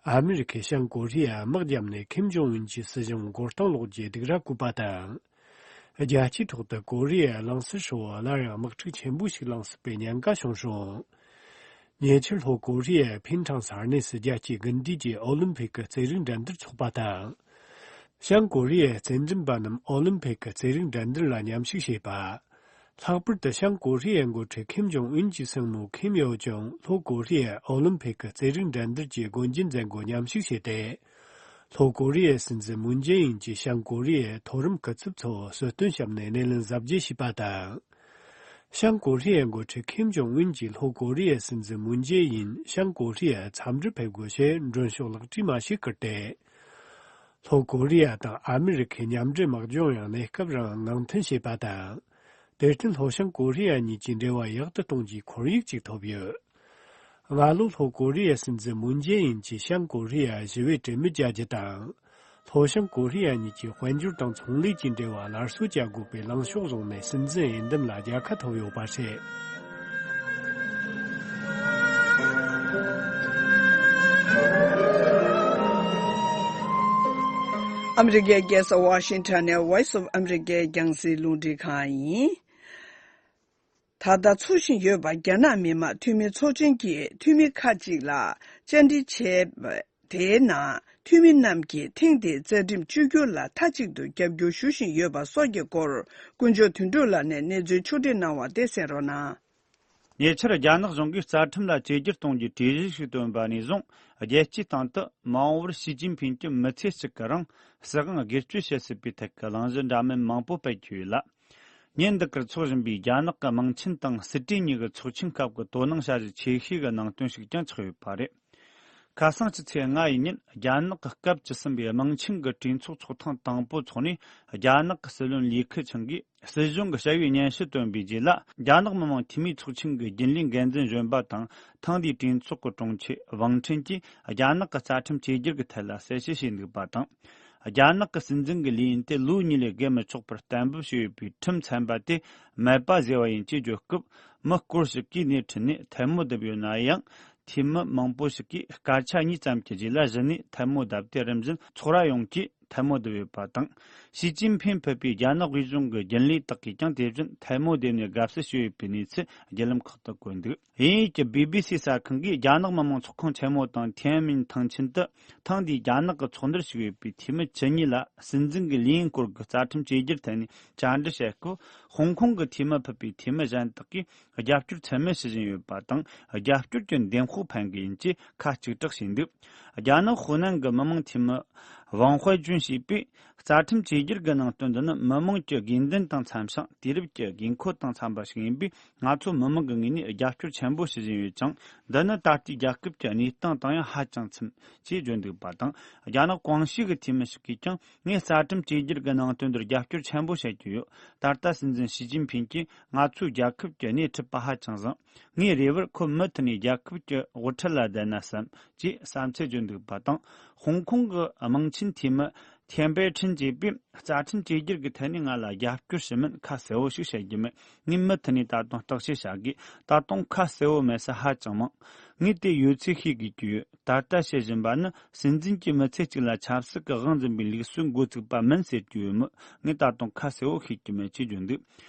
ཨ་མི་རི་ཁས་བྱང་ཀོ་རི་ཡར་དམག་བརྒྱབ་ནས་ཁིམ་ཇོང་ཨུན་གྱི་སྲིད་གཞུང་མགོ་རྟིང་སློག་རྒྱུའི་སྡིགས་ར་བསྐུལ་བ་དང་། རྒྱལ་སྤྱིའི་ཐོག་ཏུ་ཀོ་རི་ཡའི་གླིང་ཟུར་ཧྲིལ་བོར་སླར་ཡང་དམག་འཁྲུག་ཆེན་པོ་ཞིག་ལངས་སྲིད་པའི་ཉེན་ཁ་བྱུང་ཞིང་། ཉེ་ཆར་ལྷོ་ཀོ་རི་ཡའི་ཕིན་ཁྲང་ས་གནས་སུ་རྒྱལ་སྤྱིའི་དགུན་དུས་ཀྱི་ཨོ་ལིམ་ཕིག་གི་རྩེད་རིགས་འགྲན་བསྡུར་འཚོགས་པ་དང་། བྱང་ཀོ་རི་ཡའི་རྩེད་འགྲན་པ་རྣམས་ཨོ་ལིམ་ཕིག་གི་རྩེད་རིགས་འགྲན་བསྡུར་ལ་མཉམ་ཞུགས་བྱས་པ། ལྷག་པར་དུ་བྱང་ཀོ་རི་ཡའི་འགོ་ཁྲིད་ཁིམ་ཇོང་ཨུན་གྱི་སྲིང་མོ་ཁིམ་ཡོ་ཇོང་ལྷོ་ཀོ་རི་ཡའི་ཨོ་ལིམ་ཕིག་གི་རྩེད་རིགས་འགྲན་བསྡུར་གྱི་སྒོ་འབྱེད་མཛད་སྒོར་མཉམ་ཞུགས་བྱས་ཏེ། ལྷོ་ཀོ་རི་ཡའི་སྲིད་འཛིན་མུན་ཇེ་ཨིན་གྱིས་བྱང་ཀོ་རི་ཡའི་མཐོ་རིམ་སྐུ་ཚབ་ཚོར་གསོལ་སྟོན་བྱས་ནས་སྣེ་ལེན་གཟབ་རྒྱས་བྱས་པ་དང་། བྱང་ཀོ་རི་ཡའི་འགོ་ཁྲིད་ཁིམ་ཇོང་ཨུན་གྱིས་ལྷོ་ཀོ་རི་ཡའི་སྲིད་འཛིན་མུན་ཇེ་ཨིན་བྱང་ཀོ་རི་ཡར་འཚམས་འདྲིར་ཕེབས་དགོས་ཞེས་མགྲོན་ཤོག་ལག་བྲིས་མ་ཞིག་བསྐུར་ཏེ། ལྷོ་ཀོ་རི་ཡ་དང་ཨ་མི་རི་ཁའི་མཉམ་འབྲེལ་དམག་སྦྱོང་ཡང་གནས་སྐབས་རིང་ངང་འཐེན་བྱས་པ་དང་། དེར་བརྟེན་ལྷོ་བྱང་ཀོ་རི་ཡ་གཉིས་ཀྱི་འབྲེལ་བ་ཡག་ཏུ་གཏོང་རྒྱུའི་ཁོར་ཡུག་ཅིག་ཐོབ་ཡོད། སྔ་ལོ་ལྷོ་ཀོ་རི་ཡའི་སྲིད་འཛིན་མུན་ཇེ་ཨིན་གྱིས་བྱང་ཀོ་རི་ཡར་ཞི་བའི་གྲོས་མོལ་བྱ་རྒྱུ་དང་། ལྷོ་བྱང་ཀོ་རི་ཡ་གཉིས་ཀྱི་དཔལ་འབྱོར་དང་ཚོང་ལས་ཀྱི་འབྲེལ་བ་སླར་གསོ་བྱ་དགོས་པའི་ལངས་ཕྱོགས་བཟུང་ནས་སྲིད་འཛིན་འོས་འདེམས་ལ་རྒྱལ་ཁ་ཐོབ་ཡོད་པ་རེད། ཨ་མི་རི་ཀའི་རྒྱལ་ས་ཝ་ཤིང་ཊོན་ནས་Voice of America་རྒྱང་སྲིང་རླུང་འཕྲིན་ཁང་ཡིན། ད་ལྟ་འཚོགས་བཞིན་ཡོད་པ་རྒྱ་ནག་མི་དམངས་འཐུས་མི་ཚོགས་ཆེན་གྱི་འཐུས་མི་ཁག་ཅིག་ལ་བཅར་འདྲི་བྱས་པ་དེའི་ནང་འཐུས་མི་རྣམས་ཀྱིས་ཐེངས་འདིའི་རྩ་ཁྲིམས་བཅོས་བསྒྱུར་ལ་མཐའ་གཅིག་ཏུ་རྒྱབ་སྐྱོར་ཞུ་བཞིན་ཡོད་པ་སོགས་ཀྱི་སྐོར་དཀོན་མཆོག་དོན་གྲུབ་ལགས་ནས་གནས་ཚུལ་ཕྱོགས་སྒྲིག་གནང་བ་དེ་གསན་རོགས་གནང་། ཉེ་ཆར་རྒྱ་ནག་གཞུང་གིས་རྩ་ཁྲིམས་ལ་བཅོས་བསྒྱུར་གཏོང་རྒྱུའི་གྲོས་གཞི་ཞིག་བཏོན་པ་ནས་བཟུང་རྒྱལ་སྤྱིའི་སྟེང་དུ་མ་འོངས་པར་ཞི་ཅིན་ཕིན་གྱི་མི་ཚེ་གཅིག་གི་རིང་སྲིད་དབང་སྒེར་གཅོད་བྱེད་སྲིད་པའི་ཐད་ཀྱི་གླེང་གཞི་འདྲ་མིན་མང་པོ་སྤེལ་གྱི་ཡོད་ལ། ཉིན་འདི་གར་འཚོགས་བཞིན་པའི་རྒྱ་ནག་གི་དམངས་ཆེན་དང་སྲིད་གྲོས་གཉིས་ཀྱི་ཚོགས་ཆེན་སྐབས་ཀྱི་དོ་སྣང་བྱ་གཞི་ཆེ་ཤོས་ཀྱི་ནང་དོན་ཞིག་ཀྱང་ཆགས་ཡོད་པ་རེད། ཁ་སང་ཕྱི་ཚེས་ལྔ་ཡི་ཉིན་རྒྱ་ནག་གི་སྐབས་བཅུ་གསུམ་པའི་དམངས་ཆེན་གྱི་གྲོས་ཚོགས་ཚོགས་ཐེངས་དང་པོ་འཚོགས་ནས། རྒྱ་ནག་གི་སྲིད་བློན་ལི་ཁེ་ཆང་གིས་སྲིད་གཞུང་གི་བྱ་བའི་སྙན་ཞུ་བཏོན་པའི་རྗེས་ལ། རྒྱ་ནག་མི་དམངས་འཐུས་མིའི་ཚོགས་ཆེན་གྱི་རྒྱུན་ལས་འགན་འཛིན་གཞོན་པ་དང་། ཐེངས་འདིའི་གྲོས་ཚོགས་ཀྱི་དྲུང་ཆེ་ཝང་ཁྲེན་གྱིས་རྒྱ་ནག་གི་རྩ་ཁྲིམས་བཅོས་བསྒྱུར་གྱི་ཐད་ལ་གསལ་བཤད་བྱས་འདུག་པ་དང་། རྒྱ་ནག་གི་སྲིད་འཛིན་གྱི་ལས་ཡུན་དེ་ལོ་གཉིས་ལས་བརྒལ་མི་ཆོག་པར་གཏན་འབེབས་བྱས་ཡོད་པའི་ཁྲིམས་ཚན་པ་དེ་མེད་པ་བཟོས་པ་ཡིན་ཅེས་བརྗོད་སྐབས། མི་སྐོར་ཞིག་གིས་སྣེ་ཁྲིད་ནས་ཐལ་མོ་བརྡིབས་ཡོད་ན་ཡང་། འཐུས་མི་མང་པོ་ཞིག་གིས་སྐད་ཆ་གཉིས་ཙམ་གྱི་རྗེས་ལ་གཞི་ནས་ཐལ་མོ་བརྡབས་ཏེ། རིམ་བཞིན་ཚོགས་ར་ཡོངས་ཀྱིས་ཐལ་མོ་བརྡིབས་ཡོད་པ་དང་། ཞི་ཅིན་ཕིན་ཕུད་པའི་རྒྱ་ནག་དབུས་གཞུང་གི་རྒྱུན་ལས་དག་གིས་ཀྱང་དེ་བཞིན་ཐལ་མོ་བརྡེབས་ནས་དགའ་བསུ་ཞུས་ཡོད་པའི་གནས་ཚུལ་བརྒྱུད་ལམ་ཁག་ཏུ་བཀོད་འདུག་དབྱིན་ཡུལ་གྱི་བི་བི་སི་གསར་ཁང་གིས་རྒྱ་ནག་མི་དམངས་ཚོགས་ཁང་ཆེན་མོ་དང་ཐེན་ཨན་མིན་ཐང་ཆེན་དུ། ཐེངས་འདིའི་རྒྱ་ནག་གི་ཚོགས་འདུར་ཞུགས་ཡོད་པའི་འཐུས་མི་བཅུ་གཉིས་ལ་སྲིད་འཛིན་གྱི་ལས་ཡུན་སྐོར་གྱི་རྩ་ཁྲིམས་བཅོས་བསྒྱུར་ཐད་ནས་བཅར་འདྲི་བྱེད་སྐབས། ཧོང་ཀོང་གི་འཐུས་མི་ཕུད་པའི་འཐུས་མི་གཞན་དག་གིས་རྒྱབ་སྐྱོར་ཚད་མེད་བྱེད་བཞིན་ཡོད་པ་དང་། རྒྱབ་སྐྱོར་གྱི་འདེམས་ཤོག་འཕེན་གི་ཡིན་ཅེས་ཁ་གཅིག་གྲགས་བྱས་འདུག་རྒྱ་ནག་ཧུའུ་ནན་གྱི་མི་དམངས་འཐུས་མི་ཝང་ཧུའེ་ཅུན་ཞེས་པས། རྩ་ཁྲིམས་བཅོས་བསྒྱུར་གྱི་ནང་དོན་འདི་ནི་མི་དམངས་ཀྱི་དགོས་འདུན་དང་འཚམ་ཞིང་། དུས་རབས་ཀྱི་དགོས་མཁོ་དང་འཚམ་པ་ཞིག་ཡིན་པས། ང་ཚོ་མི་དམངས་ཀྱི་ངོས་ནས་རྒྱབ་སྐྱོར་ཆེན་པོ་བྱེད་བཞིན་ཡོད་ཅིང་། འདི་ནི་ད་ལྟའི་རྒྱལ་ཁབ་ཀྱི་གནས་སྟངས་དང་ཡང་ཧ་ཅང་འཚམ། ཅེས་བརྗོད་འདུག་པ་དང་། རྒྱ་ནག་ཀུང་ཤི་གི་འཐུས་མི་ཞིག་གིས་ཀྱང་། ངས་རྩ་ཁྲིམས་བཅོས་བསྒྱུར་གྱི་ནང་དོན་འདིར་རྒྱབ་སྐྱོར་ཆེན་པོ་བྱེད་ཀྱི་ཡོད། ད་ལྟ་སྲིད་འཛིན་ཞི་ཅིན་ཕིན་གྱིས་ང་ཚོའི་རྒྱལ་ཁབ་ཀྱི་སྣེ་ཁྲིད་པ་ཧ་ཅང་བཟང་། ངའི་རེ་བར་ཁོ་མུ་མཐུད་ནས་རྒྱལ་ཁབ་ཀྱི་དབུ་ཁྲིད་ལ་བསྡད་ན་བསམ། ཅེས་བསམ་ཚུལ་བརྗོད་འདུག་པ་དང་། ཧོང་ཀོང་གི་དམངས་ཆེན་འཐུས་མི་ཐེན་པེ་ཁྲིན་ཅེས་པས། རྩ་ཁྲིམས་བཅོས་བསྒྱུར་གྱི་ཐད་ནས་ང་ལ་རྒྱབ་སྐྱོར་ཞུ་མིན་ཁ་གསལ་བོ་ཞིག་བཤད་རྒྱུ་མེད། ངས་མུ་མཐུད་ནས་ད་དུང་བརྟག་དཔྱད་བྱ་དགོས། ད་དུང་ཁ་གསལ་བོ་མེད་ས་ཧ་ཅང་མང་། ངས་དེ་ཡོད་ཚད་ཤེས་དགོས་ཀྱི་ཡོད། ད་ལྟ་བཤད་བཞིན་པ་ནི། སྲིད་འཛིན་གྱིས་མི་ཚེ་གཅིག་ལ་ཆབ་སྲིད་ཀྱི་དབང་འཛིན་པའི་ལུགས་སྲོལ་འགོ་བཙུགས་པ་མིན་ཟེར་གྱི་ཡོད་མོད། ངས་ད་དུང་ཁ་གསལ་བོ་ཤེས་ཀྱི་མེད་ཅེས་བརྗོད་འདུག་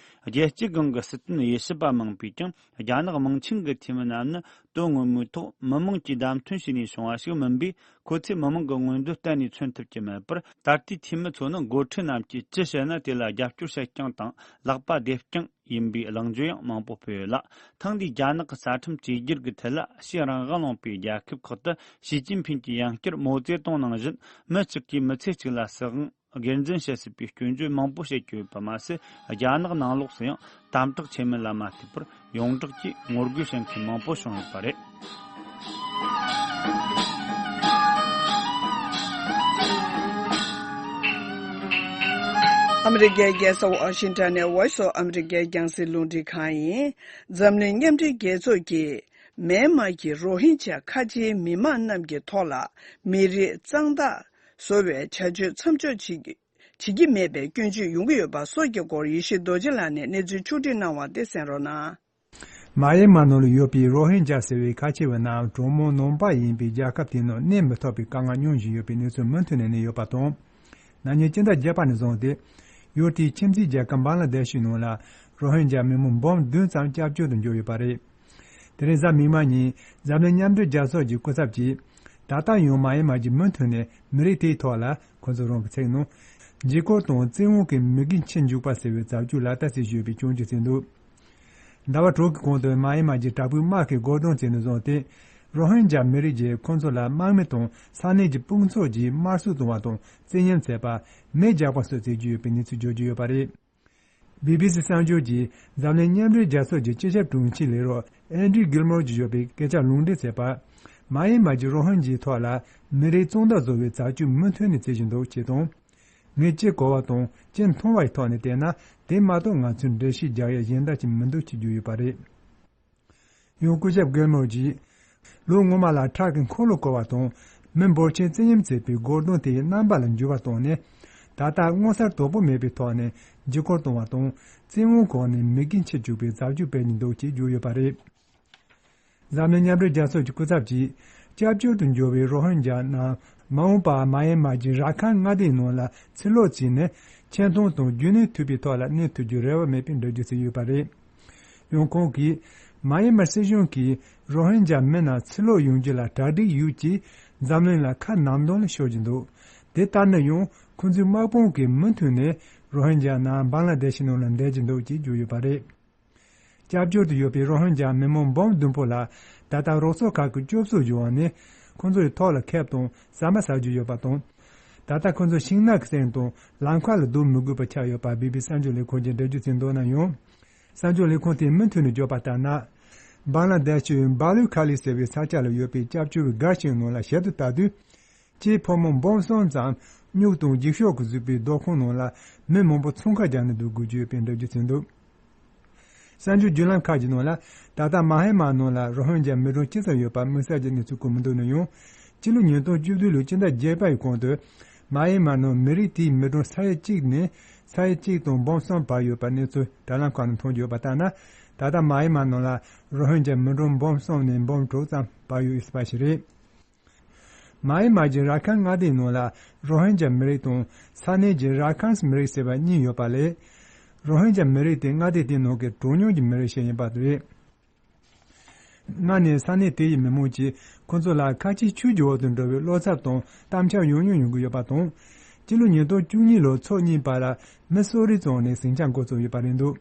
རྒྱལ་སྤྱིའི་སྒང་གི་སྲིད་དོན་དབྱེ་ཞིབ་པ་མང་པོས་ཀྱང་རྒྱ་ནག་དམངས་ཆིངས་ཀྱི་འཐུས་མི་རྣམས་ནི་དོན་ངོ་མའི་ཐོག་མི་མང་གིས་བདམས་ཐོན་བྱས་ནས་བྱུང་བ་ཞིག་མིན་པས། ཁོ་ཚོས་མི་མང་གི་མངོན་འདོད་གཏན་ནས་མཚོན་ཐུབ་ཀྱི་མེད་པར། ད་ལྟའི་འཐུས་མི་ཚོ་ནི་འགོ་ཁྲིད་རྣམས་ཀྱིས་ཅི་བཤད་ན་དེ་ལ་རྒྱབ་སྐྱོར་བྱེད་རྐྱང་དང་ལག་པ་རྡེབ་རྐྱང་ཡིན་པའི་གླེང་བརྗོད་ཡང་མང་པོ་སྤེལ་ཡོད་ལ། ཐེངས་འདིའི་རྒྱ་ནག་གི་རྩ་ཁྲིམས་བཅོས་བསྒྱུར་གྱི་ཐད་ལ། ཕྱིའི་རང་དབང་ལུང་པའི་རྒྱལ་ཁབ་ཁག་ཏུ་ཞི་ཅིན་ཕིན་གྱིས་ཡང་བསྐྱར་མའོ་ཙེ་ཏུང་ནང་བཞིན་མི་གཅིག་གིས་མི་ཚེ་གཅིག་ལ་སྲིད་དབང་སྒེར་འཛིན་བྱེད་སྲིད་པའི་སྐྱོན་བརྗོད་མང་པོ་བྱེད་ཀྱི་ཡོད་པ་མ་ཟད། རྒྱ་ནག་ནང་ལོགས་སུ་ཡང་དམ་དྲག་ཆེན་མོ་ལ་མ་ལྟོས་པར་ཡོངས་གྲགས་ཀྱིས་ངོ་རྒོལ་བྱེད་མཁན་མང་པོ་བྱུང་ཡོད་པ་རེད། ཨ་མི་རི་ཀའི་རྒྱལ་ས་ཝ་ཤིང་ཊོན་ནས་Voice of America རྒྱང་སྲིང་རླུང་འཕྲིན་ཁང་ཡིན། འཛམ་གླིང་མཉམ་འབྲེལ་རྒྱལ་ཚོགས་ཀྱིས་མེན་མར་གྱི་རོ་ཧིན་ཇ་ཁ་ཆེའི་མི་མང་རྣམས་ཀྱི་ཐོག་ལ་མི་རིགས་གཙང་དག་བཟོ་བའི་བྱ་སྤྱོད་མཚམས་འཇོག་བྱེད་བྱེད་ཀྱི་མེད་པའི་སྐྱོན་བརྗོད་ཡོང་གི་ཡོད་པ་སོགས་ཀྱི་སྐོར་ཡེ་ཤེས་རྡོ་རྗེ་ལགས་ནས་གནས་ཚུལ་ཕྱོགས་སྒྲིག་གནང་བ་དེ་གསན་རོགས་གནང་། མ་ཡན་མར་ནང་ལ་ཡོད་པའི་རོ་ཧིན་ཇཱ་ཟེར་བའི་ཁ་ཆེ་བའི་ནང་གྲོགས་མོ་ནང་པ་ཡིན་པའི་རྒྱལ་ཁབ་དེའི་ནང་གནས་མི་ཐུབ་པའི་དཀའ་ངལ་མྱོང་བཞིན་ཡོད་པའི་གནས་ཚུལ་མུ་མཐུད་ནས་གནས་ཡོད་པ་དང་། ན་ནིང་སྤྱི་ཟླ་བརྒྱད་པ་ནས་བཟུང་སྟེ། ཡུལ་དེའི་ཁྱིམ་མཚེས་རྒྱལ་ཁབ་བང་ལ་དེ་ཤི་ནང་ལ་རོ་ཧིན་ཇཱ་མི་མང་འབུམ་བདུན་ཙམ་སྐྱབས་བཅོལ་དུ་འབྱོར་ཡོད་པ་རེད། དེ་རིང་གཟའ་མིག་དམར་ཉིན་འཛམ་གླིང་མཉམ་འབྲེལ་རྒྱལ་ཚོགས་ཀྱི་སྐུ་ཚབ་ཀྱིས། ད་ལྟ་ཡང་མ་ཡན་མར་གྱི་མུ་མཐུད་ནས་མི་རིགས་དེའི་ཐོག་ལ་ཁོ་ཚོ་རང་གི་ཚིག་ནང་། འཇིགས་སྐུལ་དང་བཙན་དབང་གི་མི་གིས་འཆི་འཇུག་པ་ཟེར་བའི་བྱ་སྤྱོད་ལག་བསྟར་བྱེད་བཞིན་ཡོད་པའི་སྐྱོན་བརྗོད་བྱས་འདུག་ཟླ་བ་དྲུག་གི་གོང་དུ་མ་ཡན་མར་གྱི་དྲག་པོའི་དམག་གིས་རྒོལ་རྡུང་བྱས་ནས་བཟུང་སྟེ། རོ་ཧིན་ཇཱ་མི་རིགས་ཀྱིས་ཁོ་ཚོ་ལ་དམག་མི་དང་ས་གནས་ཀྱི་དཔུང་ཚོགས་ཀྱིས་དམར་གསོད་བཏང་བ་དང་བཙན་ཉམས་བྱས་པ། མེ་རྒྱག་པ་སོགས་བྱེད་ཀྱི་ཡོད་པའི་གནས་ཚུལ་བརྗོད་ཀྱི་ཡོད་པ་རེད། བི་བི་སི་གསར་འགྱུར་གྱིས་འཛམ་གླིང་མཉམ་འབྲེལ་རྒྱལ་ཚོགས་ཀྱི་སྤྱི་ཁྱབ་དྲུང་ཆེ་ལས་རོགས་ཨན་ཌྲི་གིལ་མོར་གྱིས་བརྗོད་པའི་སྐད་ཆར་ལུང་འདྲེན་བྱས་པར། མ་ཡན་མར་གྱི་རོ་ཧིན་ཇིའི་ཐོག་ལ་མི་རིགས་གཙང་དག་བཟོ་བའི་བྱ་སྤྱོད་མུ་མཐུད་ནས་བྱེད་བཞིན་འདུག་ཅེས་དང་། ངས་ཅི་གོ་བ་དང་ཅི་མཐོང་བའི་ཐོག་ནས་བལྟས་ན། དེ་མ་གཏོགས་ང་ཚོས་འགྲེལ་བཤད་རྒྱག་ཡ་གཞན་དག་ཅིག་མི་འདུག་ཅེས་བརྗོད་ཡོད་པ་རེད། ཡང་སྐུ་ཞབས་གིལ་མོར་གྱིས། ལོ་སྔོན་མ་ལ་ཁྲག་གི་འཁོར་ལོ་བསྐོར་བ་དང་། མི་འབོར་ཆེན་བཙན་གཡེམ་བྱས་པའི་རྒོལ་རྡུང་དེའི་རྣམ་པ་ལ་འགྱུར་བ་བཏང་ནས། ད་ལྟ་མངོན་གསལ་དོད་པོ་མེད་པའི་ཐོག་ནས་འཇིགས་སྐུལ་གཏོང་བ་དང་། བཙན་དབང་འོག་ནས་མི་རྒན་འཆི་བཅུག་པའི་བྱ་སྤྱོད་སྤེལ་གྱི་འདུག་ཅེས་བརྗོད་ཡོད་པ་རེད། འཛམ་གླིང་མཉམ་འབྲེལ་རྒྱལ་ཚོགས་ཀྱི་སྐུ་ཚབ་ཀྱིས། སྐྱབས་བཅོལ་དུ་འབྱོར་བའི་རོ་ཧིན་ཇཱ་རྣམས་མ་འོངས་པར་མ་ཡན་མར་གྱི་ར་ཁན་མངའ་སྡེའི་ནང་ལ་ཕྱིར་ལོག་བྱས་ནས། ཆེ་མཐོང་དང་རྒྱུས་ལོན་ཐུབ་པའི་ཐོག་ལ་གནས་ཐུབ་རྒྱུའི་རེ་བ་མེད་པའི་འགྲེལ་བརྗོད་བྱས་ཡོད་པ་རེད། ཡང་ཁོང་གིས། མ་ཡན་མར་སྲིད་གཞུང་གིས་རོ་ཧིན་ཇཱ་མི་རྣམས་ཕྱིར་ལོག་ཡོང་རྒྱུ་ལ་གྲ་སྒྲིག་ཡོད་ཅེས་འཛམ་གླིང་ལ་ཁ་ནམ་དུང་ལ་ཤོར་གྱི་འདུག་དེ་ལྟར་ན་ཡང་ཁོང་ཚོའི་དམག་དཔུང་གིས་མུ་མཐུད་ནས་རོ་ཧིན་ཇཱ་རྣམས་བང་ལ་དེ་ཤི་ནང་ལ་འདེད་ཀྱི་འདུག་ཅེས་བརྗོད་ཡོད་པ་རེད། སྐྱབས་བཅོལ་དུ་ཡོད་པའི་རོ་ཧིན་ཇཱ་མི་མང་འབུམ་བདུན་པོ་ལ་ད་ལྟ་རོགས་ཚོགས་ཁག་གིས་སྐྱོབ་གསོ་ཞུ་བ་ནས་ཁོང་ཚོའི་ཐོག་ལ་ཁེབས་དང་ཟ་མ་ཟ་རྒྱུ་ཡོད་པ་དང་། ད་ལྟ་ཁོང་ཚོ་ཤིང་ནགས་ཀྱི་སྟེང་དང་ལམ་ཁ་ལ་སྡོད་མི་དགོས་པ་ཆགས་ཡོད་པ་བི་བི་སི་གསར་འགྱུར་ལས་ཁུངས་ཀྱིས་འགྲེལ་བརྗོད་བྱས་འདུག་ན་ཡང་། གསར་འགྱུར་ལས་ཁུངས་དེས་མུ་མཐུད་ནས་བརྗོད་པ་ལྟར་ན། བང་ལ་དེ་ཤི་བྷ་ལུ་ཁ་ལི་ཟེར་བའི་ས་ཆ་ལ་ཡོད་པའི་སྐྱབས་བཅོལ་བའི་སྒར་ཞིག་ནང་ལ་ཞིབ་ཏུ་ལྟ་དུས། སྐྱེས་ཕོ་མོ་འབུམ་གསུམ་ཙམ་སྨྱུག་དང་འགྱིག་ཤོག་གིས་བཟོས་པའི་སྡོད་ཁང་ནང་ལ་མི་མང་པོ་འཚང་ཁ་རྒྱག་ནས་སྡོད་དགོས་ཀྱི་ཡོད་པའི་འགྲེལ་བརྗོད་བྱས་འདུག་གསར་འགྱུར་བརྒྱུད་ལམ་ཁག་གི་ནང་ལ་ད་ལྟ་མ་ཧེ་མ་ནང་ལ་རོ་ཧིན་ཇཱ་མི་གྲངས་ཅི་ཙམ་ཡོད་པ་དམིགས་བསལ་གྱི་གནས་ཚུལ་བཀོད་མི་འདུག་ན་ཡང་། སྤྱི་ལོ་ཉིས་སྟོང་བཅུ་བདུན་ལོའི་སྤྱི་ཟླ་བརྒྱད་པ་ཡི་གོང་དུ། མ་ཧེ་མ་ནང་མི་རིགས་དེའི་མི་གྲངས་ས་ཡ་གཅིག་ནས་ས་ཡ་གཅིག་དང་འབུམ་གསུམ་བར་ཡོད་པ་གནས་ཚུལ་དྲ་ལམ་ཁག་ནས་མཐོང་རྒྱུ་ཡོད་པ་ལྟར་ན། ད་ལྟ་མ་ཧེ་མ་ནང་ལ་རོ་ཧིན་ཇཱ་མི་གྲངས་འབུམ་གསུམ་ནས་འབུམ་དྲུག་ཙམ་བར་ཡོད་ཡོད་པ་ཞིག་རེད། མ་ཧེ་མ་གྱི་ར་ཁན་མངའ་སྡེའི་ནང་ལ་རོ་ཧིན་ཇཱ་མི་རིགས་དང་ས་གནས་ཀྱི་ར་ཁན་མི་རིགས་ཟེར་བ་གཉིས་ཡོད་པ་ལས། རོ་ཧིན་ཇཱ་མི་རིགས་དེ་མངའ་སྡེ་དེའི་ནང་གི་གྲངས་ཉུང་གི་མི་རིགས་ཤིག་ཡིན་པ་རེད། སྔ་ནས་ས་གནས་དེ་ཡི་མི་མང་གིས་ཁོ་ཚོ་ལ་ཁ་ཆེའི་ཆོས་ཀྱི་འོག་ཏུ་འགྲོ་བའི་བློ་འཚབ་དང་གཏམ་འཆལ་ཡང་ཡང་ཡོང་གི་ཡོད་པ་དང་། སྤྱི་ལོ་ཉིས་སྟོང་བཅུ་གཉིས་ལོའི་ཚོ་གཉིས་བར་ལ་མི་སོ་རེ་ཙམ་ནས་ཟིང་ཆ་འགོ་བཙུགས་ཡོད་པ་རེད་འདུག་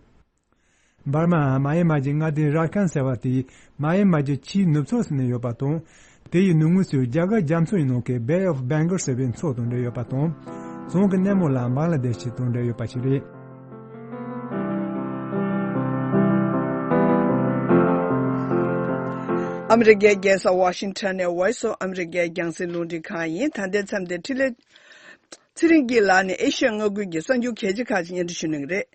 འབར་མ་མ་ཡན་མར་གྱི་མངའ་སྡེ་ར་ཁན་ཟེར་བ་དེ་མ་ཡན་མར་གྱི་ཆུའི་ནུབ་ཕྱོགས་སུ་གནས་ཡོད་པ་དང་། དེ་ཡི་ནུབ་ངོས་སུ་རྒྱ་གར་རྒྱ་མཚོ་ཡི་ནང་གི་Bay of Bengal ཟེར་བའི་མཚོ་དང་འབྲེལ་ཡོད་པ་དང་། རྫོང་གི་སྣེ་མོ་ལ་བང་ལ་དེ་ཤི་དང་འབྲེལ་ཡོད་པ་ཞིག་རེད། ཨ་མི་རི་ཀའི་རྒྱལ་ས་ཝ་ཤིང་ཊོན་ནས་Voice of America རྒྱང་སྲིང་རླུང་འཕྲིན་ཁང་ཡིན། ད་ལྟའི་མཚམས་འདིར་འཕྲིན་ལས་ཚེ་རིང་སྐྱིད་ལགས་ནས་ཨེ་ཤི་ཡ་མངའ་ཁུལ་གྱི་གསར་འགྱུར་གལ་ཆེ་ཁག་ཅིག་སྙན་སྒྲོན་ཞུ་གནང་གི་རེད།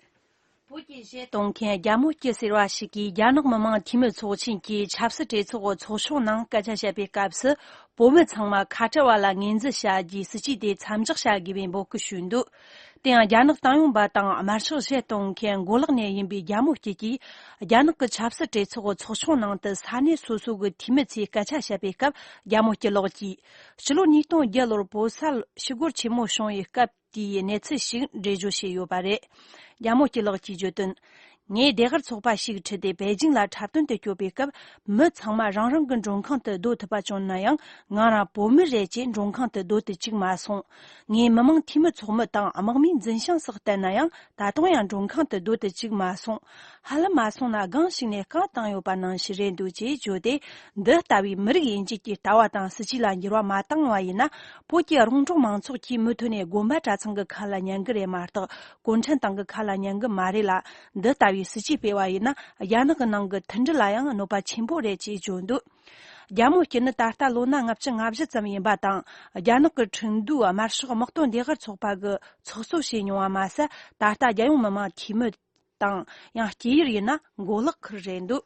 བོད་ཀྱི་གཞས་གཏོང་མཁན་རྒྱ་མོ་སྐྱིད་ཟེར་བ་ཞིག་གིས་རྒྱ་ནག་མི་དམངས་འཐུས་མི་ཚོགས་ཆེན་གྱི་ཆབ་སྲིད་གྲོས་ཚོགས་ཚོགས་ཆུང་ནང་སྐད་ཆ་བཤད་པའི་སྐབས་སུ། བོད་མི་ཚང་མ་ཁ་བྲལ་བ་ལ་ངོས་འཛིན་བྱ་རྒྱུའི་སྲིད་ཇུས་དེ་མཚམས་འཇོག་བྱ་དགོས་པའི་འབོད་སྐུལ་ཞུས་འདུག་དེ་ཡང་རྒྱ་ནག་ཏང་ཡོན་པ་དང་དམར་ཤོག་གཞས་གཏོང་མཁན་མགོ་ལག་ནས་ཡིན་པའི་རྒྱ་མོ་སྐྱིད་ཀྱིས། རྒྱ་ནག་གི་ཆབ་སྲིད་གྲོས་ཚོགས་ཚོགས་ཆུང་ནང་དུ་ས་གནས་སོ་སོ་གི་འཐུས་མི་ཚོས་སྐད་ཆ་བཤད་པའི་སྐབས། རྒྱ་མོ་སྐྱིད་ལགས་ཀྱིས། ཕྱི་ལོ་ཉིས་སྟོང་བརྒྱད་ལོར་བོད་སར་ཞི་རྒོལ་ཆེན་མོ་བྱུང་བའི་སྐབས། དེའི་གནས་ཚུལ་ཞིག་འགྲེལ་བརྗོད་བྱས་ཡོད་པ་རེད། རྒྱ་མོ་སྐྱིད་ལགས་ཀྱིས་བརྗོད་དོན། ངས་ལྟེ་བར་ཚོགས་པ་ཞིག་ཁྲིད་དེ་པེ་ཅིང་ལ་འཁྲབ་སྟོན་དུ་སྐྱོད་པའི་སྐབས། མི་ཚང་མ་རང་རང་གི་མགྲོན་ཁང་དུ་སྡོད་ཐུབ་པ་བྱུང་ན་ཡང་། ང་རང་བོད་མི་རེད་ཅེས་མགྲོན་ཁང་དུ་སྡོད་དུ་བཅུག་མ་སོང་། ངས་མི་མང་འཐུས་མི་ཚོགས་མི་དང་དམག་མིའི་འཛིན་བྱང་སོགས་བསྟན་ན་ཡང་། ད་དུང་ཡང་མགྲོན་ཁང་དུ་སྡོད་དུ་བཅུག་མ་སོང་། ཧ་ལམ་མ་སོང་ན་སྒང་ཞིག་ནས་བཀའ་བཏང་ཡོད་པ་ནང་བཞིན་རེད་འདུག་ཅེས་བརྗོད་དེ། འདི་ལྟ་བུའི་མི་རིགས་དབྱེ་འབྱེད་ཀྱི་ལྟ་བ་དང་སྲིད་ཇུས་ལ་འགྱུར་བ་མ་བཏང་བ་ཡིན་ན། བོད་ཀྱི་རོང་འབྲོག་མང་ཚོགས་ཀྱིས་མུ་མཐུད་ནས་དགོན་པ་གྲྭ་ཚང་གི་ཁ་ལ་ཉན་གི་རེད་མ་གཏོགས། གུང་ཁྲན་ཏང་གི་ཁ་ལ་ཉན་གི་མ་རེད་ལ། འདི་ལྟ་བུའི་སྲིད་ཇུས་སྤེལ་བ་ཡིན་ན། རྒྱ་ནག་གི་ནང་གི་མཐུན་སྒྲིལ་ལ་ཡང་གནོད་པ་ཆེན་པོ་རེད་ཅེས་བརྗོད་འདུག་རྒྱ་མོ་སྐྱིད་ནི་ད་ལྟ་ལོ་ན་ལྔ་བཅུ་ང་བཞི་ཙམ་ཡིན་པ་དང་། རྒྱ་ནག་གི་ཁྲིན་ཏུའུ་དམར་ཤོག་དམག་དོན་ལྟེ་བར་ཚོགས་པ་གི་ཚོགས་གཙོ་བྱས་མྱོང་བ་མ་ཟད། ད་ལྟ་རྒྱལ་ཡོངས་མི་དམངས་འཐུས་མི་དང་ཡང་སྐྱེས་ཡུལ་ཡིན་ན་མགོ་ལོག་ཁུལ་རེད་འདུག་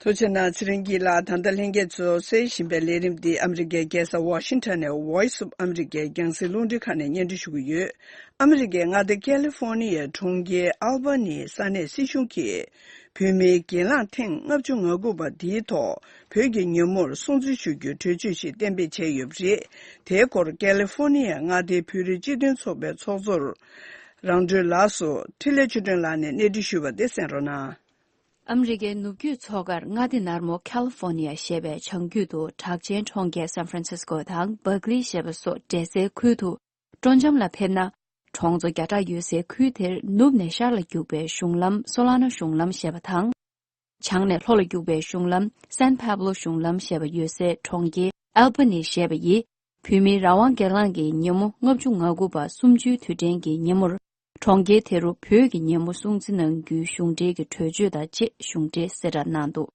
ཐུགས་རྗེ་གནང་། ཚེ་རིང་སྐྱིད་ལགས། ད་ལྟ་ལྷན་རྒྱས་ཚོས་གསན་བཞིན་པའི་ལས་རིམ་འདི་ཨ་མི་རི་ཀའི་རྒྱལ་ས་ཝ་ཤིང་ཊོན་ནས་Voice of America རྒྱང་སྲིང་རླུང་འཕྲིན་ཁང་ནས་སྙན་སྒྲོན་ཞུ་གི་ཡོད། ཨ་མི་རི་ཀའི་མངའ་སྡེ་ཀ་ལི་ཧྥོ་ནི་ཡའི་གྲོང་ཁྱེར་ཨལ་བྷ་ནིའི་ས་གནས་སྲིད་གཞུང་གིས། བོད་མིའི་གྱེན་ལངས་ཐེངས་ལྔ་བཅུ་ང་དགུ་པ་འདིའི་ཐོག་བོད་ཀྱི་ཉིན་མོར་སྲུང་བརྩི་ཞུ་རྒྱུའི་གྲོས་ཆོད་ཞིག་གཏན་འབེབས་བྱས་ཡོད་པ་རེད། དེའི་སྐོར་ཀ་ལི་ཧྥོ་ནི་ཡ་མངའ་སྡེའི་བོད་རིགས་སྤྱི་མཐུན་ཚོགས་པའི་ཚོགས་གཙོ་རང་གྲོལ་ལགས་སུ་འཕྲིན་ལས་ཆོས་སྒྲོན་ལགས་ནས་གནས་འདྲི་ཞུས་པ་དེ་གསན་རོགས་གནང་། ཨ་མི་རི་ཀའི་ནུབ་རྒྱུད་མཚོ་ཁར་མངའ་སྡེ་ནར་མོ་ཁ་ལི་ཧྥོ་ནི་ཡ་ཞེས་པའི་བྱང་རྒྱུད་དུ་གྲགས་ཅན་གྲོང་ཁྱེར་སན་ཧྥ་རན་སིས་ཀོ་དང་སྦར་ཀི་ལི་ཞེས་པ་སོགས་འདྲེས་སའི་ཁུལ་དུ། སྤྲོ་འཆམ་ལ་ཕེབས་ན། གྲོང་ཚོ་བརྒྱ་ཕྲག་ཡོད་སའི་ཁུལ་དེར་ནུབ་ནས་ཤར་ལ་རྒྱུག་པའི་གཞུང་ལམ་སོ་ལ་ན་གཞུང་ལམ་ཞེས་པ་དང་། བྱང་ནས་ལྷོ་ལ་རྒྱུག་པའི་གཞུང་ལམ་སན་ཕ་བྷ་ལོ་གཞུང་ལམ་ཞེས་པ་ཡོད་སའི་གྲོང་ཁྱེར་ཨལ་བྷ་ནི་ཞེས་པ་ཡིས། བོད་མིའི་རང་དབང་སྒེར་ལངས་ཀྱི་ཉིན་མོ་ལྔ་བཅུ་ང་དགུ་པ་གསུམ་བཅུའི་དུས་དྲན་གྱི་ཉིན་མོར། གྲོང་ཁྱེར་དེ་རུ་བོད་ཀྱི་ཉིན་མོ་སྲུང་བརྩི་གནང་རྒྱུའི་གཞུང་འབྲེལ་གྱི་གྲོས་ཆོད་དང་བཅས་གཞུང་འབྲེལ་གསལ་བསྒྲགས་གནང་འདུག་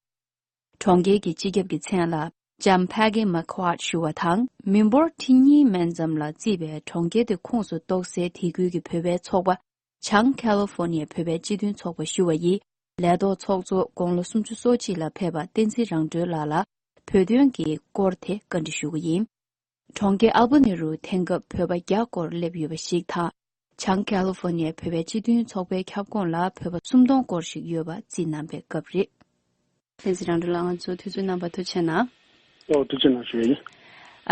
གྲོང་ཁྱེར་གྱི་སྤྱི་ཁྱབ་ཀྱི་མཚན་ལ་ལྕམ་ཕེ་གྷི་མ་ཁོ་ཝར་ཞུ་བ་དང་། མི་འབོར་ཁྲི་གཉིས་མན་ཙམ་ལ་བརྩིས་པའི་གྲོང་ཁྱེར་དེ་ཁོངས་སུ་གཏོགས་སའི་དེ་ཁུལ་གྱི་བོད་པའི་ཚོགས་པ་བྱང་ཁ་ལི་ཧྥོ་ནི་ཡའི་བོད་པའི་སྤྱི་མཐུན་ཚོགས་པ་ཞུ་བ་ཡིས། ལས་ཐོག་ཚོགས་གཙོ་དགུང་ལོ་སུམ་ཅུ་སོ་གཅིག་ལ་ཕེབས་པ་བསྟན་འཛིན་རང་གྲོལ་ལགས་ལ་བོད་དོན་གྱི་སྐོར་དེ་བཀའ་འདྲི་ཞུ་གི་ཡིན། གྲོང་ཁྱེར་ཨལ་བྷ་ནི་རུ་དེང་སྐབས་བོད་པ་བརྒྱ་སྐོར་སླེབས་ཡོད་པ་ཞིག་དང་། བྱང་ཁ་ལི་ཧྥོ་ནི་ཡའི་བོད་པའི་སྤྱི་མཐུན་ཚོགས་པའི་ཁྱབ་ཁོངས་ལ་བོད་པ་སུམ་སྟོང་སྐོར་ཞིག་ཡོད་པ་བརྩིས་གནང་པའི་སྐབས་རེད། བསྟན་འཛིན་རང་གྲོལ་ལགས། ང་ཚོ་དུས་ཚོད་གནང་བར་ཐུགས་རྗེ་གནང་། ཨོ། ཐུགས་རྗེ་གནང་ཞུ་ཡ་ཡིན།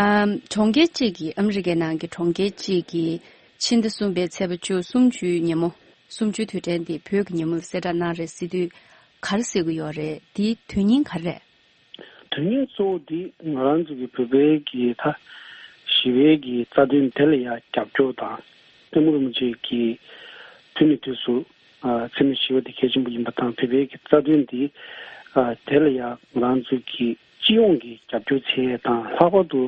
ཨམ། གྲོང་ཁྱེར་གཅིག་གིས། ཨ་མི་རི་ཀའི་ནང་གི་གྲོང་ཁྱེར་གཅིག་གིས་ཕྱི་ཟླ་གསུམ་པའི་ཚེས་པ་བཅུ། གསུམ་བཅུའི་ཉིན་མོ། གསུམ་བཅུའི་དུས་དྲན་དེ་བོད་ཀྱི་ཉིན་མོ་ལ་གསལ་བསྒྲགས་གནང་རེད་ཟེར་དུས། ག་རེ་ཟེར་གྱི་ཡོད་རེད། དེའི་དོན་སྙིང་ག་རེ་རེད། དོན་སྙིང་གཙོ་བོ་འདི་ང་རང་ཚོ་གི་བོད་པའི་གི་ད་ཞི་བའི་གི་རྩ་དོན་དེ་ལ་ཡ་རྒྱབ་སྐྱོར་དང་། ཐུན་མོང་རིན་པོ་ཆེ་གི་དུས་ནས་དུས་སུ་ཨ་འཚེ་མེད་ཞི་བ་འདི་གལ་ཆེན་པོ་ཡིན་པ་དང་། བོད་པའི་གི་རྩ་དོན་འདི་ཨ་དེ་ལ་ཡ་ང་རང་ཚོ་གི་སྤྱི་ཡོངས་ཀྱི་རྒྱབ་སྐྱོར་བྱེད་ཡས་དང་། ལྷག་པར་དུ་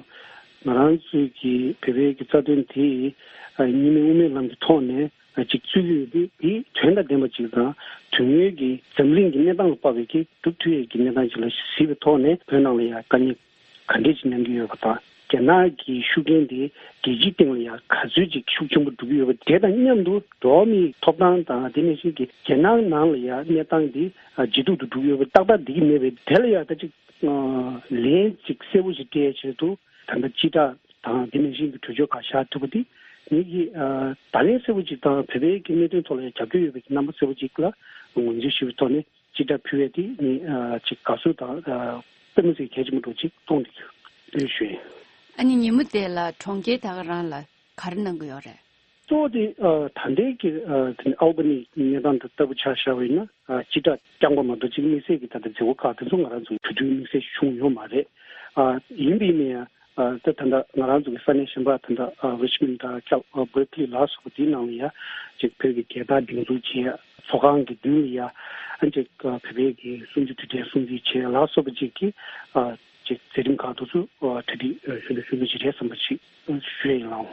ང་རང་ཚོ་གི་བོད་པའི་གི་རྩ་དོན་དེ་ཨ་གཉིས་སྨན་དབུ་མའི་ལམ་གྱི་ཐོག་ནས། ཅིག་བཙུགས་ཡོད་དེ། དེའི་དོན་དང་ལྡན་པ་ཅིག་དང་། དོན་དངོས་ཀྱི་འཛམ་གླིང་གི་གནས་སྟངས་ལ་དཔག་པའི་གི་སྒྲུབ་ཐུབ་ཡས་ཀྱི་གནས་སྟངས་ཅིག་ལ་གཟིགས་པའི་ཐོག་ནས། བོད་ནང་ལ་ཡང་དཀའ་ངལ་ག་འདྲས་ཅིག་མྱངས་ཀྱི་ཡོད་པ་དང་། རྒྱ་ནག་གི་ཤུགས་རྐྱེན་དེ་རྒྱལ་སྤྱིའི་སྟེང་ལ་ཡང་ག་ཚོད་ཅིག་ཤུགས་ཆེན་པོ་འགྲོ་གི་ཡོད་པ། དེ་དང་མཉམ་དུ་འགྲོ་བ་མིའི་ཐོབ་ཐང་དང་། དེ་ནང་བཞིན་གྱི་རྒྱལ་ནང་ནང་ལ་ཡང་གནས་སྟངས་དེ་ཇེ་སྡུག་ཏུ་འགྲོ་གི་ཡོད་པ་ཏག་ཏག་བསྡད་ཀྱི་མེད་པས། དེ་ལ་ཡང་ད་ཅིག་ལན་ཅིག་གསལ་པོ་ཞིག་སྤྲད་ཆེད་དུ། ད་ལྟ་སྤྱི་བསྒྲགས་དང་། དེ་ནང་བཞིན་གྱི་གྲོས་ཆོད་ཁག་བཞག་ཐུབ་པ་དེ། ངེད་ཀྱིས་ཨ་བརྡ་ལན་གསལ་པོ་ཅིག་དང་། བོད་པའི་གི་གནད་དོན་ཐོག་ལ་རྒྱབ་སྐྱོར་ཡོད་པའི་རྣམ་པ་གསལ་པོ་ཅིག་ལ་ངོས་འཛིན་ཞུ་བའི་ཐོག་ནས་སྤྱི་བསྒྲགས་ཕུལ་བས། དེ་ནི་ཨ་ཅིག་དགའ་བསུ་དང་ཨ་དཔེ་མི་སྲིད་གལ་ཆེན་པོ་འདྲ་ཅིག་མཐོང་འདུག་ཞུ་ཡིན། ཨ་ནི་ཉིན་མོ་དེ་ལ་གྲོང་ཁྱེར་ད་ག་རང་ལ་ག་རེ་གནང་གི་ཡོད་རེད། གཙོ་བོ་དེ་ཨ་ད་ལྟའི་གི་ཨ་དེ་ནི་ཨལ་བྷ་ནི་གནས་སྟངས་དེ་ལྟ་བུ་ཆ་བཞག་པ་ཡིན་ན། ཨ་སྤྱི་བསྒྲགས་རྐྱང་པ་མ་གཏོགས་ཅིག་དམིགས་བསལ་གྱི་ད་ལྟ་མཛད་སྒོ་ཁག་དེ་ཚོ་ང་རང་ཚོ་གྲོས་བསྡུར་དམིགས་བསལ་བྱུང་ཡོད་མ་རེད། ཨ་ཡིན་པ་ཡིན་ན་ཡང་། ཨ་ད་ད་ལྟ་ང་རང་ཚོ་གི་ས་གནས་གཞན་པ། ད་ལྟ་ཨ་རི་ཆི་མོན་དང་། ཁ་ཨ་སྦར་ཀི་ལི་ལ་སོགས་པ་དེའི་ནང་ལ་ཡང་ཅིག་བོད་ཀྱི་རྒྱལ་དར་སྒྲེང་འཛུགས་བྱས། ཚོགས་ཁང་གི་མདུན་ལ་ཡང་ཨ་ཅིག་ཨ་བོད་པའི་གི་གསུམ་བཅུ་དུས་དྲན་སྲུང་བརྩི་བྱས་ལ་སོགས་པ་ཅིག་གི་ཨ་ཅིག་མཛད་རིམ་ཁག་དེ་ཚོ་ཨ་གྲ་སྒྲིག་ཨ་ཞུ་ན་ཞུ་ན་ཅིག་རེད་བསམ་པ་ཅིག་ཞུ་ཡ་ཡིན་ལགས།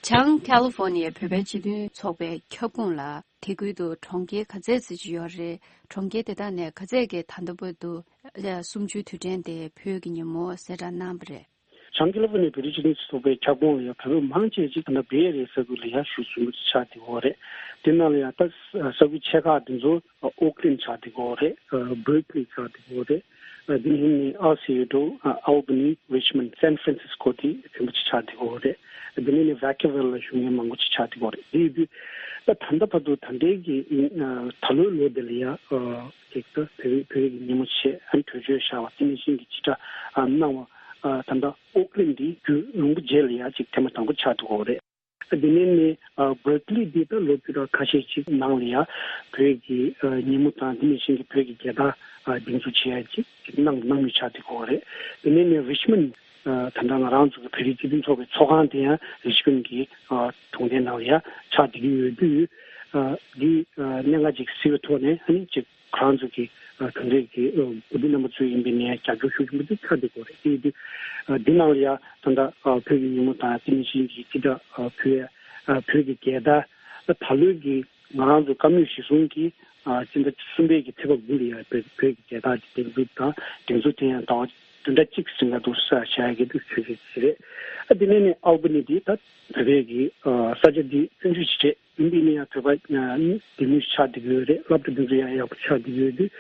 བྱང་ཁ་ལི་ཧྥོ་ནི་ཡའི་བོད་པའི་སྤྱི་མཐུན་ཚོགས་པའི་ཁྱབ་ཁོངས་ལ། དེ་ཁུལ་དུ་གྲོང་ཁྱེར་ག་ཚད་ཙམ་ཅིག་ཡོད་རེད། གྲོང་ཁྱེར་དེ་དག་ནས་ག་ཚད་ཀྱིས་ད་ལྟ་བར་དུ་ཨ་གསུམ་བཅུའི་དུས་དྲན་དེ་བོད་ཀྱི་ཉིན་མོ་གསལ་བསྒྲགས་གནང་བ་རེད། བྱང་ཁ་ལི་ཧྥོ་ནི་ཡའི་བོད་རིགས་སྤྱི་མཐུན་ཚོགས་པའི་ཁྱབ་ཁོངས་ལ་ཡང་བོད་མི་མང་ཆེ་ཅིག་ད་ལྟ་བེ་ཨེ་རི་ཡའི་ས་ཁུལ་ལ་ཡང་བཞུགས་ཟིན་པ་ཆགས་བསྡད་ཡོད་རེད། དེ་ནང་ལ་ཡང་ད་ས་ཁུལ་ཆེ་ཁག་དེ་ཚོ་ཨོ་ཀི་ལན་ཆགས་བསྡད་ཡོད་རེད། སྦར་ཀི་ལི་ཆགས་བསྡད་ཡོད་རེད། དེ་ནས་ནི་ཨ་སི་ཡོད་འགྲོ། ཨལ་བྷ་ནི། རི་ཆི་མོན། སན་ཧྥ་རན་སིས་ཀོ་དེ་ཕན་པོ་ཅིག་ཆགས་བསྡད་ཡོད་རེད། དེ་ནས་ནི་ཝེ་ཀི་ཝེལ་ལ་བཞུགས་མཁན་མང་པོ་ཅིག་ཆགས་བསྡད་ཡོད་རེད། དེ་ཡིན་དུས་ད་ད་ལྟ་བར་དུ་ད་ལྟའི་གི་ཨ་ད་ལོའི་ལོ་འདི་ལ་ཡང་ཨ་ཅིག་ད་བོད་བོད་ཀྱི་ཉིན་མོ་ཆེད་ཨ་གྲོས་ཆོད་བཞག་པ། དེ་ནང་བཞིན་གྱི་སྤྱི་བསྒྲགས་ཨ་གནང་བ། ཨ་ད་ལྟ་ཨོ་ ཨལ་བྷ་ནི་འདི་རྒྱུན་རིང་པོ་རྗེས་ལ་ཡ་ཅིག་ཐེངས་མ་དང་པོ་ཆགས་འདུག་གོ་རེད། དེ་ནས་ནི་ཨ་བར་ཀ་ལི་འདི་ད་ལོ་བཅུ་ཕྲག་ཁ་ཤས་ཅིག་ནང་ལ་ཡ་བོད་ཀྱི་ཨ་ཉིན་མོ་དང་དེ་ནས་གཞན་གྱི་བོད་ཀྱི་རྒྱལ་དར་ཨ་སྒྲེང་འཛུགས་བྱེད་ཡ་ཅིག་གནང་གནང་མུས་ཆགས་འདུག་གོ་རེད། དེ་ནས་ནི་རི་ཆི་མོན་ཨ་ད་ལྟ་ང་རང་ཚོ་གི་བོད་རིགས་སྤྱི་མཐུན་ཚོགས་པའི་ཚོགས་ཁང་དེ་ཡང་རི་ཆི་མོན་གྱི་ཨ་གྲོང་སྡེ་ནང་ལ་ཡ་ཆགས་བསྡད་ཀྱི་ཡོད་དུས་ཨ་འདི་ཨ་གནད་འགག་ཅིག་གཟིགས་པའི་ཐོག་ནས་ཨ་ནི་ཅིག་ཁོ་རང་ཚོ་གི་ཨ་གྲུབ་འབྲས་ཀྱི་ཨ་འགོ་ཁྲིད་རྣམ་པ་ཚོ་ཡིན་པའི་ནས་རྒྱབ་སྐྱོར་ཤུགས་ཆེན་པོ་ཅིག་ཆགས་བསྡད་ཀྱི་ཡོད་རེད། དེ་དུས་ཨ་འདི་ནང་ལ་ཡ་ད་ལྟ་ཨ་བོད་ཀྱི་ཉིན་མོ་དང་དེ་ནས་གཞན་གྱི་སྤྱི་ཟླ་ཨ་བོད་ཨ་བོད་ཀྱི་རྒྱལ་དར་ཨ་ད་ལོའི་གི་ང་རང་ཚོ་བཀའ་མོལ་གཞིར་བཟུང་གིས་ཨ་སྤྱི་ཟླ་གསུམ་པའི་གི་ཚེས་པ་དགུ་ལ་ཡ་བོད་བོད་ཀྱི་རྒྱལ་དར་གྱི་སྒྲེང་འཛུགས་དང་སྒྲེང་འཛུགས་དེ་ཡང་ཟླ་བ་བདུན་ཕྲག་གཅིག་ཟིན་ག་འདུག་ས་བྱ་ཡ་གི་འདུག་ཆོས་ཆོས་ཆོས་རེད། ཨ་དེ་ནས་ནས་ཨལ་བྷ་ནི་འདི་ད་བོད་པའི་གི་ཨ་ས་ཆ་འདི་བཙན་བྱོལ་གྱི་རེད། ཡིན་པའི་ནི་ཡང་བོད་པ་ཨ་འདི་མོ་ཆགས་བསྡད་ཀྱི་ཡོད་རེད། སློབ་གྲྭ་འདི་ཚོ་ཡང་ཡག་པོ་ཆགས་བསྡད་ཀྱི་ཡོད་དུས་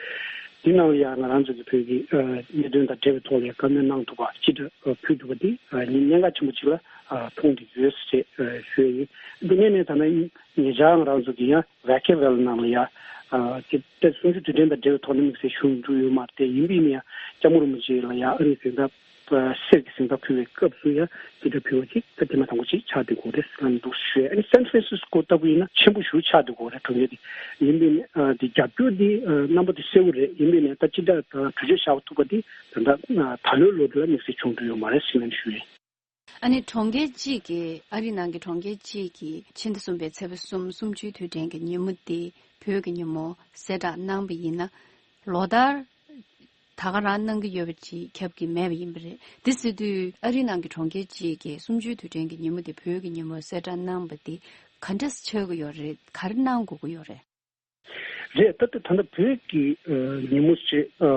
འདི་ནང་ལ་ཡང་ང་རང་ཚོ་གི་བོད་ཀྱི་ཨ་གནད་དོན་དང་འབྲེལ་བའི་ཐོག་ལ་ཡང་བཀའ་མོལ་གནང་ཐུབ་པ་སྤྱི་ཟླ་ཨ་ཕུལ་ཐུབ་པ་འདི་ཨ་ནི་གནད་འགག་ཆེན་པོ་ཅིག་ལ་ཨ་མཐོང་བསྡད་ཀྱི་ཡོད་ཟེར་ཨ་ཞུ་ཡ་ཡིན། འདི་ནས་ནས་ད་ནང་ཉེ་ཆར་ང་རང་ཚོ་གི་ཡང་། ཝེ་ཀེ་ཝེལ་ནང་ལ་ཡ། ཨ་ཅིག་ཏེ་གསུམ་བཅུའི་དུས་དྲན་དང་འབྲེལ་བའི་ཐོག་ནས་དམིགས་བསལ་བྱུང་འདུག་ཡོད་མ་རེད་དེ། ཡིན་པའི་ནི་ཡ་སྐྱབས་མགོན་རིན་པོ་ཆེ་ལ་ཡ་ཨ་རིའི་གཟེངས་རྟགས་གསེར་གྱི་གཟེངས་རྟགས་ཕུལ་བའི་སྐབས་སུ་ཡ་ཅི་འདྲ་ཕུལ་བ་ཅིག་ད་དེ་མ་དང་པོ་ཅིག་ཆགས་བསྡད་ཀྱི་ཡོད་རེད་ཟེར་ལབ་འདུག་ཞུས། ཨ་ནི་སན་ཧྥ་རན་སིས་ཀོ་ལྟ་བུ་ཡིན་ན་ཆེན་པོ་ཞེ་པོ་ཆགས་བསྡད་ཀྱི་ཡོད་རེད། གྲོང་ཁྱེར་འདི་ཡིན་པའི་ནི་ཨ་དེ་རྒྱབ་སྐྱོར་འདི་ཨ་རྣམ་པ་དེ་གསལ་པོ་རེད། ཡིན་པའི་ནི་ད་ཅི་འདྲ་ད་གྲོས་ཆོད་བཞག་ཐུབ་པ་འདི་ད་ལྟ་ཨ་ད་ལོའི་ལོ་འདི་ལ་དམིགས་བསལ་བྱུང་འདུག་ཡོད་མ་རེད་ཟེར་ལབ་ཞུས། ཨ་ནི་གྲོང་ཁྱེར་གཅིག་གིས། ཨ་རི་ནང་གི་གྲོང་ཁྱེར་གཅིག་གིས་ཕྱི་ཟླ་གསུམ་པའི་ཚེས་པ་གསུམ་གསུམ་བཅུའི་དུས་དྲན་གྱི་ཉིན་མོ་དེ་བོད་ཀྱི་ཉིན་མོ་གསལ་བསྒྲགས་གནང་བ་ཡིན་ན། ལོ་ལྟར་ད་ག་རང་གནང་གི་ཡོད་པ་ཅིག་ཁྱབ་ཀྱི་མེད་པ་ཡིན་པ་རེད། དེ་ཟེར་དུས་ཨ་རི་ནང་གི་གྲོང་ཁྱེར་གཅིག་གིས་གསུམ་བཅུའི་དུས་དྲན་གྱི་ཉིན་མོ་དེ་བོད་ཀྱི་ཉིན་མོ་གསལ་བསྒྲགས་གནང་བ་དེ་ག་འདྲ་ཆགས་ཀྱི་ཡོད་རེད། ག་རེ་གནང་དགོས་ཀྱི་ཡོད་རེད། རེད། ད་ལྟ་ད་ལྟ་བོད་ཀྱི་ཨ་ཉིན་མོ་ཞེས་ཨ་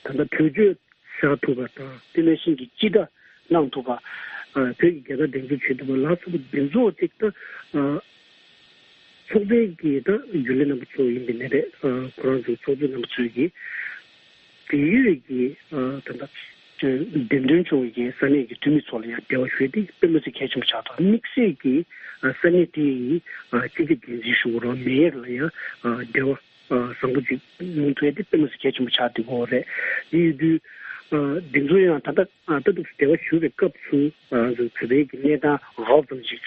ད་ལྟ་གྲོས་ཆོད་བཞག་ཐུབ་པ་དང་། དེ་ནང་བཞིན་གྱི་སྤྱི་ཟླ་གནང་ཐུབ་པ། ཨ་བོད་ཀྱི་རྒྱལ་དར་སྒྲེང་འཛུགས་བྱེད་ཐུབ་པ་ལ་སོགས་པ་འདི་ཚོ་ཅིག་ད་ཨ་ཚོགས་པའི་གི་ད་རྒྱུན་ལས་རྣམ་པ་ཚོ་ཡིན་པའི་ནི་རེད། ཨ་ཁོ་རང་ཚོའི་ཚོགས་གཙོ་རྣམ་པ་ཚོས་ཀྱི་འབྲེལ་ཡོད་ཀྱི་ཨ་ད་ལྟ་འདེམས་ཐོན་བྱུང་བའི་ས་གནས་ཀྱི་འཐུས་མི་ཚོ་ལ་ཡང་འབྲེལ་བ་ཞུ་ཡ་དེ་དཔེ་མི་སྲིད་གལ་ཆེན་པོ་ཆགས་འདུག་དམིགས་བསལ་གྱིས་ཨ་ས་གནས་དེ་ཡི་ཨ་སྤྱི་ཁྱབ་འགན་འཛིན་ཞུ་རོགས་མེ་ཡར་ལ་ཡང་ཨ་འབྲེལ་བ་ཨ་བཟང་པོ་ཅིག་ཡོང་ཐུབ་ཡ་དེ་དཔེ་མི་སྲིད་གལ་ཆེན་པོ་ཆགས་བསྡད་ཀྱི་ཡོད་རེད། དེ་ཡིན་དུས་ཨ་འདི་ཚོ་ཡང་ད་ལྟ་ཨ་ད་དུང་འབྲེལ་བ་ཞུ་བའི་སྐབས་སུ་ཨ་ང་ཚོ་བོད་པའི་གི་གནས་སྟངས་རོབ་ཙམ་ཅིག་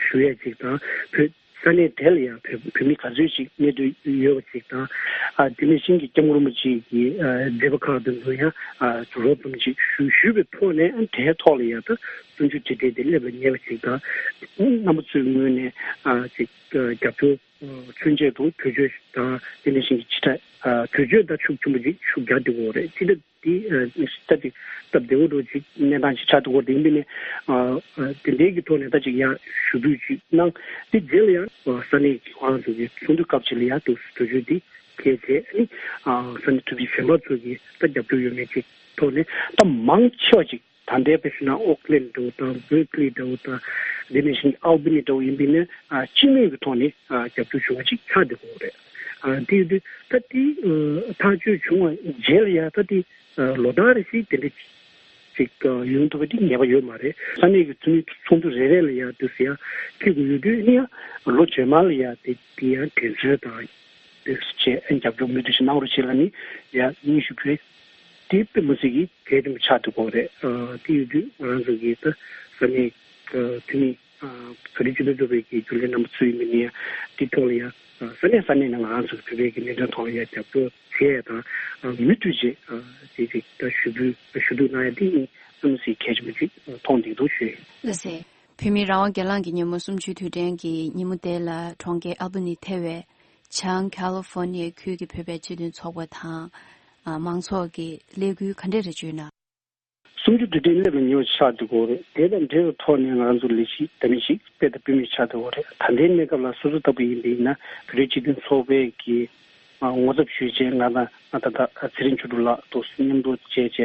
ཞུ་ཡ་ཅིག་དང་། བོད་ས་གནས་དེ་ལ་ཡང་བོད་བོད་མི་ག་ཚོད་ཅིག་གནས་སྡོད་ཡོད་པ་ཅིག་དང་། ཨ་དེ་ནས་ཤིང་གི་སྐྱབས་མགོན་རིན་པོ་ཆེ་གི་ཨ་མཛད་པ་ཁག་དེ་ཚོ་ཡང་ཨ་རོབ་ཙམ་ཅིག་ཞུ་ཞུས་པའི་ཐོག་ནས། ཨ་དེའི་ཐོག་ལ་ཡང་ད་གསུམ་བཅུའི་དུས་དྲན་དེ་སླེབས་ལ་ཉེ་བ་ཅིག་དང་། རྣམ་པ་ཚོའི་ངོས་ནས་ཨ་ཅིག་ཨ་རྒྱབ་སྐྱོར་ཨ་མཚོན་ཆེད་དུ་གྲོས་ཆོད་དང་། དེ་ནས་ཤིང་གི་ཕྱི་དྲ་ཨ་གྲོས་ཆོད་ད་ཤུགས་ཆེན་པོ་ཅིག་ཤུགས་རྒྱག་བསྡད་ཀྱི་ཡོད་རེད། སྤྱི་ཟླ་དེ་ཨ་ད་ཅིག་སྟབས་བདེ་བོ་འདྲ་ཅིག་གནས་སྟངས་ཅིག་ཆགས་འདུག་གོ་དེ་ཡིན་པས་ནས་ཨ་ཨ་དེ་འདྲའི་གི་ཐོག་ནས་ད་ཅིག་ཡང་ཞུ་འབུལ་ཅིག་གནང་། དེ་རྗེས་ལ་ཡང་ཨ་ས་གནས་ཀྱི་ཁོ་རང་ཚོ་གི་ཚོགས་འདུ་སྐབས་ཅིག་ལ་ཡང་དུ་གྲོས་ཆོད་འདི་འཁྱེར་བྱས། ཨ་ནི་ཨ་ས་གནས་འཐུས་མི་གཞན་པ་ཚོ་གི་ད་རྒྱབ་སྐྱོར་ཡོད་མེད་ཅིག་ཐོག་ནས་ད་མང་ཆེ་བ་ཅིག་ད་ལྟའི་དཔེ་བཞག་ན་ཨོ་ཀི་ལན་འདྲ་བོ་དང་བར་ཀ་ལི་འདྲ་བོ་དང་། དེ་ནས་ཤིང་ཨལ་བྷ་ནི་འདྲ་བོ་ཡིན་པས་ནས་ཨ་སྤྱི་མོས་ཀྱི་ཐོག་ནས་ཨ་རྒྱབ་སྐྱོར་བྱུང་བ་ཅིག་ཆགས་བསྡད་ཀྱི་ཡོད་རེད། ཨ་དེ་ཡིན་དུས་ད་དེ་ཨ་ཐག་གཅོད་བྱུང་བ་རྗེས་ལ་ཡང་ད་དེ། ལོ་ལྟར་རེ་བཞིན་དེ་འདྲ་ཅིག་ཡོང་ཐུབ་པ་དེ་ངེས་པ་ཡོད་མ་རེད། ས་གནས་ཀྱི་འཐུས་མི་ཚོགས་འདུ་རེ་རེ་ལ་ཡང་དུས་སུ་ཡང་འཁེལ་དགོས་ཡོད་དུས་ནི། ཡང་ལོ་རྗེས་མ་ལ་ཡང་དེ་དེ་ཡང་དྲན་གསོ་དང་དུས་སུ་བྱས། ཨ་རྒྱབ་སྐྱོར་མུ་མཐུད་ཅིག་གནང་རོགས་བྱེད་ལབ་ནི་ཡང་སྙན་ཞུ་ཕུལ། དེ་དཔེ་མི་སྲིད་ཀྱི་གལ་ཆེན་པོ་ཆགས་འདུག་གོ་རེད། ཨ་དེ་ཡོད་དུས་ང་རང་ཚོ་གི་ད་ས་གནས་འཐུས་མི། ཨ་བོད་རིགས་སྤྱི་མཐུན་ཚོགས་པའི་གི་རྒྱུན་ལས་རྣམ་པ་ཚོ་ཡིན་པ་ནི་ཡང་དེ་ཐོག་ལ་ཡང་ས་གནས་ས་གནས་ནས་ང་རང་ཚོ་གི་བོད་པའི་གི་གནད་དོན་ཐོག་ལ་ཡང་རྒྱབ་སྐྱོར་བྱས་དང་། ཨ་མུ་མཐུད་བྱས། ཨ་དེ་ཅིག་ད་ཞུ་འབུལ་ཞུ་གཏུག་གནང་ཡ་དེ་ནི་དམིགས་བསལ་གལ་ཆེན་པོ་ཅིག་མཐོང་བསྡད་འདུག་ཞུ་ཡ་ཡིན། ལགས་སེ། བོད་མིའི་རང་དབང་སྒེར་ལངས་ཀྱི་ཉིན་མོ་གསུམ་བཅུའི་དུས་དྲན་གྱི་ཉིན་མོ་དེ་ལ་གྲོང་ཁྱེར་ཨལ་བྷ་ནི་ཐེ་བའི་བྱང་ཁ་ལི་ཧྥོར་ནི་ཡའི་ཁུལ་གྱི་བོད་པའི་སྤྱི་མཐུན་ཚོགས་པ་དང་། ཨ་མང་ཚོགས་ཀྱིས་ཀླད་ཁུལ་ག་འདྲས་རེ་བརྗོད་ན། གསུམ་བཅུ་དུས་དྲན་སླེབས་ལ་ཉེ་བ་ཆགས་འདུག་གོ་རེད། དེ་དང་འབྲེལ་བའི་ཐོག་ནས་ང་རང་ཚོ་ལས་གཞི་འདྲ་མིན་ཞིག་སྤེལ་དང་སྤེལ་མུས་ཆགས་འདུག་གོ་རེད། ད་ལྟའི་གནས་སྐབས་ལ་སོ་སོ་ལྟ་བུ་ཡིན་པ་ཡིན་ན་བོད་རིགས་སྤྱི་མཐུན་ཚོགས་པའི་གི་ཨ་ངོ་ཚབ་ཞུས་བྱས། ང་དང་ཨ་ད་ལྟ་ཚེ་རིང་ཆོས་གྲུབ་ལགས་དང་མཉམ་དུ་བྱས་བྱས་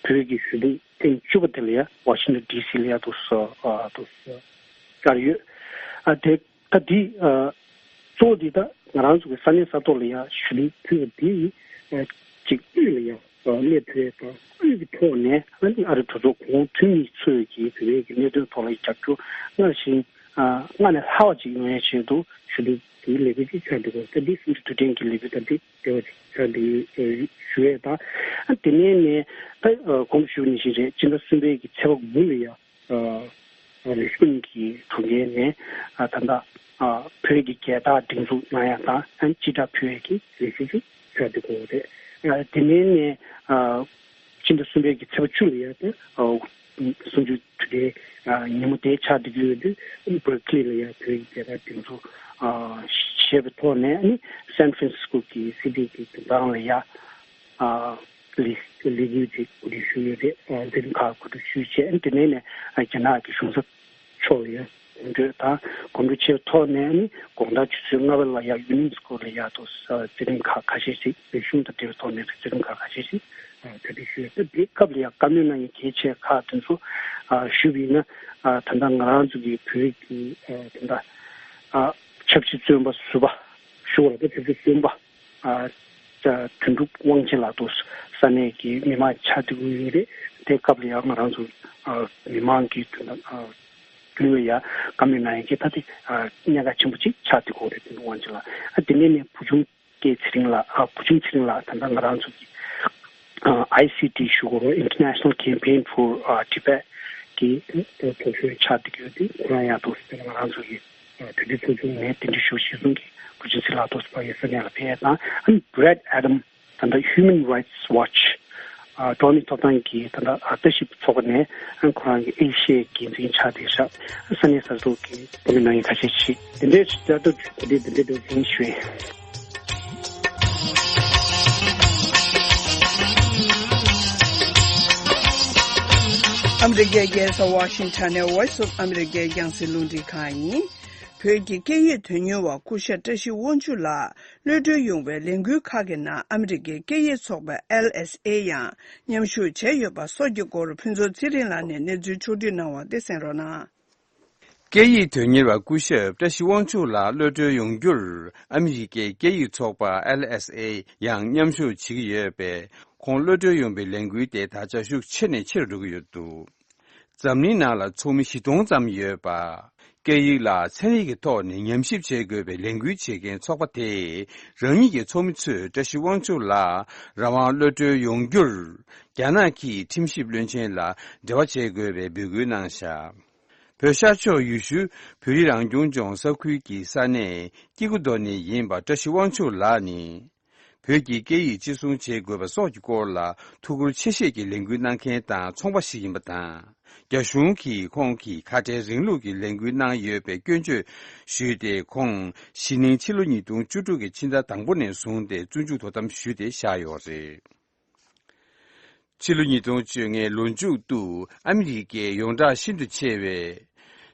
བོད་ཀྱི་ཞི་བདེ་ཐེངས་བཅུ་པ་དེ་ལ་ཡ་ཝ་ཤིང་ཊོན་ཌི་སི་ལ་ཡ་དུ་སོ་ཨ་དུ་སོ་བཅར་ཡོད། ཨ་དེ་ད་འདི་ཨ་གཙོ་བོ་འདི་ད་ང་རང་ཚོ་གི་ས་གནས་ས་ཐོག་ལ་ཡ་ཞུ་ལུགས་ཕུལ་བ་འདི་ཨ་ཅིག་དབུས་ལ་ཡ་ཨ་སླེབས་ཐུབ་ཡ་དང་། དབུས་ཀྱི་ཐོག་ནས་ཨ་ནི་ཨ་རི་གྲོས་ཚོགས་གོང་མཐོ་མི་ཚོས་ཀྱི་བོད་པའི་གི་གནད་དོན་ཐོག་ལ་རྒྱབ་སྐྱོར་སྔར་བཞིན་ཨ་སྔར་ནས་ལྷག་པ་ཅིག་ཡོང་ཡ་ཆེད་དུ་ཞུ་ལུགས་ དེའི་ལས་འགུལ་ཅིག་ཆགས་འདུག་གོ། ད་འདི་གསུམ་དུས་དྲན་གྱི་ལས་འགུལ་ད་འདི་དེ་བ་ཅིག་ཆགས་འདུག་ཞུ་ཡས་དང་། དེ་ནས་ནས་ད་གོང་དུ་ཞུས་པ་ནང་བཞིན་རེད། སྤྱི་ཟླ་གསུམ་པའི་གི་ཚེས་པ་དགུ་ལ་ཡ། ལས་ཤུགས་ཀྱི་གྲོང་ཁྱེར་ནས་ད་ལྟ་བོད་ཀྱི་རྒྱལ་དར་སྒྲེང་འཛུགས་གནང་ཡ་དང་སྤྱི་བསྒྲགས་ཕུལ་ཡ་གི་ལས་གཞི་ཅིག་ཆགས་འདུག་གོ་རེད། དེ་ནས་ནས་སྤྱི་ཟླ་གསུམ་པའི་གི་ཚེས་པ་བཅུ་ལ་ཡ་ད་གསུམ་བཅུའི་དུས་དྲན་ཉིན་མོ་དེ་ཆགས་བསྡད་ཀྱི་ཡོད་དུས། བྷར་ཀ་ལི་ལ་ཡ་བོད་ཀྱི་རྒྱལ་དར་སྒྲེང་འཛུགས་བྱས་པའི་ཐོག་ནས་ནི་སན་ཧྥ་རན་སི་སྐོ་གི་སི་ཊི་གི་དོན་ཐང་ལ་ཡ་ལས་ལས་འགུལ་ཅིག་གོ་སྒྲིག་ཞུས་ཡོད་རེད། འཛིན་རིམ་ཁག་གོ་སྒྲིག་ཞུས་བྱས། དེ་ནས་ནས་རྒྱ་ནག་གི་གཞུང་ཚབ་མཆོག་ལ་ཡང་གོམ་བགྲོད་དང་གོམ་བགྲོད་བྱས་པའི་ཐོག་ནས་ནི་དགོང་དག་ཆུ་ཚོད་ལྔ་པ་ལ་ཡང་ཡུ་ནེ་སི་ཀོ་ལ་ཡང་དུ་ས་འཛིན་རིམ་ཁག་ཁ་ཤས་ཤིག་རིག་གཞུང་དང་འབྲེལ་བའི་ཐོག་ནས་འཛིན་རིམ་ཁག་ཁ་ཤས་ཤིག་གྲ་སྒྲིག་ཞུས་ཡོད། ད་དེའི་སྐབས་ལ་ཡང་བཀའ་མོལ་གནང་མཁན་གལ་ཆེ་ཁག་དེ་ཚོ་ཞུས་པ་ཡིན་ན། ད་ལྟ་ང་རང་ཚོ་གི་བོད་ཀྱི་ད་ལྟ་ཆབ་སྲིད་བཙོན་པ་ཟུར་པ་ཞུ་བ་ལ་ད་ཆབ་སྲིད་བཙོན་པ། ཨ། ཅ། དོན་གྲུབ་དབང་ཆེན་ལགས་དུ་ས་གནས་ཀྱི་མི་མང་ཆ་འདི་གུ་ཡོད་རེད། དེ་སྐབས་ལ་ཡང་ང་རང་ཚོ་ཨ། མི་མང་གི་དོན་དག་ཨ། དོན་ལ་ཡང་བཀའ་མོལ་གནང་ཡག་གི་ད་དེ་ཨ། གནད་འགག་ཆེན་པོ་ཅིག་ཆགས་འདུག་གོ་རེད། དོན་གྲུབ་དབང་ཆེན་ལགས། ཨ། དེ་ནས་ནས་བུ་ཆུང་སྐལ་ཚེ་རིང་ལགས། ཨ། བུ་ཆུང་ཚེ་རིང་ལགས་ད་ལྟ་ང་རང་ཚོ་གི་ཨ། ཨའི་སི་ཊི་ཞུ་དགོས་རེད། International Campaign for ཨ། Tibet གི་ཐོག་ཤོས་ཆགས་འདུག་ཡོད་དེ། ཁོ་རང་ཡང་དུ་ང་རང་ཚོ་གི་དེ་འདྲའི་ཚོགས་ཆུང་ནས་དེ་འདྲའི་ཞུ་གཞི་བཟུང་གིས་བུ་ཆུང་ཚེ་རིང་ལགས་ཐོག་སུ་ཕ་ཡི་ས་གནས་ལ་ཕེབས་དང་། ཨ་ནི་Brad Adam ད་ལྟ་Human Rights Watch ཨ། འགྲོ་བ་མིའི་ཐོབ་ཐང་གི་ད་ལྟ་ཨ། ལྟ་ཞིབ་ཚོགས་པ་ནས་ཨ། ཁོ་རང་གི་ཨེ་ཤི་ཡའི་འགན་འཛིན་ཆགས་བསྡད་ཤག་ས་གནས་གསར་འཛུགས་ཀྱི་བཀའ་མོལ་གནང་མཁན་ཁ་ཤས་ཤིག་དེ་འདྲའི་ཞིག་ལྟ་རྟོག་གོ་སྒྲིག་དེ་འདྲའི་འདུག་ཟིན་ཞུས། ཨ་མི་རི་ཀའི་རྒྱལ་ས་ཝ་ཤིང་ཊོན་ནས་Voice of America རྒྱང་སྲིང་རླུང་འཕྲིན་ཁང་ཡིན། བོད་ཀྱི་སྐད་ཡིག་དོན་གཉེར་བ་སྐུ་ཞབས་བཀྲ་ཤིས་དབང་ཕྱུག་ལགས་གློད་གྲོལ་ཡོང་བའི་ལས་འགུལ་ཁག་གི་ནང་ཨ་མི་རི་ཀའི་སྐད་ཡིག་ཚོགས་པ་ཨེལ་ཨེས་ཨེ་ཡང་མཉམ་ཞུགས་བྱས་ཡོད་པ་སོགས་ཀྱི་སྐོར་ཕུན་ཚོགས་ཚེ་རིང་ལགས་ནས་གནས་ཚུལ་ཕྱོགས་བསྒྲིགས་གནང་བ་དེ་གསན་རོགས་གནང་། སྐད་ཡིག་དོན་གཉེར་བ་སྐུ་ཞབས་བཀྲ་ཤིས་དབང་ཕྱུག་ལགས་གློད་གྲོལ་ཡོང་རྒྱུར་ཨ་མི་རི་ཀའི་སྐད་ཡིག་ཚོགས་པ་ཨེལ་ཨེས་ཨེ་ཡང་མཉམ་ཞུགས་བྱེད་ཀྱི་ཡོད་པས། ཁོང་གློད་གྲོལ་ཡོང་བའི་ལས་འགུལ་དེ་ད་ཆ་ཤུགས་ཆེ་ནས་ཆེ་རུ་འགྲོ་གི་ཡོད་འདུག་འཛམ་གླིང་ནང་ལ་ཚོགས་མི་བཞི་སྟོང་ཙམ་ཡོད་པ། སྐད་ཡིག་ལ་ཚན་རིག་གི་ཐོག་ནས་ཉམས་ཞིབ་བྱེད་དགོས་པའི་ལས་འགུལ་བྱེད་མཁན་ཚོགས་པ་དེས་རང་ཉིད་ཀྱི་ཚོགས་མི་ཚོས་བཀྲ་ཤིས་དབང་ཕྱུག་ལགས་རང་དབང་གློད་གྲོལ་ཡོང་རྒྱུར་རྒྱ་ནག་གི་ཁྲིམས་ཞིབ་བློན་ཆེན་ལ་འབྲེལ་བ་བྱེད་དགོས་པའི་འབོད་སྐུལ་གནང་བཞག་བོད་ཤར་ཕྱོགས་ཡུལ་ཤུལ་བོད་རིགས་རང་སྐྱོང་ལྗོངས་ས་ཁུལ་གྱི་ས་གནས་སྐྱེ་རྒུ་མདོ་ནས་ཡིན་པ་བཀྲ་ཤིས་དབང་ཕྱུག་ལགས་ནི། བོད་ཀྱི་སྐད་ཡིག་གཅེས་སྲུང་བྱེད་དགོས་པ་སོགས་ཀྱི་སྐོར་ལ་ཐུགས་ཁུར་ཆེ་བཞེས་ཀྱིས་ལས་འགུལ་གནང་མཁན་དང་ཚོང་པ་ཞིག་ཡིན་པ་དང་། རྒྱ་གཞུང་གིས་ཁོང་གིས་ཁ་བྲལ་རིང་ལུགས་ཀྱི་ལས་འགུལ་གནང་ཡོད་པའི་སྐྱོན་བརྗོད་ཞུས་ཏེ། ཁོང་གཞི་ནིང་ཕྱི་ལོ་ཉིས་སྟོང་བཅུ་དྲུག་གི་ཕྱི་ཟླ་དང་པོ་ནས་བཟུང་སྟེ་བཙོན་འཇུག་དོ་དམ་ཞུས་ཏེ་བཞག་ཡོད་རེད། ཕྱི་ལོ་ཉིས་སྟོང་བཅོ་ལྔའི་ལོ་མཇུག་ཏུ་ཨ་མི་རི་ཀའི་ཡོངས་གྲགས་ཤིན་ཏུ་ཆེ་བའི་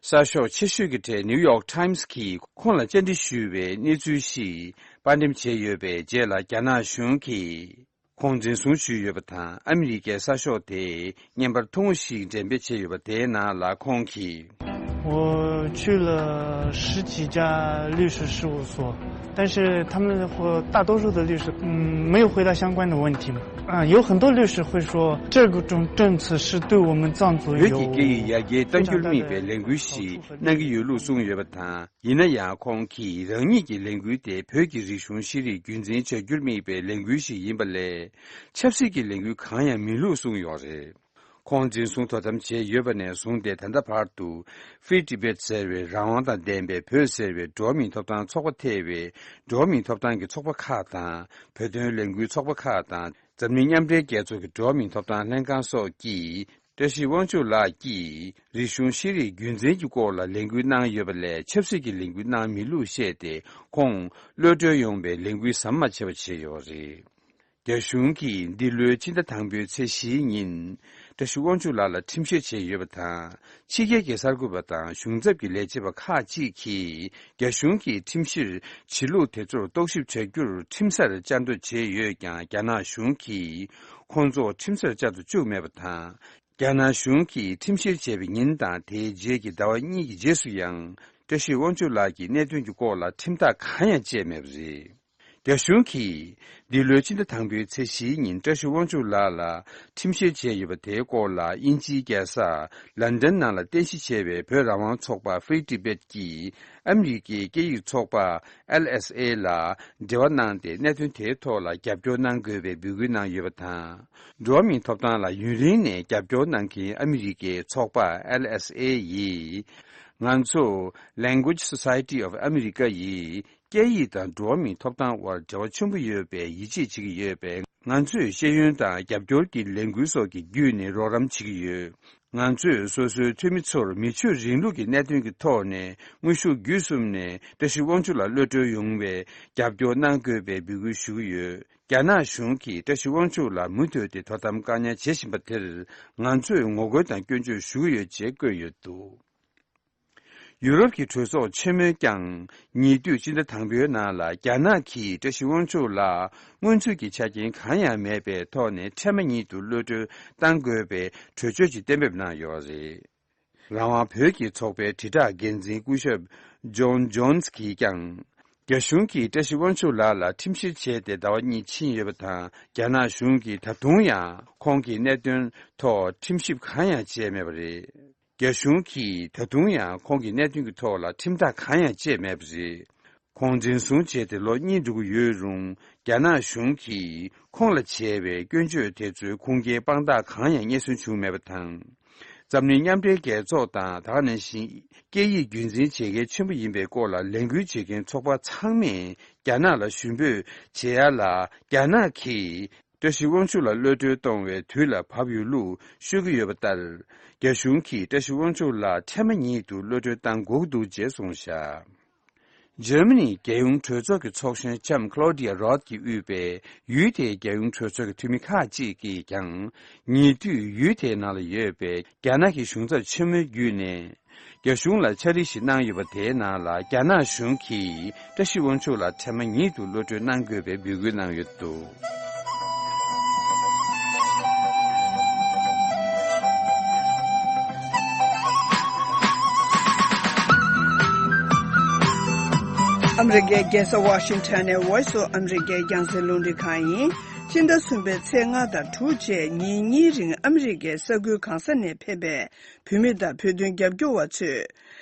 གསར་ཤོག་ཆེ་ཤོས་ཀྱི་གྲས་ནིའུ་ཡོག་ཊའིམ་སི་གིས་ཁོང་ལ་བཅར་འདྲི་ཞུས་པའི་གནས་ཚུལ་ཞིག་དཔར་འགྲེམས་བྱས་ཡོད་པའི་རྗེས་ལ། རྒྱ་ནག་གཞུང་གིས་ཁོང་འཛིན་བཟུང་ཞུས་ཡོད་པ་དང་། ཨ་མི་རི་ཀའི་གསར་ཤོག་དེས་བརྙན་པར་ཐུང་ངུ་ཞིག་འགྲེམས་སྤེལ་བྱས་ཡོད་པ་དེའི་ནང་ལ་ཁོང་གིས། 我去了十几家律师事务所，但是他们或大多数的律师，嗯，没有回答相关的问题嘛。啊，有很多律师会说，这个政政策是对我们藏族有 བོད་ཀྱི་སྐད་ཡིག་ཡར་རྒྱས་གཏང་རྒྱུར་དམིགས་པའི་ལས་འགུལ་ཞིག་གནང་གི་ཡོད་ལུགས་གསུངས་ཡོད་པ་དང་། ཡིན་ན་ཡང་ཁོང་གིས་རང་ཉིད་ཀྱི་ལས་འགུལ་དེ་བོད་ཀྱི་རིག་གཞུང་ཤེས་རིག་རྒྱུན་འཛིན་བྱ་རྒྱུར་དམིགས་པའི་ལས་འགུལ་ཞིག་ཡིན་པ་ལས། ཆབ་སྲིད་ཀྱི་ལས་འགུལ་གང་ཡང་མིན་ལུགས་གསུངས་ཡོད་རེད། ཁོང་འཛིན་བཟུང་དོ་དམ་བྱས་ཡོད་པ་ནས་བཟུང་སྟེ། ད་ལྟ་བར་དུ་Free Tibet ཟེར་བའི་རང་དབང་དང་ལྡན་པའི་བོད་ཟེར་བའི་འགྲོ་བ་མིའི་ཐོབ་ཐང་ཚོགས་པ་ཐེ་བའི་འགྲོ་བ་མིའི་ཐོབ་ཐང་གི་ཚོགས་པ་ཁག་དང་། བོད་དོན་ལས་འགུལ་ཚོགས་པ་ཁག་དང་། འཛམ་གླིང་མཉམ་འབྲེལ་རྒྱལ་ཚོགས་ཀྱི་འགྲོ་བ་མིའི་ཐོབ་ཐང་ལྷན་ཁང་སོགས་ཀྱིས། བཀྲ་ཤིས་དབང་ཕྱུག་ལགས་ཀྱིས་རིག་གཞུང་ཤེས་རིག་རྒྱུན་འཛིན་གྱི་སྐོར་ལ་ལས་འགུལ་གནང་ཡོད་པ་ལས། ཆབ་སྲིད་ཀྱི་ལས་འགུལ་གནང་མེད་ལུགས་བཤད་དེ། ཁོང་གློད་གྲོལ་ཡོང་བའི་ལས་འགུལ་ཟམ་མ་ཆད་པ་བྱས་ཡོད་རེད། རྒྱ་གཞུང་གིས་འདི་ལོའི་ཕྱི་ཟླ་དང་པོའི་ཚེས་བཞིའི་ཉིན། བཀྲ་ཤིས་དབང་ཕྱུག་ལགས་ལ་ཁྲིམས་བཤེར་བྱས་ཡོད་པ་དང་། ཕྱི་རྒྱལ་གྱི་གསར་འགོད་པ་དང་གཞུང་ཚབ་ཀྱི་ལས་བྱེད་པ་ཁག་ཅིག་གིས། རྒྱ་གཞུང་གིས་ཁྲིམས་བཤེར་བྱེད་ལུགས་དེ་ཚོར་རྟོག་ཞིབ་བྱ་རྒྱུར་ཁྲིམས་སར་བཅར་འདོད་བྱས་ཡོད་ཀྱང་། རྒྱ་ནག་གཞུང་གིས་ཁོང་ཚོ་ཁྲིམས་སར་བཅར་དུ་བཅུག་མེད་པ་དང་། རྒྱ་ནག་གཞུང་གིས་ཁྲིམས་བཤེར་བྱས་པའི་ཉིན་དང་དེའི་རྗེས་ཀྱི་ཟླ་བ་གཉིས་ཀྱི་རྗེས་སུ་ཡང་། བཀྲ་ཤིས་དབང་ཕྱུག་ལགས་ཀྱི་གནད་དོན་གྱི་སྐོར་ལ་ཁྲིམས་ཐག་གང་ཡང་བཅད་མེད་པ་རེད། རྒྱ་གཞུང་གིས་འདི་ལོའི་ཕྱི་ཟླ་དང་པོའི་ཚེས་བཞིའི་ཉིན་བཀྲ་ཤིས་དབང་ཕྱུག་ལགས་ལ་ཁྲིམས་བཤེར་བྱས་ཡོད་པ་དེའི་སྐོར་ལ། དབྱིན་ཇིའི་རྒྱལ་ས་ལན་ཌན་ནང་ལ་རྟེན་གཞི་བྱས་པའི་བོད་རང་དབང་ཚོགས་པ་Free Tibet་གྱིས་ཨ་མི་རི་ཀའི་སྐད་ཡིག་ཚོགས་པ་ཨེལ་ཨེས་ཨེ་ལ་འབྲེལ་བ་གནང་སྟེ། གནད་དོན་དེའི་ཐོག་ལ་རྒྱབ་སྐྱོར་གནང་དགོས་པའི་འབོད་སྐུལ་གནང་ཡོད་པ་དང་། འགྲོ་བ་མིའི་ཐོབ་ཐང་ལ་ཡུན་རིང་ནས་རྒྱབ་སྐྱོར་གནང་མཁན་ཨ་མི་རི་ཀའི་ཚོགས་པ་ཨེལ་ཨེས་ཨེ་ཡིས། ང་ཚོ་Language Society of America་ཡིས་སྐད་ཡིག་དང་འགྲོ་བ་མིའི་ཐོབ་ཐང་དབར་འབྲེལ་བ་ཆེན་པོ་ཡོད་པས་ཡིད་ཆེས་བྱེད་ཀྱི་ཡོད་པས། ང་ཚོས་ཤེས་ཡོན་དང་རྒྱབ་སྐྱོར་གྱི་ལས་འགུལ་སོགས་ཀྱི་བརྒྱུད་ནས་རོགས་རམ་བྱེད་ཀྱི་ཡོད། ང་ཚོས་སོ་སོའི་འཐུས་མི་ཚོར་མི་ཆོས་རིང་ལུགས་ཀྱི་གནད་དོན་གྱི་ཐོག་ནས་དངོས་ཤུགས་བརྒྱུད་གསུམ་ནས་བཀྲ་ཤིས་དབང་ཕྱུག་ལ་གློད་གྲོལ་ཡོང་བའི་རྒྱབ་སྐྱོར་གནང་དགོས་པའི་འབོད་སྐུལ་ཞུ་གི་ཡོད། རྒྱ་ནག་གཞུང་གིས་བཀྲ་ཤིས་དབང་ཕྱུག་ལ་མུ་མཐུད་དེ་དོ་དམ་བཀག་ཉར་བྱེད་བཞིན་པ་དེར་ང་ཚོས་ངོ་རྒོལ་དང་སྐྱོན་བརྗོད་ཞུ་གི་ཡོད་ཅེས་བཀོད་ཡོད་འདུག་ཡུ་རོབ་ཀྱི་གྲོས་ཚོགས་ཆེན་མོས་ཀྱང་ཉེ་དུས་ཕྱི་ཟླ་དང་པོའི་ནང་ལ་རྒྱ་ནག་གིས་བཀྲ་ཤིས་དབང་ཕྱུག་ལ་སྔོན་ཚུད་ཀྱི་ཆ་རྐྱེན་གང་ཡང་མེད་པའི་ཐོག་ནས་ཕྲན་བུ་ཉིད་དུ་གློད་གྲོལ་གཏང་དགོས་པའི་གྲོས་ཆོད་ཅིག་གཏན་འབེབས་གནང་ཡོད་རེད། རང་དབང་བོད་ཀྱི་ཚོགས་པའི་དྲིལ་བསྒྲགས་འགན་འཛིན་སྐུ་ཞབས་ཇོན་ཇོན་སི་གིས་ཀྱང་། རྒྱ་གཞུང་གིས་བཀྲ་ཤིས་དབང་ཕྱུག་ལགས་ལ་ཁྲིམས་བཤེར་བྱས་ཏེ་ཟླ་བ་གཉིས་ཕྱིན་ཡོད་པ་དང་། རྒྱ་ནག་གཞུང་གིས་ད་དུང་ཡང་ཁོང་གི་གནད་དོན་ཐོག་ཁྲིམས་ཞིབ་གང་ཡང་བྱས་མེད་པ་རེད། རྒྱ་གཞུང་གིས་ད་དུང་ཡང་ཁོང་གི་གནད་དོན་གྱི་ཐོག་ལ་ཁྲིམས་ཐག་གང་ཡང་བཅད་མེད་པ་རེད། ཁོང་འཛིན་བཟུང་བྱས་ཏེ་ལོ་གཉིས་འགྲོ་གི་ཡོད་རུང་། རྒྱ་ནག་གཞུང་གིས་ཁོང་ལ་བྱས་པའི་སྐྱོན་བརྗོད་དེ་ཚོའི་ཁུངས་སྐྱེལ་དཔང་རྟགས་གང་ཡང་རྙེད་སོན་བྱུང་མེད་པ་དང་། འཛམ་གླིང་མཉམ་འབྲེལ་རྒྱལ་ཚོགས་དང་། ད་ག་ནང་བཞིན་སྐད་ཡིག་རྒྱུན་འཛིན་བྱེད་མཁན་ཆེན་པོ་ཡིན་པའི་སྐོར་ལ་ལས་འགུལ་བྱེད་མཁན་ཚོགས་པ་ཚང་མས་རྒྱ་ནག་ལ་ཞུ་འབོད་བྱེད་ཡ་ལ། རྒྱ་ནག་གིས་བཀྲ་ཤིས་དབང་ཕྱུག་ལ་གློད་གྲོལ་གཏོང་བའི་དུས་ལ་བབ་ཡོད་ལུགས་ཤོད་ཀྱི་ཡོད་པ་ལྟར། རྒྱ་གཞུང་གིས་བཀྲ་ཤིས་དབང་ཕྱུག་ལ་ཕྲན་བུ་ཉིད་དུ་གློད་གྲོལ་གཏང་དགོས་ཀྱི་འདུག་ཅེས་གསུངས་བཞག་འཇར་མ་ནིའི་རྒྱལ་ཡོངས་གྲོས་ཚོགས་ཀྱི་ཚོགས་གཞོན་ལྕམ་Claudia Roth་གིས་དབུས་པའི་ཡུལ་དེའི་རྒྱལ་ཡོངས་གྲོས་ཚོགས་ཀྱི་འཐུས་མི་ཁག་ཅིག་གིས་ཀྱང་། ཉེ་དུས་ཡུལ་དེའི་ནང་ལ་ཡོད་པའི་རྒྱ་ནག་གི་གཞུང་ཚབ་ཆེན་མོའི་བརྒྱུད་ནས། རྒྱ་གཞུང་ལ་ཕྱག་བྲིས་ཤིག་གནང་ཡོད་པ། དེའི་ནང་ལ་རྒྱ་ནག་གཞུང་གིས་བཀྲ་ཤིས་དབང་ཕྱུག་ལ་ཕྲན་བུ་ཉིད་དུ་གློད་གྲོལ་གནང་དགོས་པའི་འབོད་སྐུལ་གནང་ཡོད་འདུག་ཨ་མི་རི་ཀའི་རྒྱལ་ས་ཝ་ཤིང་ཊོན་ནས་Voice of America་རྒྱང་སྲིང་རླུང་འཕྲིན་ཁང་ཡིན། ཕྱི་ཟླ་གསུམ་པའི་ཚེས་ལྔ་དང་དྲུག་བཅས་ཉིན་གཉིས་རིང་ཨ་མི་རི་ཀའི་ས་ཁུལ་གང་ས་ནས་ཕེབས་པའི་བོད་མི་དང་བོད་དོན་རྒྱབ་སྐྱོར་བ་ཚོས།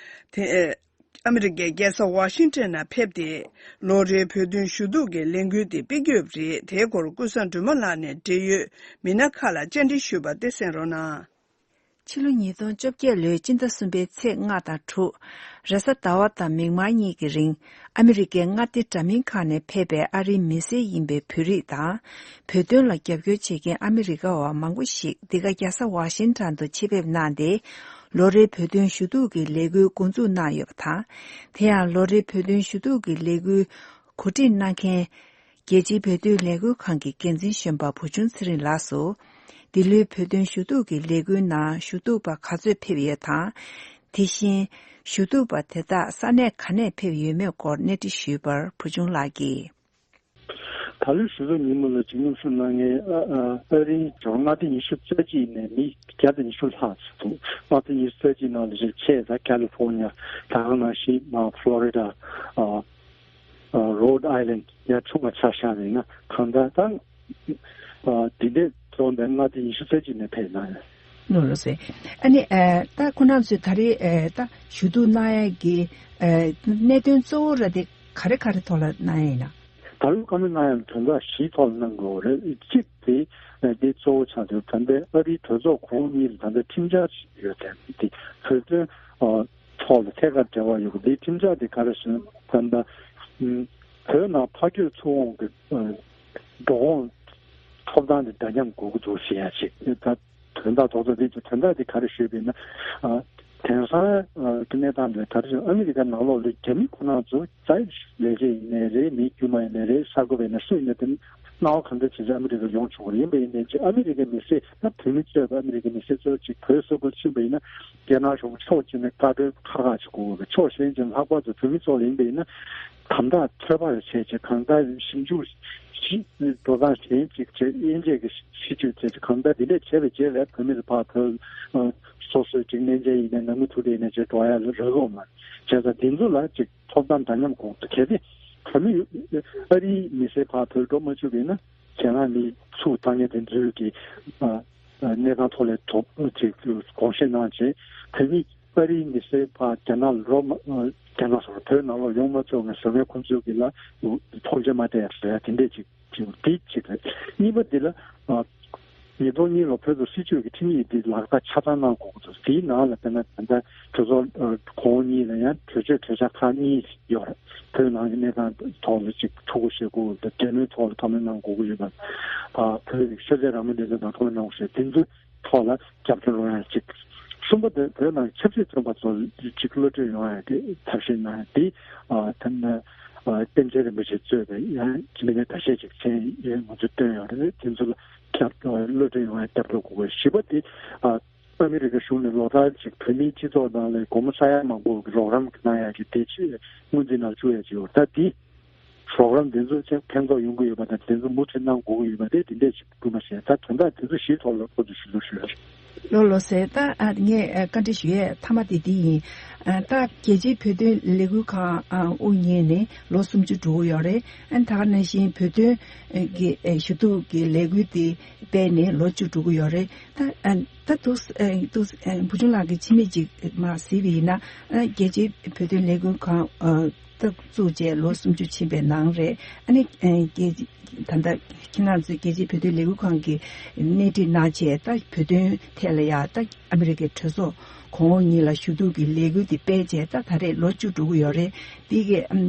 དེ། ཨ་མི་རི་ཀའི་རྒྱལ་ས་ཝ་ཤིང་ཊོན་ནང་ཕེབས་ཏེ། ལོ་རེའི་བོད་དོན་ཞུ་གཏུག་གི་ལས་འགུལ་དེ་སྤེལ་གྱི་ཡོད་པ་རེད། དེའི་སྐོར་ཀུན་བཟང་སྒྲོལ་མ་ལགས་ནས་འབྲེལ་ཡོད་མི་སྣ་ཁག་ལ་བཅར་འདྲི་ཞུས་པ་དེ་གསན་རོགས་གནང་། ཕྱི་ལོ་ཉིས་སྟོང་བཅོ་བརྒྱད་ལོའི་སྤྱི་ཟླ་གསུམ་པའི་ཚེས་ལྔ་དང་དྲུག་རེས་གཟའ་ཟླ་བ་དང་མིག་དམར་གཉིས་ཀྱི་རིང་། ཨ་མི་རི་ཀའི་མངའ་སྡེ་འདྲ་མིན་ཁག་ནས་ཕེབས་པའི་ཨ་རིའི་མི་སེར་ཡིན་པའི་བོད་རིགས་དང་། བོད་དོན་ལ་རྒྱབ་སྐྱོར་བྱེད་མཁན་ཨ་མི་རི་ཀ་བ་མང་པོ་ཞིག་འདི་ག་རྒྱལ་ས་ཝ་ཤིང་ཊོན་དུ་ཆེད་ཕེབས་གནང་སྟེ། ལོ་རེའི་བོད་དོན་ཞུ་གཏུག་གི་ལས་འགུལ་འགོ་འཛུགས་གནང་ཡོད་པ་དང་། དེ་ཡང་ལོ་རེའི་བོད་དོན་ཞུ་གཏུག་གི་ལས་འགུལ་གོ་སྒྲིག་གནང་མཁན། རྒྱལ་སྤྱིའི་བོད་དོན་ལས་འགུལ་ཁང་གི་འགན་འཛིན་གཞོན་པ་བུ་ཆུང་ཚེ་རིང་ལགས་སུ། འདི་ལོའི་བོད་དོན་ཞུ་གཏུག་གི་ལས་འགུལ་ནང་ཞུ་གཏུག་པ་ག་ཚོད་ཕེབས་ཡོད་དང་། དེ་བཞིན་ཞུ་གཏུག་པ་དེ་དག་ས་གནས་ག་ནས་ཕེབས་ཡོད་མེད་སྐོར་གནས་འདྲི་ཞུས་པར་བུ་ཆུང་ལགས་ཀྱིས། ད་ལོའི་ཞུ་གཏུག་ཉིན་མོ་ལ་འཇིགས་སྣང་སེམས་ནང་ངའི་ཨ་ཨ་ཨ་རིའི་ཇོ་མངའ་སྡེ་ཉི་ཤུ་རྩ་གཅིག་ནས་མི་བརྒྱ་དང་ཉི་ཤུ་ལྷག་ཙམ་འདུག་མངའ་སྡེ་ཉི་ཤུ་རྩ་གཅིག་ནང་ལ་རིགས་ཆད་ད་ཁ་ལི་ཧྥོར་ནི་ཡ། ད་ག་ནང་བཞིན་མ་ཕློ་རི་ཌ། ཨ་ཨ་རོ་ཌི་ཨའི་ལན་ཌི་ཡ་ཆུང་བ་ཆ་བཞག་ཡིན་ན་གང་ལྟར་ད། ཨ་འདི་འདྲས་འཛོམས་པའི་མངའ་སྡེ་ཉི་ཤུ་རྩ་གཅིག་ནས་ཕེབས་གནང་ཡོད། ནོར་ལོ་ཟེར། ཨ་ནི་ཨ་ད་ཁོ་རང་ཚོས་ད་རེས་ཨ་ད་ཞུ་གཏུག་གནང་ཡ་གི་ཨ་གནད་དོན་གཙོ་བོ་ར་དེ་ག་རེ་ག་རེ་ཐོག་ལ་གནང་ཡ་ཡིན་ན། ད་ལོ་བཀའ་མོལ་གནང་ཡ་དོན་དག་བཞིའི་ཐོག་ལ་གནང་དགོས་རེད། གཅིག་དེ་འདི་གཙོ་བོ་ཆགས་འདུག་ད་ལྟའི་ཨ་རིའི་གྲོས་ཚོགས་གོང་གཉིས་ལ་ད་ལྟ་ཁྲིམས་འཆར་ཞིག་ཡོད་དེ་འདི་བོད་དོན་ཨ་ཐོག་ལ་ཐད་ཀར་འབྲེལ་བ་ཡོད་པ་འདི་ཁྲིམས་འཆར་འདི་ག་རེ་ཟེར་ན་ད་ལྟ་བོད་ནང་ཕ་སྐྱོད་ཚུར་འོང་གི་ཨ་འགྲོ་འོང་ཐོབ་ཐང་དེ་འདྲ་མཉམ་དགོས་ཀྱི་འདུག་ཟེར་ཡ་ཅིག་ད། དོན་དག་རྡོག་རྡོག་དེ་ཚོ་དོན་དག་དེ་ག་རེ་ཞུས་པ་ཡིན་ན། ཨ་དེང་སང་ཨ་གི་གནས་སྟངས་དེ་ད་རེས་ཨ་མི་རི་ཀ་ནང་ལོགས་ལ་རྒྱ་མི་ཁོ་རང་ཚོ་རྩ་ལས་བྱེད་ཡིན་ནའི་རེད། མི་དཀྱུས་མ་ཡིན་ནའི་རེད། གསར་འགོད་པ་ཡིན་ན་སུ་ཡིན་ན་དེ་སྣང་བ་གང་འདྲ་བྱེད་ཚེ་ཨ་མི་རི་ཀ་ཡོང་ཆོག་གི་རེད། ཡིན་པ་ཡིན་ནའི་ཅིག་ཨ་མི་རི་ཀའི་མི་སེར་ད་བོད་མི་གཙོས་པའི་ཨ་མི་རི་ཀའི་མི་སེར་གཙོ་བོ་ཅིག་བོད་སོག་པོ་ཕྱིན་པ་ཡིན་ན་རྒྱ་ནག་གཞུང་ཕྱོགས་གཅིག་ནས་བཀའ་འཁྲོལ་ཁག་ཁག་ཅིག་དགོས་པའི་ཕྱོགས་གཞན་ཅིག་ལྷག་པར་དུ་བོད་མི་ཚོ་ལ་ཡིན་པ་ཡིན་ན། དམ་དྲག་ཚོད་དཔག་བྱས་བྱས་གང་ལྟར་ཞིབ་འཇུག་ཞིབ་འགྲོ་སྟངས་གཞན་ཅིག་བྱས། དབྱེ་འབྱེད་ཀྱི་ཤེས་བཅོས་བྱས་བྱས་གང་ལྟར་འདི་འདྲས་བྱས་པའི་རྗེས་ལ་བོད་མི་ཚོ་ཕར་བོད་སོ་སོའི་ཅིག་གནས་མཇལ་ཡིན་ནའི་ནང་མི་ཐུག་འཕྲད་ཡིན་ནའི་བྱས་འགྲོ་ཡ་ལ་རག་གི་ཡོད་མ་རེད། བྱས་ཙང་འདི་ཚོ་ལ་ཅིག་ཐོབ་ཐང་འདྲ་མཉམ་དགོས་འདུག་གལ་ཏེ་ བོད་མི་ཡོད། ཨ་རིའི་མི་སེར་ཕར་བོད་འགྲོ་མ་བཅུག་པ་ཡིན་ན། རྒྱ་ནག་མི་ཚུར་བཏང་མཁན་དེ་ཚོའི་གི་ཨ་ཨ་གནས་སྟངས་ཐོག་ལ་དོགས་ཅིག་དགོངས་བཞེས་གནང་རྗེས། བོད་མི་ཨ་རིའི་མི་སེར་ཕར་རྒྱ་ནག་ལ་འགྲོ་མ་ཨ་རྒྱ་ནག་སོགས་བོད་ནང་ལོགས་ཡོང་མ་ཆོག་མཁན་བཟོ་མཁན་ཁོང་ཚོའི་གི་ལ་ཐོངས་མཆན་མ་སྤྲད་ཟེར་ཡ་དེ་འདྲས་ཅིག་ཅིག་འདི་གཅིག་རེད། གཉིས་པ་འདི་ལ་ཨ་ཉིས་སྟོང་གཉིས་ལོ་བོད་དུ་སྲིད་བྱུས་ཀྱི་ཁྲིམས་ཡིག་འདི་ལག་བསྟར་ཆ་ཚང་གནང་དགོས་ཀྱི་འདུག་དེའི་ནང་ལ་དཔེར་ན་ད་ལྟ་གྲོས་ཚོགས་ཨ་གོང་འོག་གཉིས་ལ་ཡང་གྲོས་ཆོད་གྲོས་འཆར་ཁག་གཉིས་ཡོད་རེད། བོད་ནང་གི་གནས་སྟངས་ཐོག་ལ་ཅིག་ཐུགས་ཁུར་བཞེས་དགོས་ཀྱི་འདུག་འབྲེལ་མོལ་ཐོག་ལ་ཐུགས་སྨོན་གནང་དགོས་ཀྱི་ཡོད་པ། ཨ་བོད་ཀྱི་ཤེས་ཚད་རང་མོས་ལས་དོན་དང་ཐུགས་སྨོན་གནང་དགོས་ཞེས་དེ་ཚོའི་ཐོག་ལ་རྒྱབ་སྐྱོར་རོགས་ཡ་གཅིག་གསུམ་པ་དེ་བོད་ནང་ཆབ་སྲིད་བཙོན་པ་ཚོ་གཅིག་གློད་གྲོལ་ཡོང་ཡ་དེ་ཐབས་ཤེས་གནང་ཡ་དེ། ཨ་ཐ་ན་ཨ་བསྟན་འཛིན་རིན་པོ་ཆེ་གཙོས་པའི་ཡང་མི་སྣ་ཁ་ཤས་ཅིག་མཚན་ཡང་ང་ཚོས་བཏོན་ཡོད་རེད། དེ་ཚོ་ལ་སྐྱབས་གློད་གྲོལ་ཡོང་ཡ་སྐྱབས་འགྲོ་དགོས་པ། བཞི་པ་དེ་ཨ་ཨ་མི་རི་ཀ་གཞུང་ནས་ལོ་ལྟར་ཅིག་བོད་མིའི་སྤྱི་ཚོགས་ནང་ལ་སྒོར་མོ་ས་ཡ་མང་པོ་གི་རོགས་རམ་གནང་ཡ་གི་དེ་ཆེད་སྔོན་རྩིས་ནང་བཅུག་ཡ་ཅིག་ཡོད་རེད། ད་དེ། རོགས་རམ་དེ་ཚོ་ཕན་ཐོགས་ཡོང་གི་ཡོད་པ་དང་། དེ་ཚོ་མུ་མཐུད་གནང་དགོས་ཀྱི་ཡོད་པ་དེ་དེ་འདྲས་ཞིག་སྐུལ་མ་བྱས། ད་དོན་དག་དེ་ཚོ་བཞིའི་ཐོག་ལ་ཁོ་ཚོས་ཞུ་གཏུག་ཞུ་ཡ་རེད། ལགས་ལགས་སོ། ད་ཨ་ངས་ཨ་བཀའ་འདྲི་ཞུ་ཡས་མཐའ་མ་དེ་འདི་ཡིན། ཨ་ད་རྒྱལ་སྤྱིའི་བོད་དོན་ལས་འགུལ་ཁང་ཨ་དབུ་བརྙེས་ནས་ལོ་སུམ་ཅུ་འགྲོ་གི་ཡོད་རེད། ཨ་ད་ག་ནང་བཞིན་བོད་དོན་ཨ་གི་ཨ་ཞུ་གཏུག་གི་ལས་འགུལ་དེ་སྤེལ་ནས་ལོ་བཅུ་འགྲོ་གི་ཡོད་རེད། ད་ཨ་ད་འདུག་ཨ་འདུག་ཨ་བུ་ཆུང་ལགས་ཀྱིས་ཕྱི་མིག་ཅིག་མར་གཟིགས་པ་ཡིན་ན། ཨ་རྒྱལ་སྤྱིའི་བོད་དོན་ལས་འགུལ་ཁང་ཨ་ད་བཙུགས་བྱས་ལོ་སུམ་ཅུ་ཕྱིན་པའི་ནང་རེད། ཨ་ནི་ཨ་རྒྱལ་ད་ལྟ་ཁྱེད་རང་ཚོས་རྒྱལ་སྤྱིའི་བོད་དོན་ལས་འགུལ་ཁང་གི་སྣེ་ཁྲིད་གནང་བྱས། ད་བོད་དོན་ཐད་ལ་ཡ་ད་ཨ་མི་རི་ཀའི་གྲོས་ཚོགས་གོང་འོག་གཉིས་ལ་ཞུ་གཏུག་གི་ལས་འགུལ་དེ་སྤེལ་བྱས་ད་ད་རེས་ལོ་བཅུ་འགྲོ་གི་ཡོད་རེད། འདི་གི་ཨམ་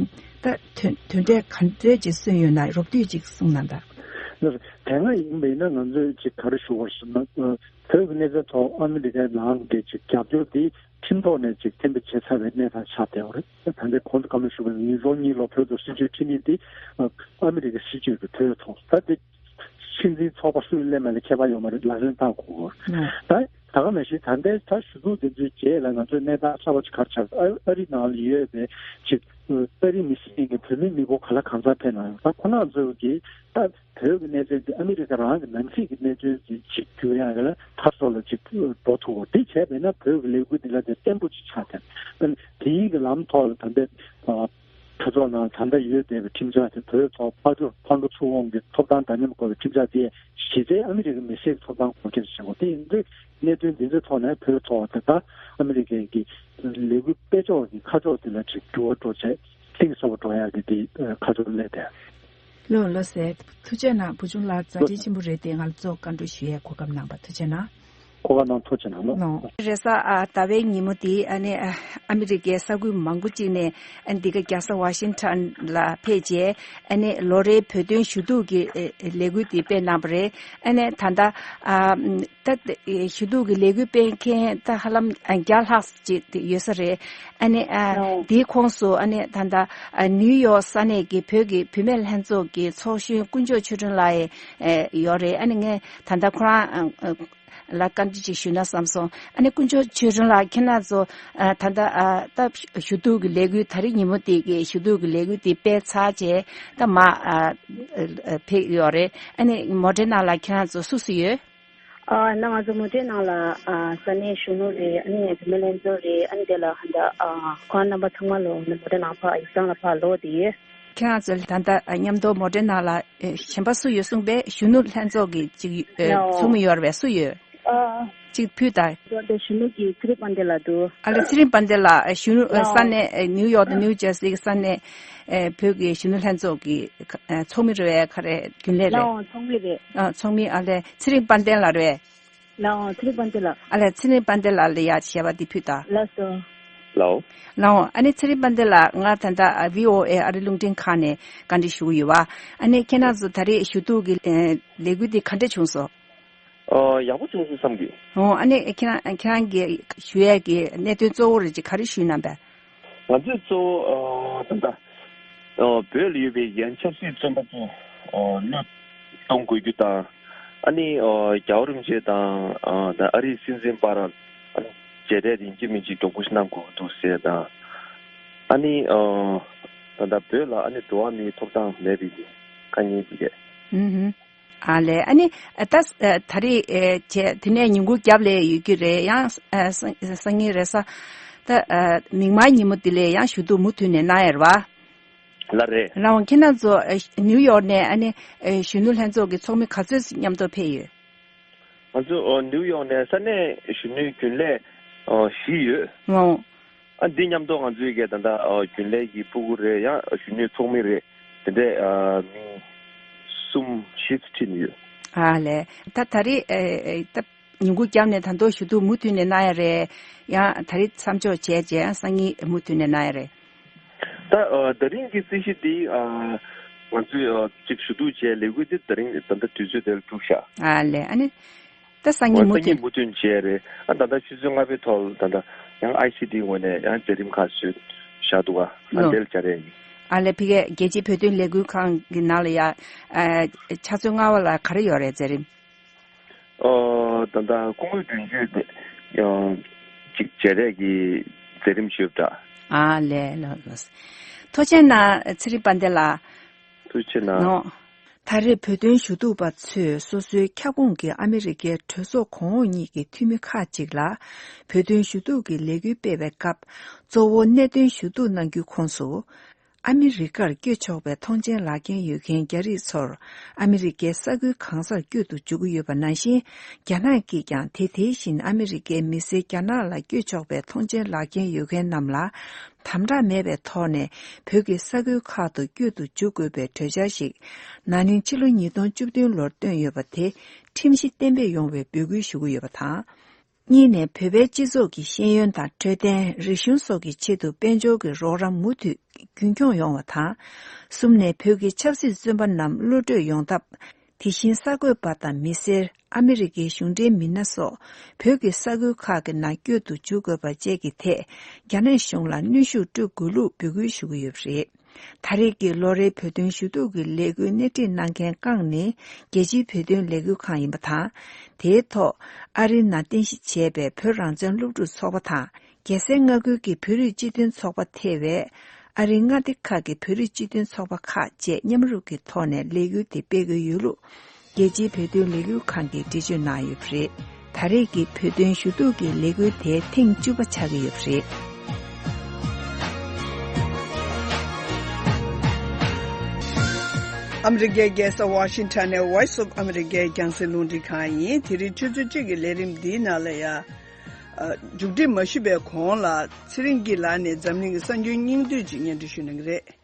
ད་དོན་དོན་འབྲས་ག་འདྲས་ཅིག་སོན་ཡོད་ན་རོབ་བསྡུས་ཅིག་གསུངས་གནང་དང་། དེ་སྔ་ཡིན་པ་ཡིན་ན་ང་ཚོས་ཅིག་ག་རེ་ཞུ་དགོས་ཟེར་ན། ཨ་བོད་ཀྱི་གནས་ཚུལ་ཐོག་ཨ་མི་རི་ཀའི་ནང་གི་ཅིག་རྒྱབ་སྐྱོར་དེ་ཁྲིམས་ཐོག་ནས་ཅིག་གཏན་འབེབས་བྱས་ཚར་བའི་གནས་སྟངས་ཆགས་བསྡད་ཡོད་རེད། ད་ལྟའི་གོང་དུ་བཀའ་མོལ་ཞུས་པ་ནང་བཞིན་ཉིས་སྟོང་གཉིས་ལོ་བོད་དུ་སྲིད་བྱུས་ཁྲིམས་ཡིག་དེ་ཨ་ཨ་མི་རི་ཀའི་སྲིད་བྱུས་ཀྱི་ཐོག་ཐོག་ད་དེ་སྲིད་འཛིན་ཚོགས་པ་སུས་ལེན་མ་ལེན་ཁྱད་པར་ཡོད་མ་རེད། ལག་ལེན་བསྟར་དགོས། ད་ད་ག་ནང་བཞིན་ད་ལྟའི་ད་ཞུ་གཏུག་དེ་ཚོའི་རྗེས་ལ་ང་ཚོའི་གནས་སྟངས་གསར་པ་ཅིག་ག་རེ་ཆགས། ཨ་ཨ་རི་ནང་ལ་ཡོད་པའི་ཅིག་ཨ་རིའི་མི་སེར་གྱི་བོད་མི་མི་འབོར་ག་ལ་གང་འཚམ་ཕེབས་ན་ཡང་། ད་ཁོ་རང་ཚོ་གིས་ད་བོད་ཀྱི་གནས་ཚུལ་འདི་ཨ་མི་རི་ཀ་རང་གི་ནང་གསེས་ཀྱི་གནད་དོན་ཅིག་ཅིག་བསྒྱུར་ཡག་གི་ལ་ཐབས་སོགས་ལ་ཅིག་འགྲོ་ཐུབ་པ་འདི་བྱས་པས་ན་བོད་ཀྱི་ལས་འགུལ་འདི་ལ་དེ་བརྟན་པོ་ཅིག་ཆགས་ཏེ། ཨ་ནི་དེའི་གི་ལམ་ཐོག་ལ་ད་ལྟའི་ཨ་གྲོས་ཚོགས་ནང་ད་ལྟ་ཡོད་བསྡད་པའི་ཁྲིམས་འཆར་དེ། བོད་ཐོག་ཕར་ཕྱོགས་ཕར་འགྲོ་ཚུར་འོང་གི་ཐོབ་ཐང་འདྲ་མཉམ་དགོས་པའི་ཁྲིམས་འཆར་དེ་གཞི་རྩའི་ཨ་མི་རི་ཀའི་མི་སེར་གྱི་ཐོབ་ཐང་སྐོར་སྐྱོད་བྱེད་དགོས། དེ་ཡིན་དུས་གནད་དོན་འདི་ཚོའི་ཐོག་ནས་བོད་ཐོག་དེ་ད་ཨ་མི་རི་ཀའི་གི་ལས་འགུལ་སྤེལ་ཕྱོགས་ཀྱི་ཁ་ཕྱོགས་དེ་ལ་ཅིག་འགྱུར་བ་འགྲོ་བྱས། གཏིང་ཟབ་པོ་འགྲོ་ཡག་གི་དེ་ཁ་ཕྱོགས་སླེབས་ཏེ། ལགས་ལགས་སོ། ཐུགས་རྗེ་གནང་བུ་ཆུང་ལགས། མཛད་འཕྲིན་ཆེན་པོ་རེད་དེ། ང་ལ་གཙོ་བཀའ་འདྲི་ཞུ་ཡས་གོ་སྐབས་གནང་བ་ཐུགས་རྗེ་གནང་། གོ་སྐབས་གནང་། ཐུགས་རྗེ་གནང་། ལགས། རེས་གཟའ་ཨ་ཟླ་བའི་ཉིན་མོ་དེ་ཨ་ནི་ཨ་ཨ་མི་རི་ཀའི་ས་ཁུལ་མང་པོ་ཅིག་ནས་ཨ་འདི་ག་རྒྱལ་ས་ཝ་ཤིང་ཊོན་ལ་ཕེབས་རྗེས་ཨ་ནི་ལོ་རེའི་བོད་དོན་ཞུ་གཏུག་གི་ཨེ་ལས་འགུལ་དེ་སྤེལ་གནང་བ་རེད། ཨ་ནི་ད་ལྟ་ཨ་ད་ཞུ་གཏུག་གི་ལས་འགུལ་སྤེལ་མཁན་ད་ཧ་ལམ་ཨ་བརྒྱ་ལྷག་ཅིག་དེ་ཡོད་ས་རེད། ཨ་ནི་ཨ་ཨོ། དེའི་ཁོངས་སུ་ཨ་ནི་ད་ལྟ་ཨ་ནིའུ་ཡོག་ས་གནས་ཀྱི་བོད་ཀྱི་བུད་མེད་ལྷན་ཚོགས་ཀྱི་ཚོགས་གཞོན་དཀོན་མཆོག་ཆོས་སྒྲོན་ལགས་ཡང་ཨེ་ཡོད་རེད། ཨ་ནི་ངས་ད་ལྟ་ཁོ་རང་ཨ་ཨ་ལ་བཀའ་འདྲི་ཅིག་ཞུས་ན་བསམ་སོང་། ཨ་ནི་དཀོན་མཆོག་ཆོས་སྒྲོན་ལགས། ཁྱེད་རང་ཚོ་ཨ་ད་ལྟ་ཨ་ད་ཞུ་གཏུག་གི་ལས་འགུལ་ད་རེས་ཉིན་མོ་དེ་གི་ཞུ་གཏུག་གི་ལས་འགུལ་དེ་སྤེལ་ཚར་རྗེས་ད་མར་ཨ་ཨ་ཕེབས་ཡོད་རེད། ཨ་ནི་མོ་ཊའི་ནང་ལ་ཁྱེད་རང་ཚོ་སུ་སུ་ཡོད། ཨ་ནི་ང་ཚོ་མོ་ཊའི་ནང་ལ་ཨ་ས་གནས་གཞོན་ནུ་རེད། ཨ་ནི་བུད་མེད་ལྷན་ཚོགས་རེད། ཨ་ནི་དེ་ལ་ཧན་ད་ཨ་ཁོང་རྣམ་པ་ཚང་མ་ལོ་མོ་ཊའི་ནང་ཕར་ཡིག་ཚང་ལ་ཕར་ལོག་བསྡད་ཡོད། ཁྱེད་རང་ཚོ་ད་ལྟ་མཉམ་དུ་མོ་ཊའི་ནང་ལ་ཨེ་གཞན་པ་སུ་ཡོད་གསུངས་པས། གཞོན་ནུ་ལྷན་ཚོགས་ཀྱི་ཅིག་ཨེ་ལའོ། ཚོགས་མི་ཡོད་རེད་པས། སུ་ཡོད། ཨ། ཅིག་ཕུད་ད། དེ་གཞོན་ནུ་གི་ཚེ་རིང་དཔལ་ལྡན་ལགས་འདུག་ཨ་ལེ། ཚེ་རིང་དཔལ་ལྡན་ལགས། གཞོན་ནུ་ཨེ་ལའོ། ས་གནས་ཨེ་ནིའུ་ཡོག་དང་ནིའུ་ཇར་སི་གི་ས་གནས་ཨེ་བོད་ཀྱི་གཞོན་ནུ་ལྷན་ཚོགས་ཀྱི་ཨེ་ཚོགས་མི་རེད་པས། ག་རེ་རྒྱུན་ལས་རེད། ལའོ། ཚོགས་མི་རེད། ཨ་ཚོགས་མི། ཨ་ལེ། ཚེ་རིང་དཔལ་ལྡན་ལགས་རེད། ལའོ། ཚེ་རིང་དཔལ་ལྡན་ལགས། ཨ་ལེ། ཚེ་རིང་དཔལ་ལྡན་ལགས་ལ་ཡ་ཞལ་པར་འདི་ཕུལ་དང་། ལགས་སོ། ལའོ། ལའོ། ཨ་ནི་ཚེ་རིང་དཔལ་ལྡན་ལགས། ང་ད་ལྟ་ཨ་བྷི་ཨོ་ཨེ་ཨ་རི་རླུང་འཕྲིན་ཁང་ནས་བཀའ་འདྲི་ཞུ་གི་ཡོད་པ། ཨ་ནི་ཁྱེད་རང་ཚོ་ད་རེས་ཞུ་གཏུག་གི་ཨེ་ལས་འགུལ་འདི་ག་འདྲ་བྱུང་སོང་། ཨོ། ཡག་པོ་བྱུང་སོང་བསམ་གི། ཨོ། ཨ་ནི་ཁྱེད་རང་ཁྱེད་རང་གིས་ཞུ་ཡས་ཀྱི་གནད་དོན་གཙོ་བོ་རེ་ཅིག་ག་རེ་ཞུས་གནང་པས། ང་ཚོས་གཙོ་བོ་ཨོ་ད་ལྟ་ཨོ་བོད་ལ་ཡོད་པའི་ཡང་ཆབ་སྲིད་བཙོན་པ་ཚོ་ཨོ་གློད་གཏོང་དགོས་རྒྱུ་དང་། ཨ་ནི་ཨོ་རྒྱལ་བ་རིན་པོ་ཆེ་དང་ཨོ་ད་ཨ་རིའི་སྲིད་འཛིན་བར་ཨ་ནི་མཇལ་འཕྲད་ཡིན་གཅིག་མིན་གཅིག་སྡོམ་པོ་ཞིག་གནང་དགོས་ཀྱི་འདུག་ཟེར་དང་། ཨ་ནི་ཨོ་ད་ལྟ་བོད་ལ་ཨ་ནི་འགྲོ་བ་མིའི་ཐོབ་ཐང་མེད་པའི་དཀའ་ངལ་ཅིག་རེད། ཨུ་ཧུ། ཨ་ལས། ཨ་ནི་ད་ད་རེས་བྱས་དེ་ནས་ཉིན་གུང་རྒྱབ་ལ་ཡོད་ཀྱི་རེད། ཡང་སང་སང་ཉིན་རེས་གཟའ་ད་མིག་དམར་ཉིན་མོ་དེ་ལ་ཡང་ཞུ་གཏུག་མུ་མཐུད་ནས་གནང་ཡ་རེད་པ། ལགས་རེད། རང་དབང་ཁྱེད་རང་ཚོ་ཨ་ནིའུ་ཡོག་ནས་ཨ་ནི་ཨ་གཞོན་ནུ་ལྷན་ཚོགས་ཀྱི་ཚོགས་མི་ག་ཚོད་མཉམ་དུ་ཕེབས་ཡོད། ང་ཚོ་ཨ་ནིའུ་ཡོག་ནས་ས་གནས་གཞོན་ནུའི་རྒྱུན་ལས་ཨ་བཞི་ཡོད། ཨོ། ཨ་འདི་མཉམ་དུ་ང་ཚོའི་གི་ད་ལྟ་ཨ་རྒྱུན་ལས་ཀྱི་ཕྲུ་གུ་རེད། ཡང་གཞོན་ནུའི་ཚོགས་མི་རེད། དེ་འདྲས་ཨ་མི་གསུམ་བཞི་ཙམ་ཁྲིད་ནས་ཡོད། ཨ་ལས། ད་ད་རེས་ཨ་ཨ་ད་ཉིན་གུང་རྒྱབ་ནས་ད་དུང་ཞུ་གཏུག་མུ་མཐུད་ནས་གནང་ཡ་རེད། ཡང་ད་རེས་མཚམས་འཇོག་བྱས་རྗེས་སང་ཉིན་མུ་མཐུད་ནས་གནང་ཡ་རེད། ད་ཨ་ད་རིང་གི་རྩིས་གཞི་འདི་ཨ་ང་ཚོས་ཨ་ཅིག་ཞུ་གཏུག་བྱས་ལས་འགུལ་འདི་ད་རིང་ད་ལྟ་དུས་ཚོད་དེར་གྲུབ་ཤག་ཨ་ལས། ཨ་ནི་ད་སང་ཉིན་མུ་མཐུད། སང་ཉིན་མུ་མཐུད་བྱས་རེད། ཨ་ད་ལྟ་ཆུ་ཚོད་ལྔ་པའི་ཐོག་ད་ལྟ་ཡང་ཨའི་སི་ཌི་ངོས་ནས་ཡང་མཛད་རིམ་ཁག་བཟོས་བཞག་འདུག་ག་ཨ་ལོ། འདིར་བཅར་ཡས་ཡིན། ཨ་ལས། ཕ་གིའི་རྒྱལ་སྤྱིའི་བོད་དོན་ལས་འགུལ་ཁང་གི་ནང་ལ་ཡ་ཨ་ཆུ་ཚོད་ལྔ་པ་ལ་ག་རེ་ཡོད་རེད་མཛད་རིམ། ཨོ། ད་ལྟ་སྐུ་ངོ་དོན་གཅོད་དེ་ཡང་ཅིག་བྱས་རས་ཀྱི་མཛད་རིམ་ཞུས་པ་འདྲ། ཨ་ལས། ལགས་ལགས། ཐུགས་རྗེ་གནང་ཚེ་རིང་དཔལ་ལྡན་ལགས། ཐུགས་རྗེ་གནང་། ནོ། ད་རེས་བོད་དོན་ཞུ་གཏུག་པ་ཚོས་སོ་སོའི་ཁྱབ་ཁོངས་ཀྱི་ཨ་མི་རི་ཀའི་གྲོས་ཚོགས་གོང་འོག་གཉིས་ཀྱི་འཐུས་མི་ཁག་ཅིག་ལ་བོད་དོན་ཞུ་གཏུག་གི་ལས་འགུལ་སྤེལ་བའི་སྐབས་གཙོ་བོ་གནད་དོན་ཞུ་གཏུག་གནང་རྒྱུའི་ཁོངས་སུ། ཨ་མི་རི་ཀར་བསྐྱོད་ཆོག་པའི་ཐོངས་མཆན་ལག་འཁྱེར་ཡོད་མཁན་རྒྱ་རིགས་ཚོར་ཨ་མི་རི་ཀའི་ས་ཁུལ་གང་སར་བསྐྱོད་དུ་འཇུག་གི་ཡོད་པ་ནང་བཞིན། རྒྱ་ནག་གིས་ཀྱང་དེ་དེ་བཞིན་ཨ་མི་རི་ཀའི་མི་སེར་རྒྱ་ནག་ལ་བསྐྱོད་ཆོག་པའི་ཐོངས་མཆན་ལག་འཁྱེར་ཡོད་མཁན་རྣམས་ལ་དམ་དྲག་མེད་པའི་ཐོག་ནས་བོད་ཀྱི་ས་ཁུལ་ཁག་ཏུ་བསྐྱོད་དུ་འཇུག་དགོས་པའི་གྲོས་འཆར་ཞིག་ན་ནིང་ཕྱི་ལོ་ཉིས་སྟོང་བཅུ་བདུན་ལོར་བཏོན་ཡོད་པ་དེ་ཁྲིམས་གཞི་གཏན་འབེབས་ཡོང་བའི་འབོད་སྐུལ་ཞུ་གི་ཡོད་པ་དང་། གཉིས་ནས་བོད་པའི་སྤྱི་ཚོགས་ཀྱི་ཤེས་ཡོན་དང་འཕྲོད་བསྟེན། རིག་གཞུང་སོགས་ཀྱི་ཆེད་དུ་དཔལ་འབྱོར་གྱི་རོགས་རམ་མུ་མཐུད་རྒྱུན་འཁྱོངས་ཡོང་བ་དང་། གསུམ་ནས་བོད་ཀྱི་ཆབ་སྲིད་བཙོན་པ་རྣམས་གློད་བཀྲོལ་ཡོང་ཐབས། དེ་བཞིན་གསར་འགོད་པ་དང་མི་སེར། ཨ་མི་རི་ཀའི་གཞུང་འབྲེལ་མི་སྣ་སོགས་བོད་ཀྱི་ས་ཁུལ་ཁག་གི་ནང་བསྐྱོད་དུ་འཇུག་དགོས་པ་བཅས་ཀྱི་ཐད་རྒྱ་ནག་གཞུང་ལ་གནོན་ཤུགས་སྤྲོད་དགོས་ལུགས་འབོད་སྐུལ་ཞུ་གི་ཡོད་པ་རེད། ད་རེས་ཀྱི་ལོ་རེའི་བོད་དོན་ཞུ་གཏུག་གི་ལས་འགུལ་སྣེ་ཁྲིད་གནང་མཁན་རྐང་ནི་རྒྱལ་སྤྱིའི་བོད་དོན་ལས་འགུལ་ཁང་ཡིན་པ་དང་། དེའི་ཐོག་ཨ་རིའི་ནང་རྟེན་གཞི་བྱས་པའི་བོད་རང་བཙན་སློབ་ཕྲུག་ཚོགས་པ་དང་། རྒྱལ་སའི་མངའ་ཁུལ་གྱི་བོད་རིགས་སྤྱི་མཐུན་ཚོགས་པ་ཐེ་བའི་ཨ་རིའི་མངའ་སྡེ་ཁག་གི་བོད་རིགས་སྤྱི་མཐུན་ཚོགས་པ་ཁག་བཅས་མཉམ་རུབ་ཀྱི་ཐོག་ནས་ལས་འགུལ་དེ་སྤེལ་གྱི་ཡོད་ལུགས། རྒྱལ་སྤྱིའི་བོད་དོན་ལས་འགུལ་ཁང་གིས་འགྲེལ་བརྗོད་གནང་ཡོད་པ་རེད། ད་རེས་ཀྱི་བོད་དོན་ཞུ་གཏུག་གི་ལས་འགུལ་དེ་ཐེངས་བཅུ་པ་ཆགས་ཀྱི་ཡོད་པ་རེད། ཨ་མི་རི་ཀའི་རྒྱལ་ས་ཝ་ཤིང་ཊོན་ནས་Voice of America་རྒྱང་སྲིང་རླུང་འཕྲིན་ཁང་ཡིན། དེ་རིང་ཆུ་ཚོད་གཅིག་གི་ལས་རིམ་འདིའི་ནང་ལ་ཡ། ཨ། མཇུག་སྒྲིལ་མ་ཞུས་པའི་གོང་ལ་ཚེ་རིང་སྐྱིད་ལགས་ནས་འཛམ་གླིང་གི་གསར་འགྱུར་སྙིང་བསྡུས་ཅིག་སྙན་སྒྲོན་ཞུ་གནང་གི་རེད།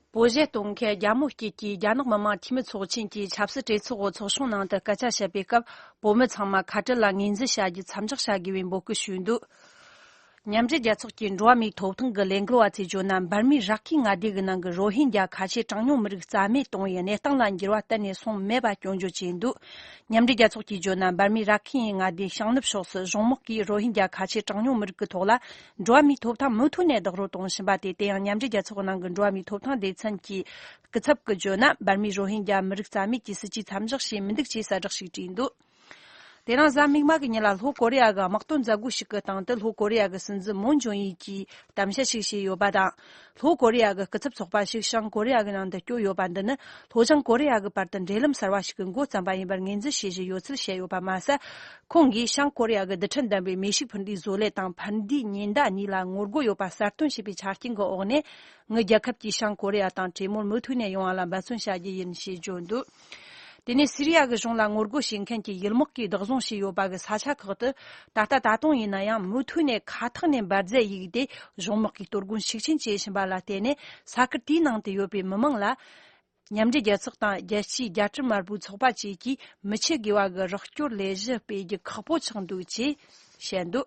སྤོ་བཤད་གཏོང་མཁན་རྒྱ་མོ་སྐྱིད་ཀྱིས་རྒྱ་ནག་མི་དམངས་འཐུས་མི་ཚོགས་ཆེན་གྱི་ཆབ་སྲིད་གྲོས་ཚོགས་འོག་ཚོགས་ཆུང་ནང་དུ་སྐད་ཆ་བཤད་པའི་སྐབས། བོད་མི་ཚང་མ་ཁ་བྲལ་ལ་ངོས་འཛིན་བྱ་རྒྱུ་མཚམས་འཇོག་བྱ་དགོས་པའི་འབོད་སྐུལ་ཞུས་འདུག་མཉམ་འབྲེལ་རྒྱལ་ཚོགས་ཀྱི་འགྲོ་བ་མིའི་ཐོབ་ཐང་གི་ལས་འགུལ་བ་ཚོས་བརྗོད་ན། འབར་མའི་རཱ་ཁའི་མངའ་སྡེ་གི་ནང་གི་རོ་ཧིན་རྒྱ་ཁ་ཆེ་གྲངས་ཉུང་མི་རིགས་རྩ་མེད་གཏོང་བའི་གནས་སྟངས་ལ་འགྱུར་བ་གཏན་ནས་སོང་མེད་པ་སྐྱོན་བརྗོད་བྱས་འདུག་མཉམ་འབྲེལ་རྒྱལ་ཚོགས་ཀྱིས་བརྗོད་ན། འབར་མའི་རཱ་ཁའི་མངའ་སྡེའི་ཤིང་ནུབ་ཕྱོགས་སུ་གཞུང་དམག་གིས་རོ་ཧིན་རྒྱ་ཁ་ཆེ་གྲངས་ཉུང་མི་རིགས་ཀྱི་ཐོག་ལ་འགྲོ་བ་མིའི་ཐོབ་ཐང་མུ་མཐུད་ནས་རྡོག་རོལ་གཏོང་བཞིན་པ་དེ། དེ་ཡང་མཉམ་འབྲེལ་རྒྱལ་ཚོགས་ནང་གི་འགྲོ་བ་མིའི་ཐོབ་ཐང་སྡེ་ཚན་གྱི་སྐུ་ཚབ་ཀྱིས་བརྗོད་ན། འབར་མའི་རོ་ཧིན་རྒྱ་མི་རིགས་རྩ་མེད་ཀྱི་སྲིད་ཇུས་མཚམས་འཇོག་བྱས་མི་འདུག་ཅེས་གསལ་བསྒྲགས་ཤིག་བྲིས་འདུག་དེ་རིང་གཟའ་མིག་དམར་གྱི་ཉིན་ལ་ལྷོ་ཀོ་རི་ཡ་གི་དམག་དོན་མཛད་སྒོ་ཞིག་གི་སྟེང་དུ། ལྷོ་ཀོ་རི་ཡ་གི་སྲིད་འཛིན་མོན་ཇོ་ཨིན་གྱིས་གཏམ་བཤད་ཞིག་བྱས་ཡོད་པ་དང་། ལྷོ་ཀོ་རི་ཡ་གི་སྐུ་ཚབ་ཚོགས་པ་ཞིག་བྱང་ཀོ་རི་ཡ་གི་ནང་དུ་བསྐྱོད་ཡོད་པ་འདི་ནི། ལྷོ་བྱང་ཀོ་རི་ཡ་གི་བར་དུ་འབྲེལ་ལམ་གསར་བ་ཞིག་གི་འགོ་བརྩམས་པ་ཡིན་པར་ངོས་འཛིན་བྱེད་བཞིན་ཡོད་ཚུལ་བཤད་ཡོད་པ་མ་ཟད། ཁོང་གིས་བྱང་ཀོ་རི་ཡ་གི་རྡུལ་ཕྲན་ལྡན་པའི་མེ་ཤུགས་འཕུར་མདེལ་བཟོ་ལས་དང་འཕུར་མདེལ་ཉེན་བརྡ་གཉིས་ལ་ངོ་རྒོལ་ཡོད་པ་གསལ་སྟོན་བྱས་པའི་ཆ་རྐྱེན་གྱི་འོག་ནས། ངའི་རྒྱལ་ཁབ་ཀྱིས་བྱང་ཀོ་རི་ཡ་དང་གྲོས་མོལ་མུ་མཐུད་ནས་ཡོང་བ་ལ་འབད་བརྩོན་བྱ་རྒྱུ་ཡིན་ཞེས་བརྗོད་འདུག་དེ་ནས་སི་རི་ཡ་གི་གཞུང་ལ་ངོ་རྒོལ་བྱེད་མཁན་གྱི་ཡུལ་དམག་གིས་བདག་བཟུང་བྱས་ཡོད་པ་གི་ས་ཆ་ཁག་ཏུ། ད་ལྟ་ད་དུང་ཡིན་ན་ཡང་མུ་མཐུད་ནས་མཁའ་ཐང་ནས་འབར་རྫས་གཡུགས་ཏེ་གཞུང་དམག་གིས་གཏོར་རྒོལ་ཤུགས་ཆེན་བྱེད་བཞིན་པ་ལ་བརྟེན་ནས། ས་ཁུལ་དེའི་ནང་དུ་ཡོད་པའི་མི་མང་ལ། མཉམ་འབྲེལ་རྒྱལ་ཚོགས་དང་རྒྱལ་སྤྱིའི་རྒྱལ་སྤྱིའི་དམར་པོའི་ཚོགས་པ་བཅས་ཀྱིས་མི་ཆོད་དགོས་པ་གི་རོགས་སྐྱོར་ལས་གཞི་སྤེལ་རྒྱུ་ཁག་པོ་ཆགས་འདུག་ཅེས་བཤད་འདུག་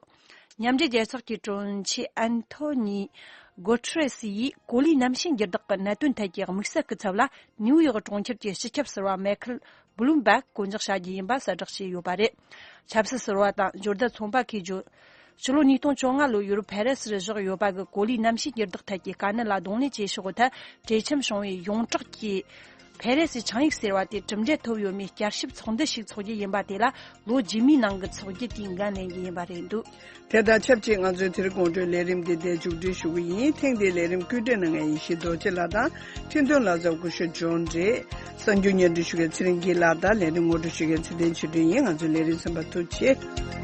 མཉམ་འབྲེལ་རྒྱལ་ཚོགས་ཀྱི་དྲུང་ཆེ་ཨན་ཐོ་ནི་གོ་ཐྲེ་སི་ཡིས་གོ་ལའི་གནམ་གཤིས་འགྱུར་ལྡོག་གི་གནད་དོན་ཐད་ཀྱི་དམིགས་བསལ་སྐུ་ཚབ་ལ་ནིའུ་ཡོག་གྲོང་ཁྱེར་གྱི་སྤྱི་ཁྱབ་ཟུར་པ་མེ་ཁལ་བྷུ་ལུམ་བྷག་བསྐོ་འཇོག་བྱ་རྒྱུ་ཡིན་པ་གསལ་བསྒྲགས་བྱས་ཡོད་པ་རེད། ཆབ་སྲིད་ཟུར་པ་དང་འབྱོར་ལྡན་ཚོང་པ་ཁོས་བརྗོད། ཕྱི་ལོ་ཉིས་སྟོང་བཅོ་ལྔ་ལོའི་ཡོ་རོབ་ཕ་རི་སིར་བཞག་ཡོད་པ་གི་གོ་ལའི་གནམ་གཤིས་འགྱུར་ལྡོག་ཐད་ཀྱི་དཀའ་གནད་ལ་གདོང་ལེན་བྱེད་ཕྱོགས་ཐད་གྲོས་འཆམ་བྱུང་བའི་ཡོངས་གྲགས་ཀྱི་ཕ་རི་སི་ཆིངས་ཡིག་ཟེར་བ་དེ་གྲུབ་འབྲས་ཐོབ་ཡོད་མེད་བསྐྱར་ཞིབ་ཚོགས་འདུ་ཞིག་འཚོགས་རྒྱུ་ཡིན་པ་དེ་ལ་ལོ་རྗེས་མའི་ནང་གི་ཚོགས་རྒྱུ་དེའི་འགན་ལེན་རྒྱུ་ཡིན་པ་རེད་འདུག་དེ་དང་ཆབས་ཅིག་ང་ཚོའི་དེ་རིང་དགོང་དྲོའི་ལས་རིམ་འདི་འདིར་མཇུག་སྒྲིལ་ཞུ་གི་ཡིན། ཐེངས་འདིའི་ལས་རིམ་བཀོད་སྒྲིག་གནང་མཁན་ཡེ་ཤེས་རྡོ་རྗེ་ལགས་དང་འཕྲིན་གཏོང་ལག་རྩལ་སྐུ་ཞབས་ཇོན་རེད། གསར་འགྱུར་སྙན་སྒྲོན་ཞུ་མཁན་ཚེ་རིང་སྐྱིད་ལགས་དང་ལས་རིམ་ངོ་སྤྲོད་ཞུ་མཁན་ཚེ་བརྟན་ཆོས་སྒྲོན་ཡིན། ང་ཚོའི་ལས་རིམ་གསན་པར་ཐུགས་རྗེ་ཆེ།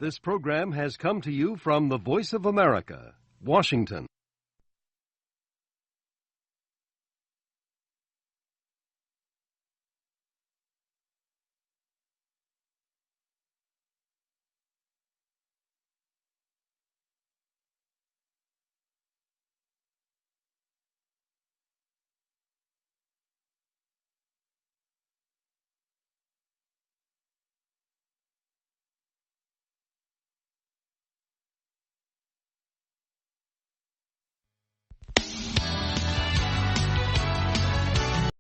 This program has come to you from the Voice of America, Washington.